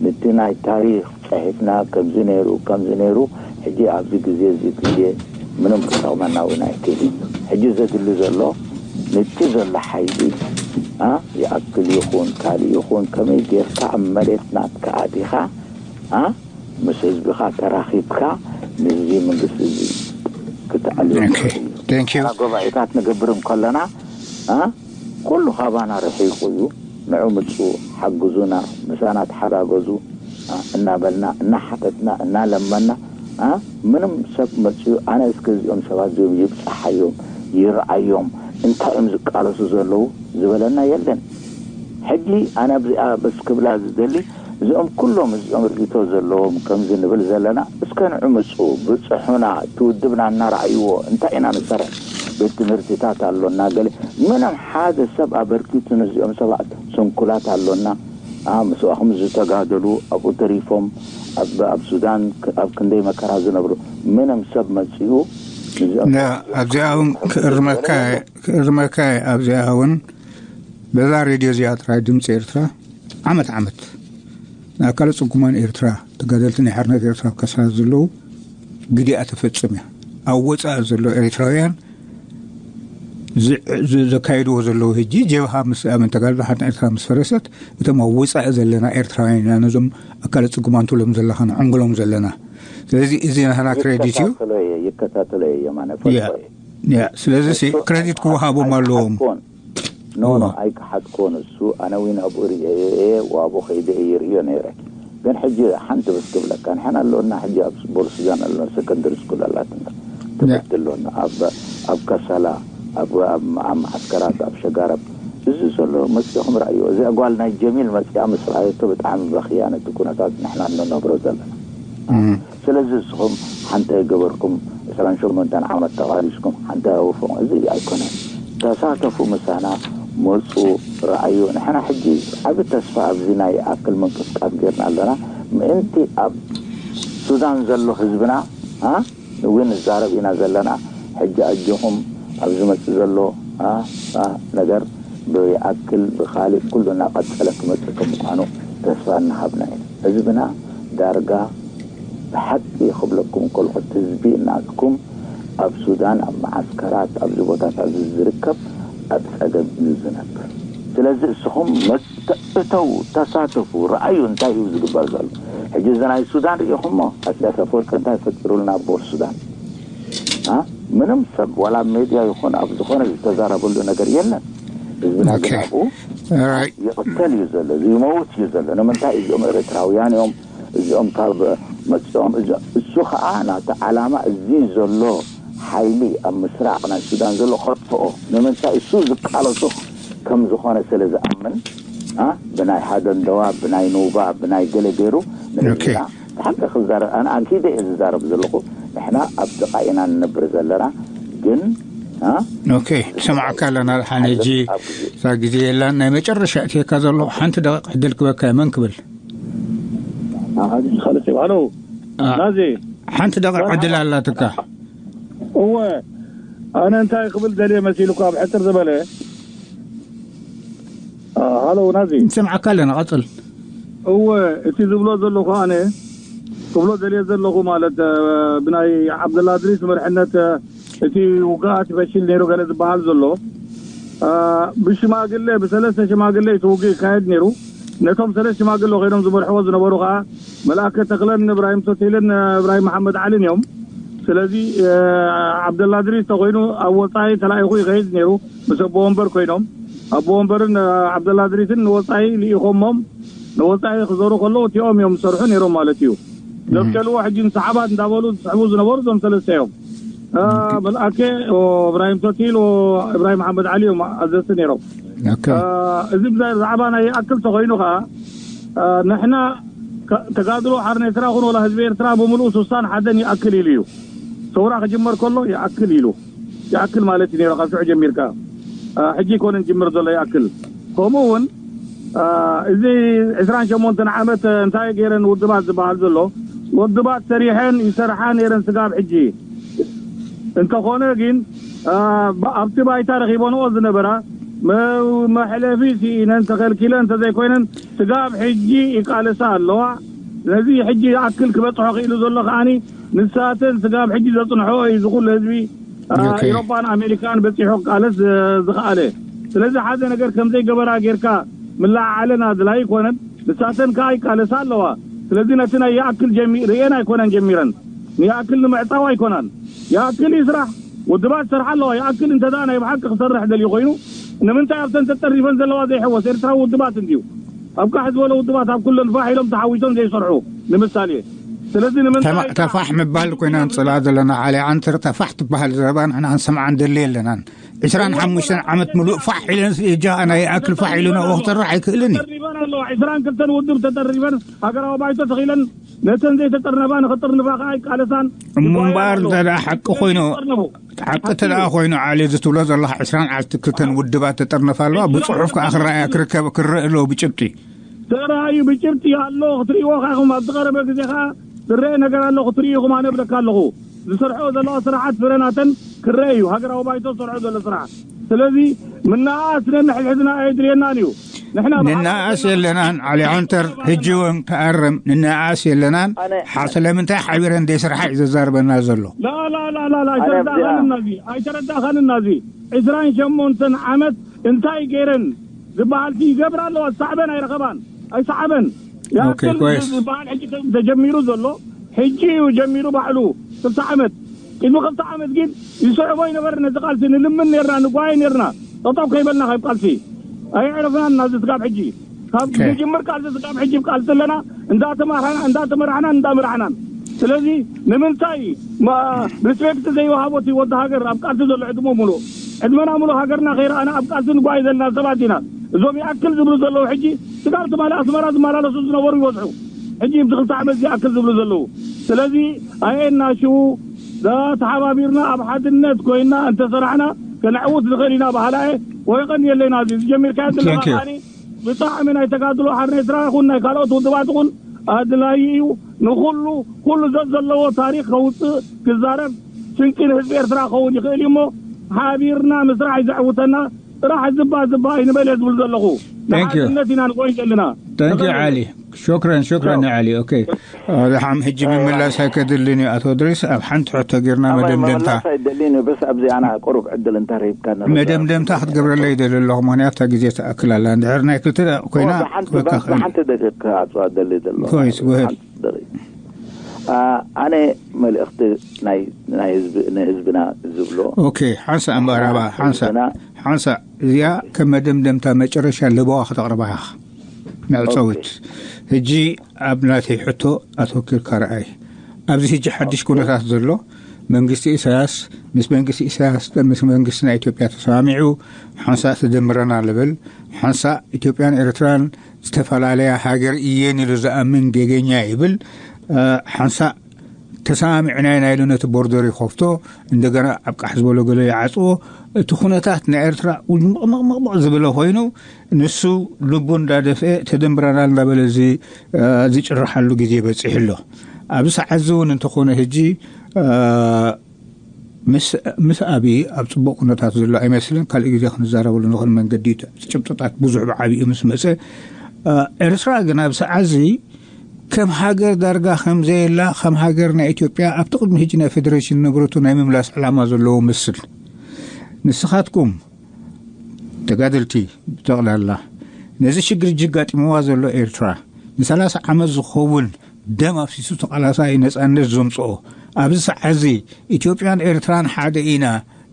ነቲ ናይ ታሪኽ ጽሒፍና ከምዚ ነይሩ ከምዚ ነይሩ ሕጂ ኣብዚ ግዜ እዚ ግዜ ምንም ክጠቕመና እውን ኣይክእል እዩ። ሕጂ ዘድሊ ዘሎ ነቲ ዘሎ ሓይሊ ይኣክል ይኹን ካልእ ይኹን ከመይ ጌርካ ኣብ መሬት ናትካ ኣቲኻ ምስ ህዝብኻ ተራኺብካ ምስዚ መንግስቲ እዚ ክትዕልዮ ትኽእል እዩ። Thank you. ጉባኤታት ንገብር እንከለና ኩሉ ካባና ርሒቑ እዩ። ንዑ ምፁ፣ ሓግዙና፣ ምሳና ተሓጋገዙ እናበልና እናሓተትና እናለመና ምንም ሰብ መፅኡ ኣነ እስከ እዚኦም ሰባት እዚኦም ይብፃሓዮም ይርኣዮም እንታይ እዮም ዝቃለሱ ዘለዉ ዝበለና የለን። ሕጂ ኣነ ኣብዚኣ በስ ክብላ ዝደሊ እዚኦም ኩሎም እዚኦም ርኢቶ ዘለዎም ከምዚ ንብል ዘለና እስከ ንዑ ምፁ ብፅሑና እቲ ውድብና እናረኣይዎ እንታይ ኢና ንሰርሕ ቤት ትምህርትታት ኣሎና ገለ ምንም ሓደ ሰብ ኣበርኪቱ ነዚኦም ሰባት ስንኩላት ኣሎና ምስዋኹም ዝተጋደሉ ኣብኡ ተሪፎም ኣብ ሱዳን ኣብ ክንደይ መከራ ዝነብሩ ምንም ሰብ መፅኡ ኣብዚኣ እውን ክእርመካ ኣብዚኣ እውን በዛ ሬድዮ እዚኣ ጥራይ ድምፂ ኤርትራ ዓመት ዓመት ንኣካለ ፅጉማን ኤርትራ ተጋደልቲ ናይ ሓርነት ኤርትራ ከሳ ዘለዉ ግዲኣ ተፈፅም እያ ኣብ ወፃኢ ዘሎ ኤርትራውያን ዘካይድዎ ዘለዉ ሕጂ ጀብሃ ምስ ኣመን ተጋድሎ ሓርነት ኤርትራ ምስ ፈረሰት እቶም ኣብ ወፃኢ ዘለና ኤርትራውያን ኢና ነዞም ኣካለ ፅጉማን ትብሎም ዘለኻ ንዕንግሎም ዘለና ስለዚ እዚ ናህና ክሬዲት እዩ ይከታተሎ እየ የማነ ስለዚ ክሬዲት ክወሃቦም ኣለዎም ኖ ኖ ኣይከሓድኮን እሱ ኣነ ዊን ኣብኡ ርእየ እየ ዋብኡ ከይደ እየ ይርእዮ ነይረ ግን ሕጂ ሓንቲ በስ ክብለካ ንሕና ኣለና ሕጂ ኣብ ቦርሱዳን ኣለና ሰከንደሪ ስኩል ኣላትና ትምህርቲ ኣለና ኣብ ኣብ ከሰላ ኣብ ኣብ መዓስከራት ኣብ ሸጋረብ እዚ ዘሎ መፅኦም ርኣዮ እዚኣ ጓል ናይ ጀሚል መፅኣ ምስ ረኣየቶ ብጣዕሚ በኽያ ነቲ ኩነታት ንሕና እንነብሮ ዘለና ስለዚ እስኹም ሓንታይ ገበርኩም ዕስራን ሸሞንተን ዓመት ተቓሊስኩም ሓንታይ ኣወፈኹም እዚ ኣይኮነን ተሳተፉ ምሳና መፁ ረኣዩ ንሕና ሕጂ ዓብ ተስፋ ኣብዚ ናይ ኣክል ምንቅስቃስ ጌርና ኣለና ምእንቲ ኣብ ሱዳን ዘሎ ህዝብና እውን ንዛረብ ኢና ዘለና ሕጂ ኣጆኹም ኣብ ዝመፅእ ዘሎ ነገር ብኣክል ብካሊእ ኩሉ እናቐፀለ ክመፅእ ከም ምኳኑ ተስፋ እናሃብና ኢና ህዝብና ዳርጋ ብሓቂ ክብለኩም ከልኩ ህዝቢ ናትኩም ኣብ ሱዳን ኣብ መዓስከራት ኣብዚ ቦታታት ዝርከብ ኣብ ፀገም እዩ ዝነብር ስለዚ እስኹም እተው ተሳተፉ ረኣዩ እንታይ እዩ ዝግበር ዘሎ ሕጂ እዚ ናይ ሱዳን ርኢኹሞ ኣስያስ ኣፈወርቂ እንታይ ፈጢሩልና ኣብ ቦር ሱዳን ምንም ሰብ ዋላ ኣብ ሜድያ ይኹን ኣብ ዝኾነ ዝተዛረበሉ ነገር የለን ህዝብና ግን ኣብኡ ይቕተል እዩ ዘሎ ይመውት እዩ ዘሎ ንምንታይ እዚኦም ኤርትራውያን እዮም እዚኦም ካብ መፅኦም እሱ ከዓ ናቲ ዓላማ እዚ ዘሎ ሓይሊ ኣብ ምስራቅ ናይ ሱዳን ዘሎ ከጥፍኦ ንምንታይ እሱ ዝቃለሱ ከም ዝኾነ ስለ ዝኣምን ብናይ ሃደንደዋ ብናይ ኑባ ብናይ ገለ ገይሩ ንህዝብና ብሓቂ ክዛረብ ኣነ ኣንኪደ እየ ዝዛረብ ዘለኹ ንሕና ኣብ ጥቓ ኢና ንነብር ዘለና ግን ኦኬ ሰማዕካ ኣለና ድሓን ሕጂ እዛ ግዜ የላን ናይ መጨረሻ እትየካ ዘለኹ ሓንቲ ደቂቕ ዕድል ክበካ መን ክብል ሎ ናዚ ሓንቲ ደቂቕ ዕድል ኣላትካ እወ ኣነ እንታይ ክብል ደልየ መሲሉካ ኣብ ሕፅር ዝበለ ሃሎ ናዚ ንሰምዓካ ኣለና ቀፅል እወ እቲ ዝብሎ ዘለኹ ኣነ ክብሎ ደልየ ዘለኹ ማለት ብናይ ዓብደላ ድሪስ መርሕነት እቲ ውግኣት ይፈሽል ነይሩ ገለ ዝበሃል ዘሎ ብሽማግለ ብሰለስተ ሽማግለ እቲ ውግእ ይካየድ ነይሩ ነቶም ሰለስተ ሽማግለ ኮይኖም ዝመርሕዎ ዝነበሩ ከዓ መልኣከ ተክለን እብራሂም ቶቴልን እብራሂም መሓመድ ዓልን እዮም ስለዚ ዓብደላ ድሪስ ተኮይኑ ኣብ ወፃኢ ተላኢኹ ይኸይድ ነይሩ ምስ ኣቦ ወንበር ኮይኖም ኣቦ ወንበርን ዓብደላ ድሪስን ንወፃኢ ልኢኾሞም ንወፃኢ ክዘሩ ከለዉ እቲኦም እዮም ዝሰርሑ ነይሮም ማለት እዩ ዘብጨልዎ ሕጂ ንሰሓባት እንዳበሉ ዝስሕቡ ዝነበሩ እዞም ሰለስተ እዮም መልኣከ እብራሂም ቶቲል እብራሂም መሓመድ ዓሊ እዮም ኣዘዝቲ ነይሮም እዚ ብዛዕባ ናይ ይኣክል ተኮይኑ ከዓ ንሕና ተጋድሎ ሓርነ ኤርትራ ኩን ወላ ህዝቢ ኤርትራ ብምሉኡ ስሳን ሓደን ይኣክል ኢሉ እዩ ሰውራ ክጅመር ከሎ ይኣክል ኢሉ ይኣክል ማለት እዩ ካብ ሽዑ ጀሚርካ ሕጂ ይኮነን ጅምር ዘሎ ይኣክል ከምኡ እውን እዚ ዕስራን ሸሞንተን ዓመት እንታይ ገይረን ውድባት ዝበሃል ዘሎ ውድባት ሰሪሐን ይሰርሓ ነይረን ስጋብ ሕጂ እንተኾነ ግን ኣብቲ ባይታ ረኺቦንኦ ዝነበራ መሕለፊ ስኢነን ተኸልኪለን እንተዘይኮይነን ስጋብ ሕጂ ይቃለሳ ኣለዋ ስለዚ ሕጂ ይኣክል ክበጽሖ ክኢሉ ዘሎ ከዓኒ ንሳተን ስጋብ ሕጂ ዘጽንሖ እዩ ዝኹሉ ህዝቢ፣ አ፣ ኦኬ። ኤውሮጳን ኣሜሪካን በጺሑ ክቃለስ፣ እ፣ ዝኸኣለ። ስለዚ ሓደ ነገር ከም ዘይገበራ ጌርካ ምለዓዓለን ኣድላይ ኣይኮነን። ንሳተን ከኣ ይቃለሳ ኣለዋ። ስለዚ ነቲ ናይ ይኣክል ጀሚ-፣ ርእየን ኣይኮነን ጀሚረን። ንይኣክል ንምዕጻው ኣይኮናን። ይኣክል ይስራሕ። ውድባት ይሰርሓ ኣለዋ። ይኣክል እንተ ደኣ ናይ ብሓቂ ክሰርሕ ደልዩ ኮይኑ፣ ንምንታይ ኣብተን ተጠርኒፈን ዘለዋ ዘይሕወስ? ኤርትራዊ ውድባት እንድዩ። ኣብ ቃሕ ዝበለ ውድባት ኣብ ኩለን ፋሕ ኢሎም ተሓዊሶም ዘይሰርሑ፣ ንምሳሌ። ስለዚ ንምንታይ ተማ-፣ ተፋሕ ምባል ኮይና ንጽልኣ ዘለና ዓሊ ዓንተር፣ ተፋሕ ትበሃል ዘረባ ንሕና ክንሰምዓ ንደሊ የለናን። ዕስራን ሓሙሽተን ዓመት ምሉእ ፋሕ ኢለን እጃ ናይ ይኣክል ፋሕ ኢሉ ናብኡ ክሰርሕ ኣይክእልን እዩ። ተጠርኒፈን ኣለዋ። ዕስራን ክልተን ውድብ ተጠርኒፈን ሃገራዊ ባይቶ ተኺለን ነተን ዘይተጠርነፋ ንኽጥርንፋ ከኣ ይቃለሳን እሞ እምበኣር ይጓየያን ኣለዋ። እንተ ደኣ ሓቂ ኮይኑ፣ ተጠርነፉ። ሓቂ እንተ ደኣ ኮይኑ ዓሊ፣ እዚ ትብሎ ዘለኻ ዕስራን ዓሰርተ ክልተን ውድባት ተጠርነፋ ኣለዋ፣ ብጽሑፍ ከኣ ክረኣያ ክርከብ፣ ክረአ ኣለዎ ብጭብጢ። ተራእዩ ብጭብጢ ኣሎ፣ ክትርእይዎ ከኣ ኢኹም። ኣብ ዝቐረበ ግዜ ከኣ ዝረአ ነገር ኣሎ፣ ክትርእዩ ኢኹም፣ ኣነ እብለካ ኣለኹ። ዝሰርሕኦ ዘለዋ ስራሓት ፍረ ናተን ክረአ እዩ፣ ሃገራዊ ባይቶ ዝሰርሖ ዘሎ ስራሕ። ስለዚ ምነኣኣስ ነንሕድሕድና ኣየድልየናን እዩ። ንሕና ብሓባር ንነኣኣስ ዘለና የለናን፣ ዓሊ ዓንተር፣ ሕጂ እውን ተኣረም፣ ንነኣኣስ የለናን። ኣነ ሓ-፣ ስለምንታይ ሓቢረን ዘይሰርሓ እዩ ዘዛርበና ዘሎ። ላ፣ ላ፣ ላ፣ ላ፣ ላ፣ ኣነ ኣብዚኣ ኣይተረዳእኻንና እዚ፣ ኣይተረዳእኻንና እዚ። ዕስራን ሸሞንተን ዓመት እንታይ ገይረን ዝበሃልሲ ይገብራ ኣለዋ። ዝሰዕበን ኣይረኸባን፣ ኣይሰዓበን። ኦኬ፣ ይኣክል ኮይስ። ዝበሃል ሕጂ ተጀሚሩ ዘሎ፣ ሕጂ እዩ ጀሚሩ ባዕሉ። ክልተ ዓመት፣ ቅድሚ ክልተ ዓመት ግን ይስዕቦ ይነበረ ነዚ ቃልሲ። ንልምን ኔርና፣ ንጓየ ኔርና፣ ጠጠው ከይበልና ካብ ቃልሲ። ኣይዕረፍናን ናዚ ስጋብ ሕጂ። ካብ ኦኬ። ዝጅምር ቃልሲ ስጋብ ሕጂ ቃልሲ ኣለና፣ እንዳተማርሓና፣ እንዳተመራሕናን እንዳመራሕናን። ስለዚ ንምንታይ ማ-፣ ሪስፔክት ዘይወሃቦ እቲ ወዲ ሃገር ኣብ ቃልሲ ዘሎ ዕድመ ሙሉእ? ዕድመና ሙሉእ ሃገርና ከይረኣና ኣብ ቃልሲ ንጓየ ዘለና ሰባት ኢና። እዞም ይኣክል ዝብሉ ዘለዉ ሕጂ ስጋብ ትማሊ ኣስመራ ዝመላለሱ ዝነበሩ ይበዝሑ። ሕጂ ብቲ ክልተ ዓመት ዝኣክል ዝብሉ ዘለዉ። ስለዚ ኣየናሽዉ ተሓባቢርና ኣብ ሓድነት ኮይና እንተሰራሕና ከነዕውት ንኽእል ኢና በሃላ እየ። ወይቐን የለና እዚ ዝጀሚርካዮ ዘለኻ Thank you። ከኣኒ ብጣዕሚ ናይ ተጋድሎ ሓርነት ኤርትራ ይኹን ናይ ካልኦት ውድባት ይኹን ኣድላዪ እዩ። ንኹሉ፣ ኩሉ ዘዘለዎ ታሪኽ ከውጽእ፣ ክዛረብ፣ ስንቂ ንህዝቢ ኤርትራ ክኸውን ይኽእል እዩ እሞ፣ ሓቢርና ምስራሕ እዩ ዘዕውተና። ጥራሕ ዝባ ዝባ ኣይንበል እየ ዝብል ዘለኹ። Thank you። ንሓድነት ኢና ንጎይ ዘለና። Thank you ተኸተል። ዓሊ። ሹክረን፣ ሹክረን ቻው። ዓሊ። ኦኬ። እ፣ ድሓም ሕጂ ምምላስ ኣይከድልን እዩ ኣቶ እድሪስ። ኣብ ሓንቲ ሕቶ ጌርና ኣባይ መደምደምታ። ምምላስ ኣይደልን እዩ፣ በስ ኣብዚ ኣና ቁሩብ ዕድል እንተረሂብካ ንረዳእ። መደምደምታ ክትገብረለይ ይደሊ ኣለኹ፣ ምኽንያቱ እታ ግዜ ትኣክል ኣላ። እንድሕር ናይ ክልተ ደቂቕ ኮይና ኦ፣ ብሓንቲ፣ ክበካ ብሓንቲ ክእል። ሓንቲ ደቂቕ ክኣጽዋ ደሊ ዘለኹ። ኮይስ፣ go ahead። ሓንቲ ደቂቕ። ኣ፣ ኣነ መልእኽቲ ናይ፣ ናይ ህዝቢ፣ ንህዝብና ዝብሎ። ኦኬ፣ ሓንሳእ እምበኣር፣ ኣባ፣ ሓንሳእ፣ ህዝብና ሓንሳእ። እዚኣ ከም መደምደምታ መጨረሻ ለበዋ ከተቕርባ ኢኻ። መዕጸዊት። ኦኬ። ሕጂ ኣብ ናተይ ሕቶ ኣተወኪርካ ረኣይ። ኣብዚ ሕጂ ሓድሽ ኦኬ። ኩነታት ዘሎ መንግስቲ ኢሳያስ፣ ምስ መንግስቲ ኢሳያስ፣ ምስ መንግስቲ ናይ ኢትዮጵያ ተሰማሚዑ፣ ሓንሳእ ትድምረና ልብል፣ ሓንሳእ ኢትዮጵያን ኤርትራን ዝተፈላለያ ሃገር እየን ኢሉ ዝኣምን ጌገኛ ይብል፣ እ፣ ሓንሳእ ተሰማሚዕና ኢና ኢሉ ነቲ ቦርደር ይኸፍቶ፣ እንደገና ኣብ ቃሕ ዝበሎ ገለ ይዓጽዎ። እቲ ኩነታት ናይ ኤርትራ ውጅምቕምቕምቕ ዝበለ ኮይኑ፣ ንሱ ልቡ እንዳደፍአ ተደምረናል እንዳበለ እዚ፣ እ፣ ዝጭርሓሉ ግዜ በጺሑ ኣሎ። ኣብዚ ሰዓት እዚ እውን እንተኾነ ሕጂ፣ እ፣ ምስ፣ ምስ ኣብዪ ኣብ ጽቡቕ ኩነታት ዘሎ ኣይመስልን። ካልእ ግዜ ክንዛረበሉ ንኽእል መንገዲ እዩ። ጭብጥታት ብዙሕ ብዓቢኡ ምስ መጸ፣ እ፣ ኤርትራ ግን ኣብ ሰዓት እዚ ከም ሃገር ዳርጋ ከም ዘየላ፣ ከም ሃገር ናይ ኢትዮጵያ ኣብቲ ቅድሚ ሕጂ ናይ ፌደሬሽን ንብረቱ ናይ ምምላስ ዕላማ ዘለዎ መስል። ንስኻትኩም ተጋደልቲ ብጠቕላላ ነዚ ሽግር እጅግ ጋጢምዋ ዘሎ ኤርትራ ንሰላሳ ዓመት ዝኸውን ደም ኣፍሲሱ ተቓላሳይ ነጻነት ዘምጽኦ ኣብዚ ሰዓት እዚ ኢትዮጵያን ኤርትራን ሓደ ኢና፣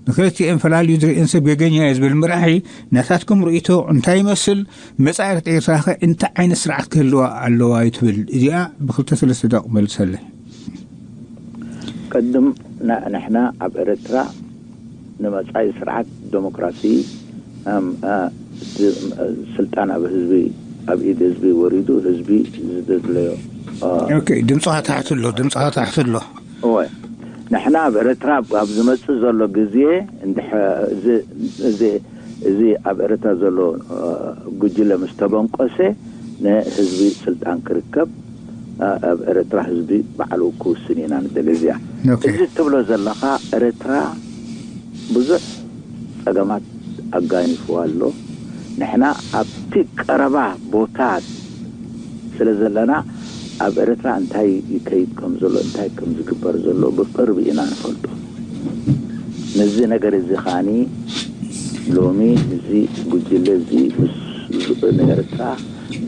ንክልቲኤን ፈላልዩ ዝርእየን ሰብ ገገኛ እዩ ዝብል መራሒ ናታትኩም ርእይቶ እንታይ ይመስል? መጻኢ ኤርትራኸ እንታይ ዓይነት ስርዓት ክህልዋ ኣለዋ እዩ ትብል? እዚኣ ብክልተ ሰለስተ ደቂቕ መልሰለይ። ቅድም ና-፣ ንሕና ኣብ ኤርትራ ንመጻኢ ስርዓት ዴሞክራሲ፣ ኣም፣ ኣ፣ ድ-፣ ስልጣን ኣብ ህዝቢ፣ ኣብ ኢድ ህዝቢ ወሪዱ ህዝቢ ዝደለዮ፣ ኣ፣ ኦኬ፣ ድምፅኻ ታሕቲ ኣሎ፣ ድምፅኻ ታሕቲ ኣሎ። እወ። ንሕና ኣብ ኤርትራ ኣብ ዝመጽእ ዘሎ ግዜ እንድሕ-፣ እዚ፣ እዚ፣ እዚ ኣብ ኤርትራ ዘሎ፣ እ፣ ጉጅለ ምስ ተበንቆሰ ንህዝቢ ስልጣን ክርከብ፣ እ፣ ኣብ ኤርትራ ህዝቢ ባዕሉ ክውስን ኢና ንደሊ። እዚኣ ኦኬ። እዚ ትብሎ ዘለኻ ኤርትራ ብዙሕ ጸገማት ኣጋኒፍዋ ኣሎ። ንሕና ኣብቲ ቀረባ ቦታ ስለ ዘለና ኣብ ኤርትራ እንታይ ይከይድ ከም ዘሎ፣ እንታይ ከም ዝግበር ዘሎ ብቅርብ ኢና ንፈልጦ። ነዚ ነገር እዚ ከዓኒ ሎሚ እዚ ጉጅለ እዚ ምስ ንኤርትራ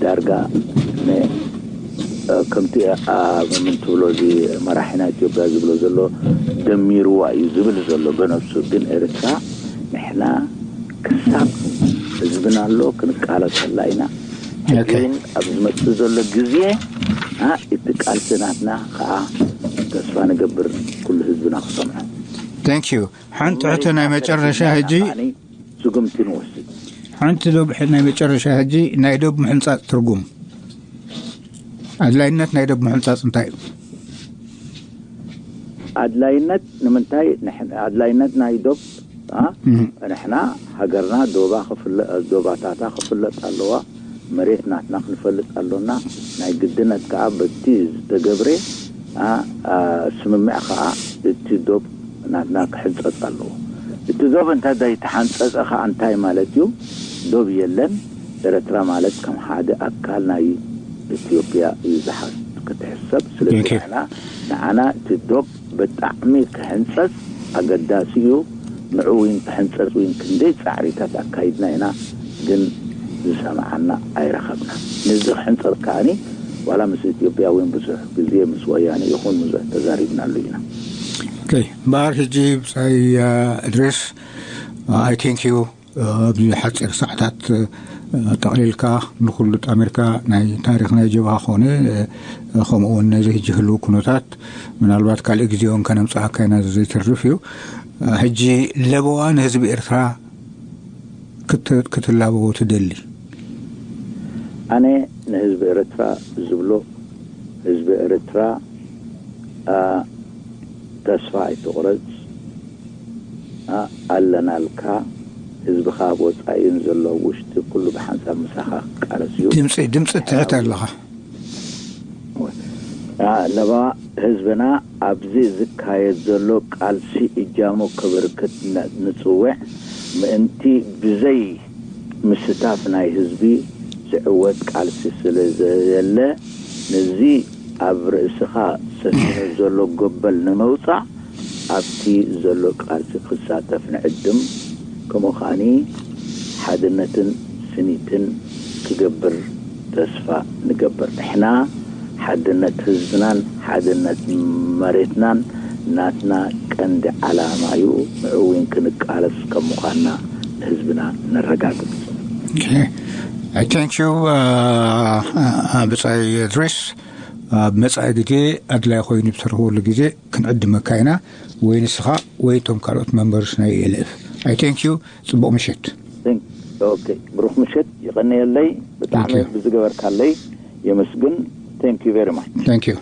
ዳርጋ ን-፣ ከምቲ ኣብ ምን ትብሎ እዚ መራሒና ኢትዮጵያ ዝብሎ ዘሎ ደሚርዋ እዩ ዝብል ዘሎ። በነፍሱ ግን ኤርትራ ንሕና ክሳብ ህዝብና ኣሎ ክንቃለሰላ ኢና። ሕጂ እውን ኣብ ዝመጽእ ዘሎ ግዜ እቲ ቃልሲ ናትና ከዓ ተስፋ ንገብር ኩሉ ህዝብና ክሰምዖ። Thank you። ሓንቲ ሕቶ ናይ መጨረሻ ሕጂ። ስጉምቲ ንወስድ። ሓንቲ ዶብ ናይ መጨረሻ ሕጂ፣ ናይ ዶብ ምሕንጻጽ ትርጉም፣ ኣድላይነት ናይ ዶብ ምሕንጻጽ እንታይ እዩ? ኣድላይነት ንምንታይ? ኣድላይነት ናይ ዶብ ንሕና ሃገርና ዶባ ዶባታታ ክፍለጥ ኣለዋ። መሬት ናትና ክንፈልጥ ኣሎና። ናይ ግድነት ከዓ በቲ ዝተገብረ ስምምዕ ከዓ እቲ ዶብ ናትና ክሕንፀፅ ኣለዎ። እቲ ዶብ እንተ ዘይተሓንፀፀ ከዓ እንታይ ማለት እዩ? ዶብ የለን። ኤረትራ ማለት ከም ሓደ ኣካል ናይ ኢትዮጵያ እዩ ክትሕሰብ። ስለዚ ንዓና እቲ ዶብ ብጣዕሚ ክሕንፀፅ ኣገዳሲ እዩ። ንዑ እውን ክሕንፀፅ እውን ክንደይ ጻዕሪታት ኣካይድና ኢና፣ ግን ዝሰምዓና ኣይረኸብና። ነዚ ክሕንፀፅ ከዓኒ ዋላ ምስ ኢትዮጵያ እውን ብዙሕ ግዜ ምስ ወያነ ይኹን ብዙሕ ተዛሪብናሉ ኢና። እምበኣር ሕጂ ብጻይ እድሪስ፣ I thank you። ኣብዚ ሓፂር ሰዓታት ጠቕሊልካ ንኩሉ ጣሚርካ ናይ ታሪኽ ናይ ጀብሃ ኮነ ከምኡ እውን ነዚ ሕጂ ህልው ኩነታት ምናልባት ካልእ ግዜ እውን ከነምፅኣካ ኢና ዘይተርፍ እዩ። ሕጂ ለበዋ ንህዝቢ ኤርትራ ክትላበዎ ትደሊ? ኣነ ንህዝቢ ኤርትራ ዝብሎ ህዝቢ ኤርትራ ተስፋ ኣይትቑረጽ፣ ኣለናልካ። ህዝብኻ ኣብ ወጻኢን ዘሎ ውሽጢ ኩሉ ብሓንሳብ ምሳኻ ክቃለስ እዩ። ድምፂ ድምፂ ትሕት ኣለኻ። ለባ ህዝብና ኣብዚ ዝካየድ ዘሎ ቃልሲ እጃሙ ክብርክት ንፅውዕ ምእንቲ ብዘይ ምስታፍ ናይ ህዝቢ ዝዕወት ቃልሲ ስለ ዘየለ ነዚ ኣብ ርእስኻ ሰፊኑ ዘሎ ጎበል ንምውፃእ ኣብቲ ዘሎ ቃልሲ ክሳተፍ ንዕድም። ከምኡ ከዓኒ ሓድነትን ስኒትን ክገብር ተስፋ ንገብር። ንሕና ሓድነት ህዝብናን ሓድነት መሬትናን ናትና ቀንዲ ዓላማ እዩ። ንዕኡ እውን ክንቃለስ ከም ምዃንና ንህዝብና ነረጋግጽ። Thank you ብጻይ ድሪስ። ኣብ መጻኢ ግዜ ኣድላይ ኮይኑ ብትረኽበሉ ግዜ ክንዕድመካ ኢና፣ ወይ ንስኻ ወይ እቶም ካልኦት መንበርስ ናይ ኤልኤፍ። I thank you። ጽቡቕ ምሸት። ብሩኽ ምሸት። ይቐንየለይ። ብጣዕሚ ብዝገበርካለይ የመስግን። Thank you very much። Thank you።